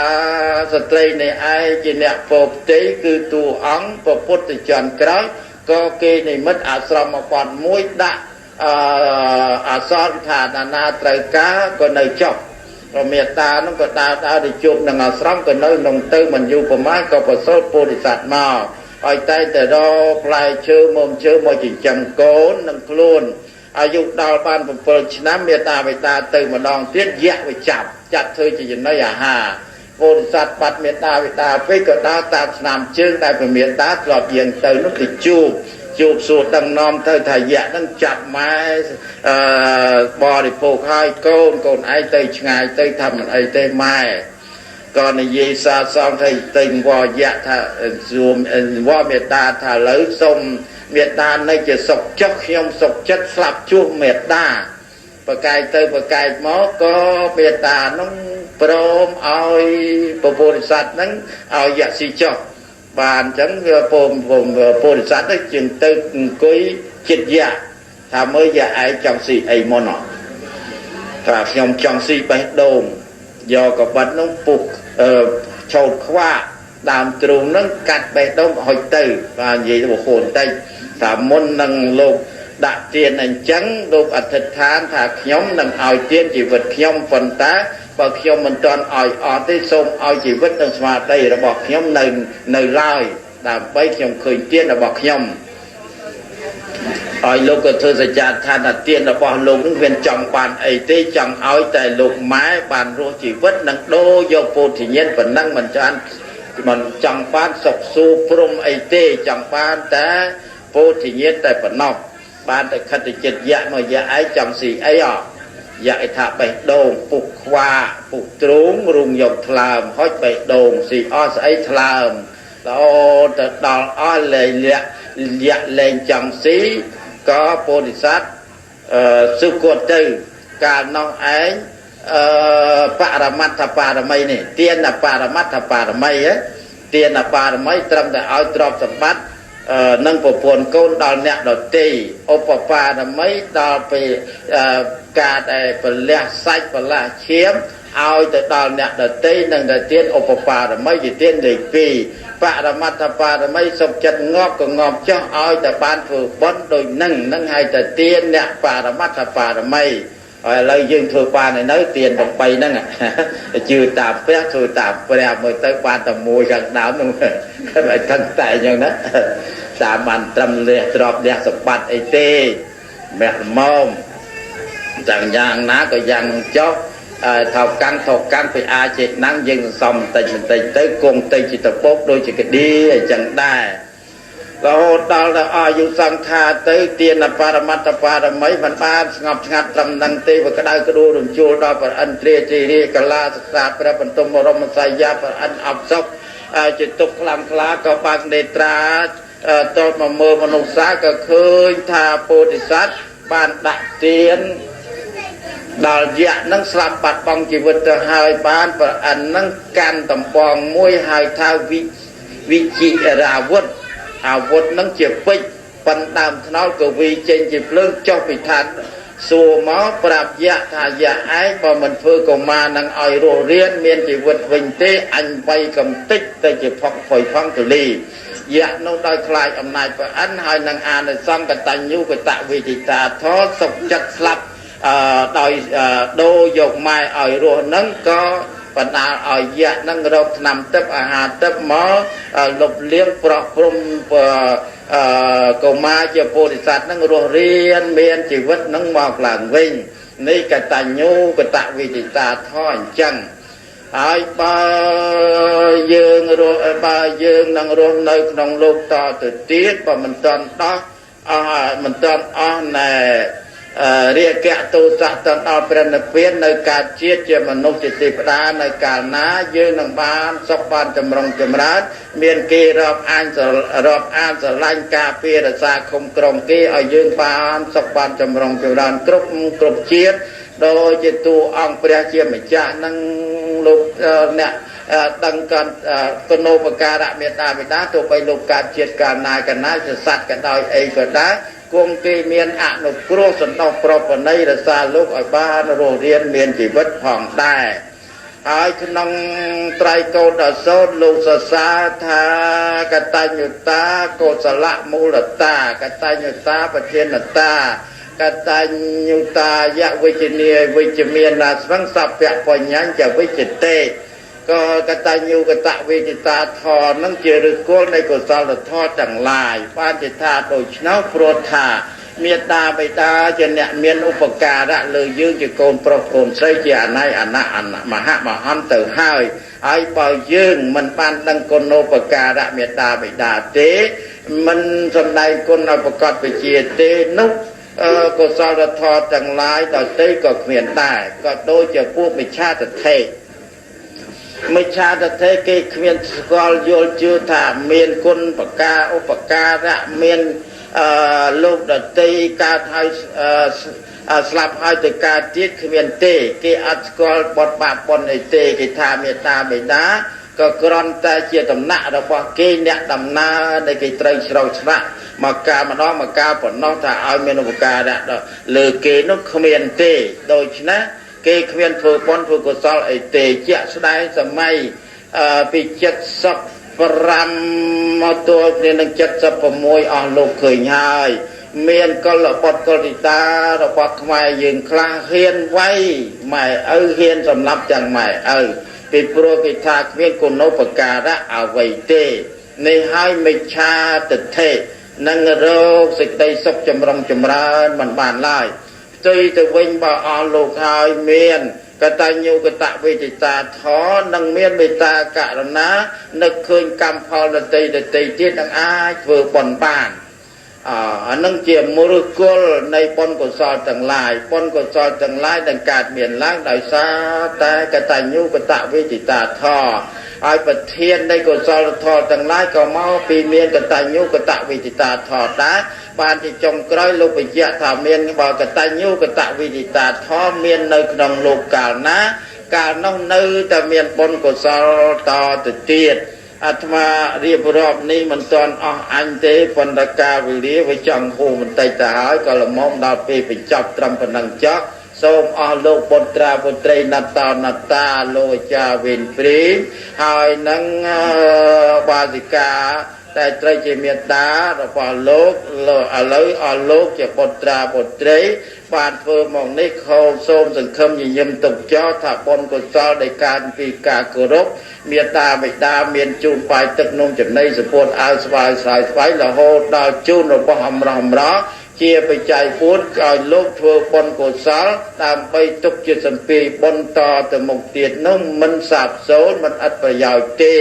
ស្ត្រីនេះឯងជាអ្នកពោផ្ទៃគឺតួអង្គព្រះពុទ្ធជនក្រោយក៏គេនិមិត្តអាស្រមបត្តិមួយដាក់អាសន្នថាណាត្រូវការក៏នៅចុះព្រះមេត្តានោះក៏ដើរទៅជួបនឹងអាស្រមក៏នៅក្នុងទៅមិនយូរប្រមាណក៏ប្រសូតពោធិសត្វមកឲ្យតែទៅរកផ្លែឈើមុំឈើមកចិញ្ចឹមកូននិងខ្លួនអាយុដល់បាន7ឆ្នាំមេត្តាបិតាទៅម្ដងទៀតយៈវាចាប់ចាត់ធ្វើជាចំណីអាហារពោធិសត្វបាត់មេត្តាបិតាពេកក៏ដើរតាមស្នាមជើងដែលព្រះមេត្តាធ្លាប់យាងទៅនោះទៅជួបសួរដឹងនាំទៅថាយៈនឹងចាប់ម៉ែបរិភោគហើយកូនឯងទៅឆ្ងាយទៅថាមិនអីទេម៉ែក៏និយាយសាសងថាទៅវយៈថាសួរវមេត្តាថាលើសូមមេត្តានៅជាសុខចុះខ្ញុំសុខចិត្តស្លាប់ជួសមេត្តាប្រកែកទៅប្រកែកមកក៏មេត្តានោះព្រមឲ្យពពុទ្ធិសត្វហ្នឹងឲ្យយៈស៊ីចុះបានអញ្ចឹងវាពោធិសត្វទៅជាងទៅអង្គុយចិត្តយៈថាមើលយៈឯងចង់ស៊ីអីមុនថាខ្ញុំចង់ស៊ីបេះដូងយកកបិតនោះពុះឆោតខ្វាក់ដើមទ្រូងហ្នឹងកាត់បេះដូងហុចទៅបាទនិយាយទៅបូនតិចថាមុននឹងលោកដាក់ទានអញ្ចឹងលោកអធិដ្ឋានថាខ្ញុំនឹងឲ្យទានជីវិតខ្ញុំប៉ុន្តែបើខ្ញុំមិនទាន់ឲ្យអស់ទេសូមឲ្យជីវិតនិងស្មារតីរបស់ខ្ញុំនៅឡើយដើម្បីខ្ញុំឃើញទានរបស់ខ្ញុំឲ្យលោកក៏ធ្វើសច្ចាឋានថាទានរបស់លោកនឹងវាចង់បានអីទេចង់ឲ្យតែលោកម៉ែបានរស់ជីវិតនិងដូរយកពោធិញ្ញាណប៉ុណ្ណឹងមិនចង់បានសុខសួរព្រំអីទេចង់បានតែពោធិញ្ញាណតែប៉ុណ្ណោះបានតែខិតទៅចិត្តយៈមកយៈឯងចង់ស៊ីអីអយៈឯថាបេះដូងពុះខ្វាពុះទ្រូងរុងយកថ្លើមហុចបេះដូងស៊ីអស់ស្អីថ្លើមរហូតទៅដល់អស់លែងលៈយៈលែងចង់ស៊ីក៏ពោធិសត្វសុគតទៅកាលនោះឯងបរមត្ថបារមីនេះទានបរមត្ថបារមីទានបារមីត្រឹមតែឲ្យទ្រព្យសម្បត្តិនិងប្រពន្ធកូនដល់អ្នកដទៃឧបបារមីដល់ពេលការដែលប្រលះសាច់ប្រលះឈាម ឲ្យទៅដល់អ្នកដទៃនិងទៅទានឧបបារមីជាទានលេខ2បរមត្ថបារមីសុខចិត្តងាប់ក៏ងាប់ចុះឲ្យតែបានធ្វើបុណ្យដូចនឹងនឹងឲ្យទៅទានអ្នកបរមត្ថបារមីហើយឥឡូវយើងធ្វើបានហើយនៅទាន8ហ្នឹងជឿតាមព្រះធ្វើតាមព្រះមើលទៅបានតែមួយខាងដើមហ្នឹងហើយថឹងតែអញ្ចឹងណាតាមបានត្រឹមលះទ្របលះសម្បត្តិអីទេមាក់មុំទាំងយ៉ាងណាក៏យ៉ាងចុះថោកាំងថោកាំងពីអាចចេណាំងយើងសន្សំបន្តិចបន្តិចទៅគង់ទៅជាតពកដូចជាកឌីអញ្ចឹងដែររហូតដល់ដល់អាយុសង្ខារទៅទានបរមត្ថបារមីមិនបានស្ងប់ស្ងាត់ត្រឹមនឹងទេវាក្តៅក្ដួលរំជួលដល់ប្រឥន្ទ្រាជារាកលាសិក្សាព្រះបន្ទុមរមសយាប្រឥន្ទអបសុខជាទុកខ្លាំងខ្លាក៏បើកនេត្រាតបមកមើលមនុស្សសាក៏ឃើញថាពោធិសត្វបានដាក់ទានដល់យៈនឹងស្លាប់បាត់បង់ជីវិតទៅហើយបានប្រឥន្ទនឹងកាន់តំបងមួយហៅថាវិជិរាវុធអាវុធនឹងជាពេជ្រប៉ុនដើមថ្នោតក៏វីចេញជាភ្លើងចុះពីឋានសួរមកប្រាប់យៈថាយៈឯងបើមិនធ្វើកុមារនឹងឲ្យរស់រៀនមានជីវិតវិញទេអញវៃកំតិចទៅជាផុកផុយផងទលីយៈនោះដោយខ្លាចអំណាចប្រឥន្ទហើយនឹងអានិសង្សកតញ្ញូកតវិជិតាធម៌សុខចិត្តស្លាប់ដោយដូរយកម៉ែឲ្យរស់នឹងក៏បណ្ដាលឲ្យយៈនឹងរកថ្នាំទឹកអាហារទឹកមកលុបលាងប្រោះព្រំកុមារជាពោធិសត្វនឹងរស់រៀនមានជីវិតនឹងមកឡើងវិញនេះកតញ្ញូកតវិជិតាធម៌អញ្ចឹងហើយបើយើងរស់បើយើងនឹងរស់នៅក្នុងលោកតទៅទៀតបើមិនទាន់ដោះអស់មិនទាន់អស់ណែរាគៈទោសៈតដល់ព្រះនិព្វាននៅកើតជាតិជាមនុស្សជាទេវតានៅកាលណាយើងនឹងបានសុខបានចម្រុងចម្រើនមានគេរាប់អានរាប់អានស្រឡាញ់ការពាររក្សាឃុំក្រុមគេឲ្យយើងបានសុខបានចម្រុងចម្រើនគ្រប់គ្រប់ជាតិដោយជាតួអង្គព្រះជាម្ចាស់នឹងលោកអ្នកដឹងកណូបការៈមេត្តាបិតាទោះបីលោកកើតជាតិកាលណាកណាជាសត្វក៏ដោយអីក៏ដែរគង់គេមានអនុគ្រោះសន្តោសប្រពណីរក្សាលោកឲ្យបានរស់រានមានជីវិតផងដែរហើយក្នុងត្រៃកោដសោតលោកសរសើរថាកតញ្ញូតាកុសលមូលតាកតញ្ញូតាប្រធានតាកតញ្ញូតាយវិជ្ជនីវិជ្ជមានណាស្វឹងសពៈបញ្ញញ្ញវិជ្ជតេក៏កតញ្ញូកតវិជ្ជតាធម៌នឹងជាឫសគល់នៃកុសលធម៌ទាំងឡាយបានជាថាដូច្នោះព្រោះថាមេត្តាបិតាជាអ្នកមានឧបការៈលើយើងជាកូនប្រុសកូនស្រីជាអណ័យអណៈមហមហន្តទៅហើយហើយបើយើងមិនបានដឹងគុណូបការៈមេត្តាបិតាទេមិនសំដែងគុណឲ្យប្រកបវិជាទេនោះកុសលធម៌ទាំងឡាយដទៃក៏គ្មានដែរក៏ដូចជាពួកមិច្ឆាទិដ្ឋិមិច្ឆាទិដ្ឋិគេគ្មានស្គាល់យល់ជឿថាមានគុណបកាឧបការៈមានលោកដតីកើតហើយស្លាប់ហើយទៅកើតទៀតគ្មានទេគេអត់ស្គាល់បត់បាបបុណ្យអីទេគេថាមេត្តាបិតាក៏គ្រាន់តែជាដំណាក់របស់គេអ្នកដំណើរដែលគេត្រូវស្រោចស្រៈមកកាលម្ដងមកកាលប៉ុណ្ណោះថាឲ្យមានឧបការៈលើគេនោះគ្មានទេដូច្នេះគេគ្មានធ្វើបុណ្យធ្វើកុសលអីទេជាក់ស្ដែងសម័យពី75មកទល់គ្នានឹង76អស់លោកឃើញហើយមានកុលបុត្រកុលធីតារបស់ខ្មែរយើងខ្លះហ៊ានវាយម៉ែឪហ៊ានសម្លាប់ទាំងម៉ែឪពីព្រោះគេថាគ្មានគុណូបការៈអ្វីទេនេះហើយមិច្ឆាទិដ្ឋិនឹងរោគសេចក្តីសុខចម្រុងចម្រើនមិនបានឡើយផ្ទុយទៅវិញបើអស់លោកហើយមានកតញ្ញូកតវិជ្ជតាធម៌និងមានមេត្តាករុណានឹកឃើញកម្មផលដទៃដទៃទៀតនឹងអាចធ្វើបុណ្យបានអានឹងជាមូលគល់នៃបុណ្យកុសលទាំងឡាយបុណ្យកុសលទាំងឡាយដែលកើតមានឡើងដោយសារតែកតញ្ញូកតវិជ្ជតាធម៌ហើយប្រធាននៃកុសលធម៌ទាំងឡាយក៏មកពីមានកតញ្ញូកតវិជ្ជតាធម៌ដែរបានជាចុងក្រោយលោកបញ្ជាក់ថាមានបើកតញ្ញូកតវិជ្ជតាធម៌មាននៅក្នុងលោកកាលណាកាលនោះនៅតែមានបុណ្យកុសលតទៅទៀតអាត្មារៀបរាប់នេះមិនទាន់អស់អញទេប៉ុន្តែកាលវេលាវាចង់ហូរបន្តិចទៅហើយក៏ល្មមដល់ពេលបញ្ចប់ត្រឹមប៉ុណ្ណឹងចុះ សូមអស់លោកបុត្រាបុត្រីណតោណតាលោកអាចារ្យវិនព្រីងហើយនឹងបាសិកាតែត្រូវជាមេត្តារបស់លោកឥឡូវអស់លោកជាបុត្រាបុត្រីបានធ្វើមកនេះខោសូមសង្ឃឹមញញឹមទុកចោលថាបុណ្យកុសលដែលកើតពីការគោរពមេត្តាបិតាមានជូនបាយទឹកនំចំណីសពតអាវស្វាយស្រាយស្វ័យរហូតដល់ជូនរបស់អំរោះអំរោះជាបច្ច័យ4ឲ្យលោកធ្វើបុណ្យកុសលដើម្បីទុកជាសម្ពីបុណ្យតទៅមុខទៀតនោះមិនសាបសូន្យមិនឥតប្រយោជន៍ទេ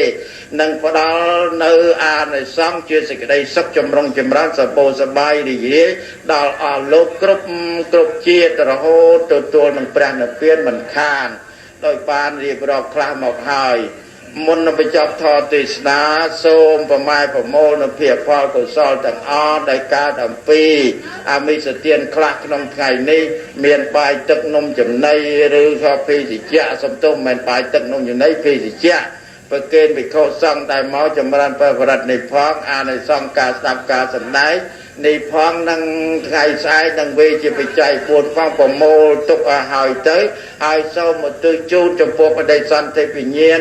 នឹងផ្ដល់នៅអានិសង្សជាសេចក្តីសុខចម្រុងចម្រើនសបោសបាយរីករាយដល់អស់លោកគ្រប់គ្រប់ជាតិរហូតទទួលនឹងព្រះនិព្វានមិនខានដោយបានរៀបរាប់ខ្លះមកហើយមុននឹងបញ្ចប់ធម៌ទេសនាសូមប្រម៉ែប្រមូលនូវភាពផលកុសលទាំងអស់ដែលកើតអំពីអាមិសទានខ្លះក្នុងថ្ងៃនេះមានបាយទឹកនំចំណីឬក៏ភេសជ្ជៈសំទោសមិនមែនបាយទឹកនំចំណីភេសជ្ជៈប្រគេនភិក្ខុសង្ឃដែលមកចម្រើនព្រះបរិត្តនេះផងអានិសង្សការស្ដាប់ការសម្ដែងនេះផងនឹងថ្ងៃស្អែកនឹងវេជាបច្ច័យ4ផងប្រមូលទុកឲ្យហើយទៅហើយសូមឧទ្ទិសជូនចំពោះបដិសន្ធិវិញ្ញាណ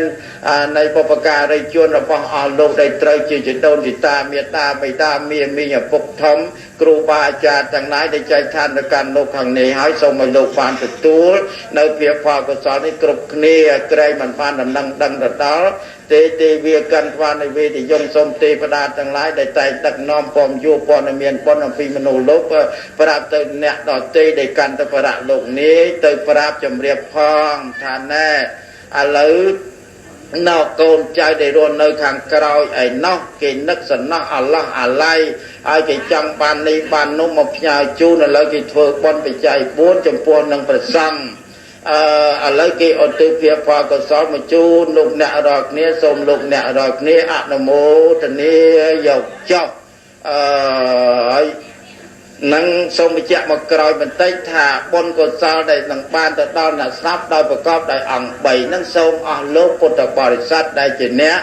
នៃបុព្វការីជនរបស់អស់លោកដែលត្រូវជាជីដូនជីតាមេតាបិតាមាមីឪពុកធំគ្រូបាអាចារ្យទាំងឡាយដែលចែកឋានទៅកាន់លោកខាងនេះហើយសូមឲ្យលោកបានទទួលនៅភាពផលកុសលនេះគ្រប់គ្នាក្រែងមិនបានដំណឹងដឹងទៅដល់ទេទេវាកាន់ថ្វានៃវេទយងសូមទេវតាទាំងឡាយដែលតែងដឹកនាំពំយោព័ន្ធមានបុណ្យអំពីមនុស្សលោកប្រាប់ទៅអ្នកដទៃដែលកាន់ទៅប្រៈលោកនេះទៅប្រាប់ជម្រាបផងថាណែឥឡូវណោកូនចៅដែលរស់នៅខាងក្រោយឯណោះគេនឹកសំណោះអាឡោះអាឡៃហើយគេចង់បាននេះបាននោះមកផ្ញើជូនឥឡូវគេធ្វើបុណ្យបច្ច័យ4ចំពោះនឹងព្រះសង្ឃឥឡូវគេឧទ្ទិសភាពផលកុសលមកជូនលោកអ្នករាល់គ្នាសូមលោកអ្នករាល់គ្នាអនុមោទនាយកចុះហើយនឹងសូមបញ្ជាក់មកក្រោយបន្តិចថាបុណ្យកុសលដែលនឹងបានទៅដល់អ្នកស្លាប់ដោយប្រកបដោយអង្គ3នឹងសូមអស់លោកពុទ្ធបរិស័ទដែលជាអ្នក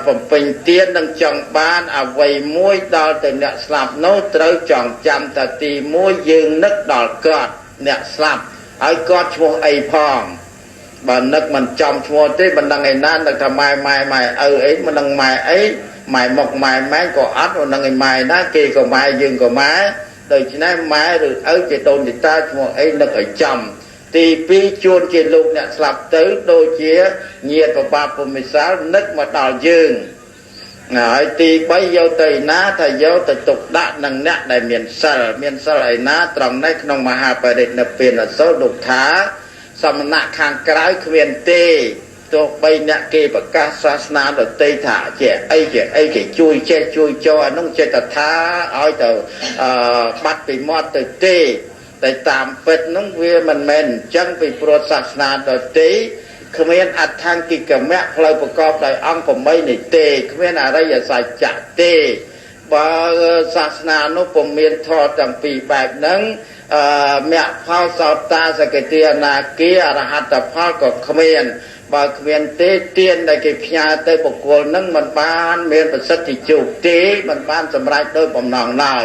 បំពេញទាននឹងចង់បានអ្វីមួយដល់ទៅអ្នកស្លាប់នោះត្រូវចងចាំថាទី1យើងនឹកដល់គាត់អ្នកស្លាប់ហើយគាត់ឈ្មោះអីផងបើនឹកមិនចំឈ្មោះទេមិនដឹងឯណានឹកថាម៉ែម៉ែម៉ែឪអីមិនដឹងម៉ែអីម៉ែមកម៉ែម៉ែក៏អត់មិនដឹងឯម៉ែណាគេក៏ម៉ែយើងក៏ម៉ែដូច្នេះម៉ែឬឪជាដូនជីតាឈ្មោះអីនឹកឲ្យចំទី2ជួនជាលោកអ្នកស្លាប់ទៅដូចជាញាតិប្របាពុមិសាលនឹកមកដល់យើងហើយទី3យកទៅឯណាថាយកទៅទុកដាក់នឹងអ្នកដែលមានសិលមានសិលឯណាត្រង់នេះក្នុងមហាបរិនិព្វានសូត្រលោកថាសមណៈខាងក្រៅគ្មានទេទោះបីអ្នកគេប្រកាសសាសនាដទៃថាជាអីជាអីគេជួយចេះជួយចោអានោះចេះតែថាឲ្យទៅបាត់ពីមាត់ទៅទេតែតាមពិតនោះវាមិនមែនអញ្ចឹងពីព្រោះសាសនាដទៃគ្មានអដ្ឋង្គិកមៈផ្លូវប្រកបដោយអង្គ8នេះទេគ្មានអរិយសច្ចៈទេបើសាសនានោះពុំមានធម៌ទាំងពីរបែបហ្នឹងមគ្គផលសោតាសកតិអនាគាអរហត្តផលក៏គ្មានបើគ្មានទេទានដែលគេផ្ញើទៅបុគ្គលនឹងមិនបានមានប្រសិទ្ធិជោគទេមិនបានសម្រេចដោយបំណងឡើយ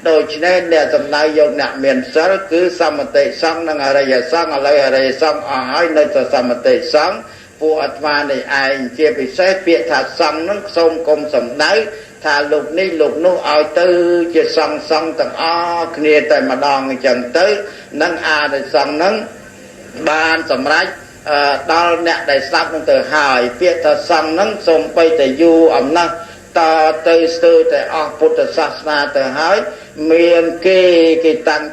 ដូច្នេះអ្នកសំដៅយកអ្នកមានសិលគឺសមតិសង្ឃនិងអរិយសង្ឃឥឡូវអរិយសង្ឃអស់ហើយនៅតែសមតិសង្ឃពួកអាត្មានេះឯងជាពិសេសពាក្យថាសង្ឃនឹងសូមកុំសំដៅថាលោកនេះលោកនោះឲ្យទៅជាសង្ឃសង្ឃទាំងអស់គ្នាតែម្ដងអញ្ចឹងទៅនឹងអានិសង្ឃនឹងបានសម្រេចដល់អ្នកដែលស្លាប់នឹងទៅហើយពាក្យថាសង្ឃនឹងសូមបីតែយូរអំណះតទៅស្ទើរតែអស់ពុទ្ធសាសនាទៅហើយមានគេគេតាំង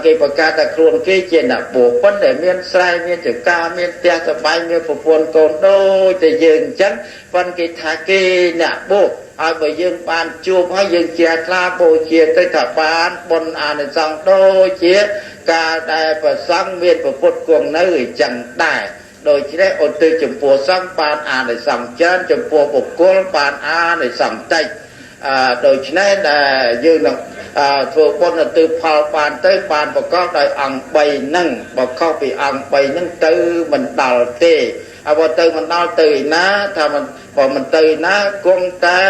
គេប្រកាសថាខ្លួនគេជាអ្នកបួសប៉ុន្តែមានស្រែមានចការមានផ្ទះសម្បែងមានប្រពន្ធកូនដូចតែយើងអញ្ចឹងប៉ុន្តែគេថាគេអ្នកបួសហើយបើយើងបានជួបហើយយើងជ្រះថ្លាបូជាទៅថាបានបុណ្យអានិសង្សដូចជាការដែលព្រះសង្ឃមានព្រះពុទ្ធគង់នៅអញ្ចឹងដែរដូច្នេះឧទ្ទិសចំពោះសង្ឃបានអានិសង្សច្រើនចំពោះបុគ្គលបានអានិសង្សតិចដូច្នេះដែលយើងនឹងធ្វើបុណ្យឧទ្ទិសផលបានទៅបានប្រកបដោយអង្គ3ហ្នឹងបើខុសពីអង្គ3ហ្នឹងទៅមិនដល់ទេ បើទៅមិនដល់ទៅឯណាថាមិន បើមិនទៅណាគង់តែ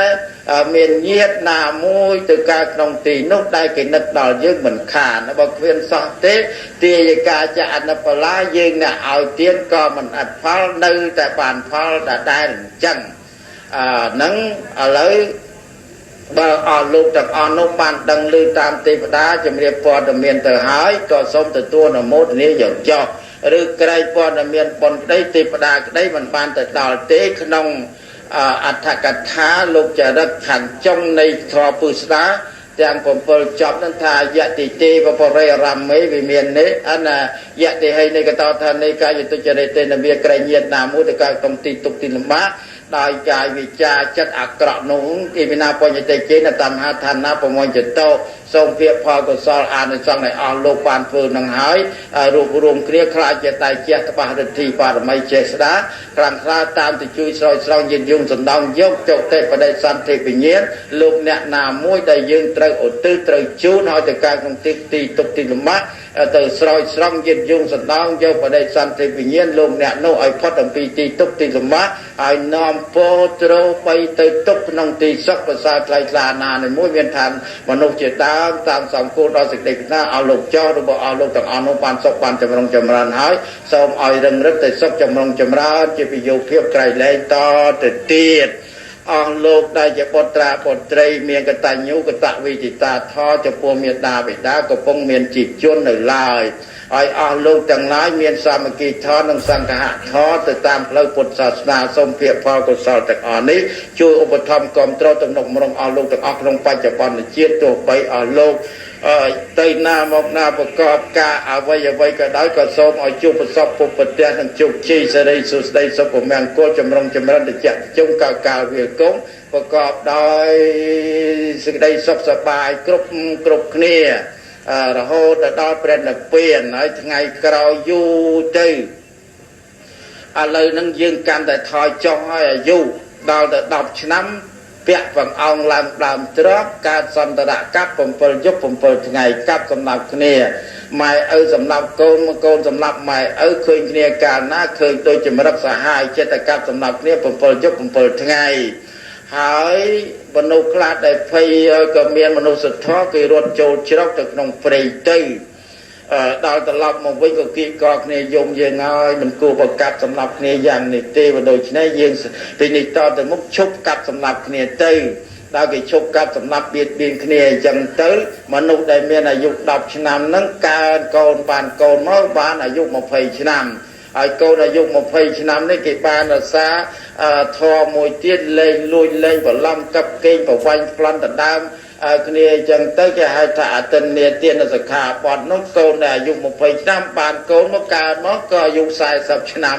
មានញាតិណាមួយទៅកើតក្នុងទីនោះដែលគេនឹកដល់យើងមិនខានបើគ្មានសោះទេទាយកាចអនុបលាយើងអ្នកឲ្យទានក៏មិនអត់ផលនៅតែបានផលដដែលអញ្ចឹងហ្នឹងឥឡូវបើអស់លោកទាំងអស់នោះបានដឹងឮតាមទេវតាជំរាបព័ត៌មានទៅហើយក៏សូមទទួលអនុមោទនាយកចុះឬក្រែងព័ត៌មានបុណ្យក្តីទេវតាក្តីមិនបានទៅដល់ទេក្នុងអត្ថកថាលោកចរិតខាងចុងនៃធម៌ពុស្ដាទាំង7ចប់នឹងថាយតិទេវបរិរមេវិមាននេះអនយតិហេនៃកតោថានៃកាយទុច្ចរិតេនវាក្រែងញាតណាមួយទៅកើតក្នុងទីទុកទីលំបាកដោយកាយវិចាចិត្តអាក្រក់នោះអ៊ីវិណាបញ្ញតិចេនតាមហាឋានៈប្រមញ្ចតោសូមភាពផលកុសលអានិសង្សនៃអស់លោកបានធ្វើនឹងហើយរួបរួមគ្នាខ្លាចជាតែជះត្បាស់រិទ្ធីបារមីចេស្តាខ្លាំងក្លាតាមទៅជួយស្រោចស្រង់យានយងសំដងយកចុតិបដិសន្ធិវិញ្ញាណលោកអ្នកណាមួយដែលយើងត្រូវឧទ្ទិសត្រូវជូនឲ្យទៅកើតក្នុងទីទុកទីលំបាកទៅស្រោចស្រង់យានយងសំដងយកបដិសន្ធិវិញ្ញាណលោកអ្នកនោះឲ្យផុតអំពីទីទុកទីលំបាកឲ្យនាំពោទ្របីទៅទុកក្នុងទីសុខប្រសើរថ្លៃថ្លាណាមួយមានឋានមនុស្សជាដើមតាមសំគូលដល់សេចក្តីប្រាថ្នាឲ្យលោកចោះរបស់អស់លោកទាំងអស់នោះបានសុខបានចម្រុងចម្រើនហើយសូមឲ្យរឹងរឹតតែសុខចម្រុងចម្រើនជាប្រយោជន៍ភាពក្រៃលែងតទៅទៀតអស់លោកដែលជាបុត្រាបុត្រីមានកតញ្ញូកតវិជិតាធម៌ចំពោះមេដាបិតាកំពុងមានជីវជននៅឡើយហើយអស់លោកទាំងឡាយមានសាមគ្គីធម៌និងសង្ឃហធម៌ទៅតាមផ្លូវពុទ្ធសាសនាសូមភាពផលកុសលទាំងអស់នេះជួយឧបត្ថម្ភគាំទ្រទំនុកម្រងអស់លោកទាំងអស់ក្នុងបច្ចុប្បន្នជាតិទោះបីអស់លោកទៅណាមកណាប្រកបការអ្វីអ្វីក៏ដោយក៏សូមឲ្យជួបប្រសពពុទ្ធប្រទះនិងជោគជ័យសិរីសួស្តីសុខមង្គលចម្រុងចម្រើនតិចជុំកកាលវាគង់ប្រកបដោយសេចក្តីសុខសប្បាយគ្រប់គ្រប់គ្នារហូតដល់ព្រះនិព្វានហើយថ្ងៃក្រោយយូរទៅឥឡូវហ្នឹងយើងកាន់តែថយចុះហើយអាយុដល់ទៅ10ឆ្នាំពាក់បង្អងឡើងដើមទ្របកើតសន្តរកັບ7យប់7ថ្ងៃកាប់សម្រាប់គ្នាម៉ែឪសម្រាប់កូនកូនសម្រាប់ម៉ែឪឃើញគ្នាកាលណាឃើញដូចចម្រិតសាហាយចិត្តកាប់សម្រាប់គ្នា7យប់7ថ្ងៃហើយមនុស្សខ្លះដែលភ័យក៏មានមនុស្សធម៌គេរត់ចូលជ្រកទៅក្នុងព្រៃទៅដល់ត្រឡប់មកវិញក៏គៀកកគ្នាយំយើងហើយមិនគួរប្រកាសសម្រាប់គ្នាយ៉ាងនេះទេបើដូច្នេះយើងពីនេះតទៅមុខឈប់កាត់សម្រាប់គ្នាទៅដល់គេឈប់កាត់សម្រាប់បៀតបៀនគ្នាអញ្ចឹងទៅមនុស្សដែលមានអាយុ10ឆ្នាំហ្នឹងកើនកូនបានកូនមកបានអាយុ20ឆ្នាំហើយកូនអាយុ20ឆ្នាំនេះគេបានរក្សាធម៌មួយទៀតលែងលួចលែងបន្លំកັບកេងប្រវាញ់ប្លន់ដណ្ដើមគ្នាអញ្ចឹងទៅគេហៅថាអតិនេទានសិក្ខាបទនោះកូនដែលអាយុ20ឆ្នាំបានកូនមកកើតមកក៏អាយុ40ឆ្នាំ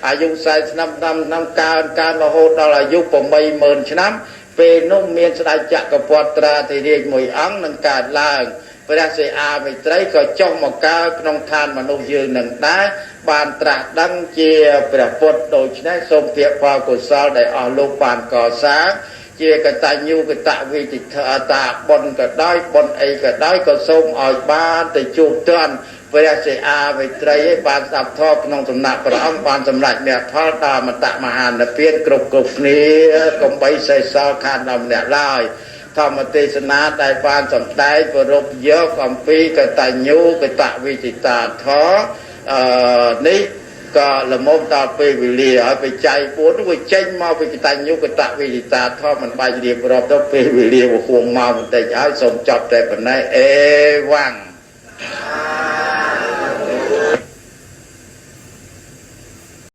អាយុ40ឆ្នាំឆ្នាំកើនរហូតដល់អាយុ80000ឆ្នាំពេលនោះមានស្ដេចចក្រពត្រាធិរាជមួយអង្គនឹងកើតឡើងព្រះសិអាមិត្រីក៏ចុះមកកើតក្នុងឋានមនុស្សយើងនឹងដែរបានត្រាស់ដឹងជាព្រះពុទ្ធដូច្នេះសូមភាពផលកុសលដែលអស់លោកបានកសាងជាកតញ្ញូកតវិជិតាបុណ្យក៏ដោយបុណ្យអីក៏ដោយក៏សូមឲ្យបានទៅជួបទាន់ព្រះសិអាវិត្រីឲ្យបានស្ដាប់ធម៌ក្នុងសំណាក់ព្រះអង្គបានសម្រេចមគ្គផលដល់មតមហានិព្វានគ្រប់គ្រប់គ្នាកុំបីសេសសល់ខានដល់ម្នាក់ឡើយធម្មទេសនាដែលបានសម្ដែងប្រពយកអំពីកតញ្ញូកតវិជិតាធម៌នេះក៏ល្មមដល់ពេលវេលាហើយបច្ច័យ4វាចេញមកពីកតញ្ញូកតវិជិតាធម៌មិនបាច់រៀបរាប់ទៅពេលវេលាវាហួងមកបន្តិចហើយសូមចប់តែប៉ុណ្ណេះអេវ៉ាំង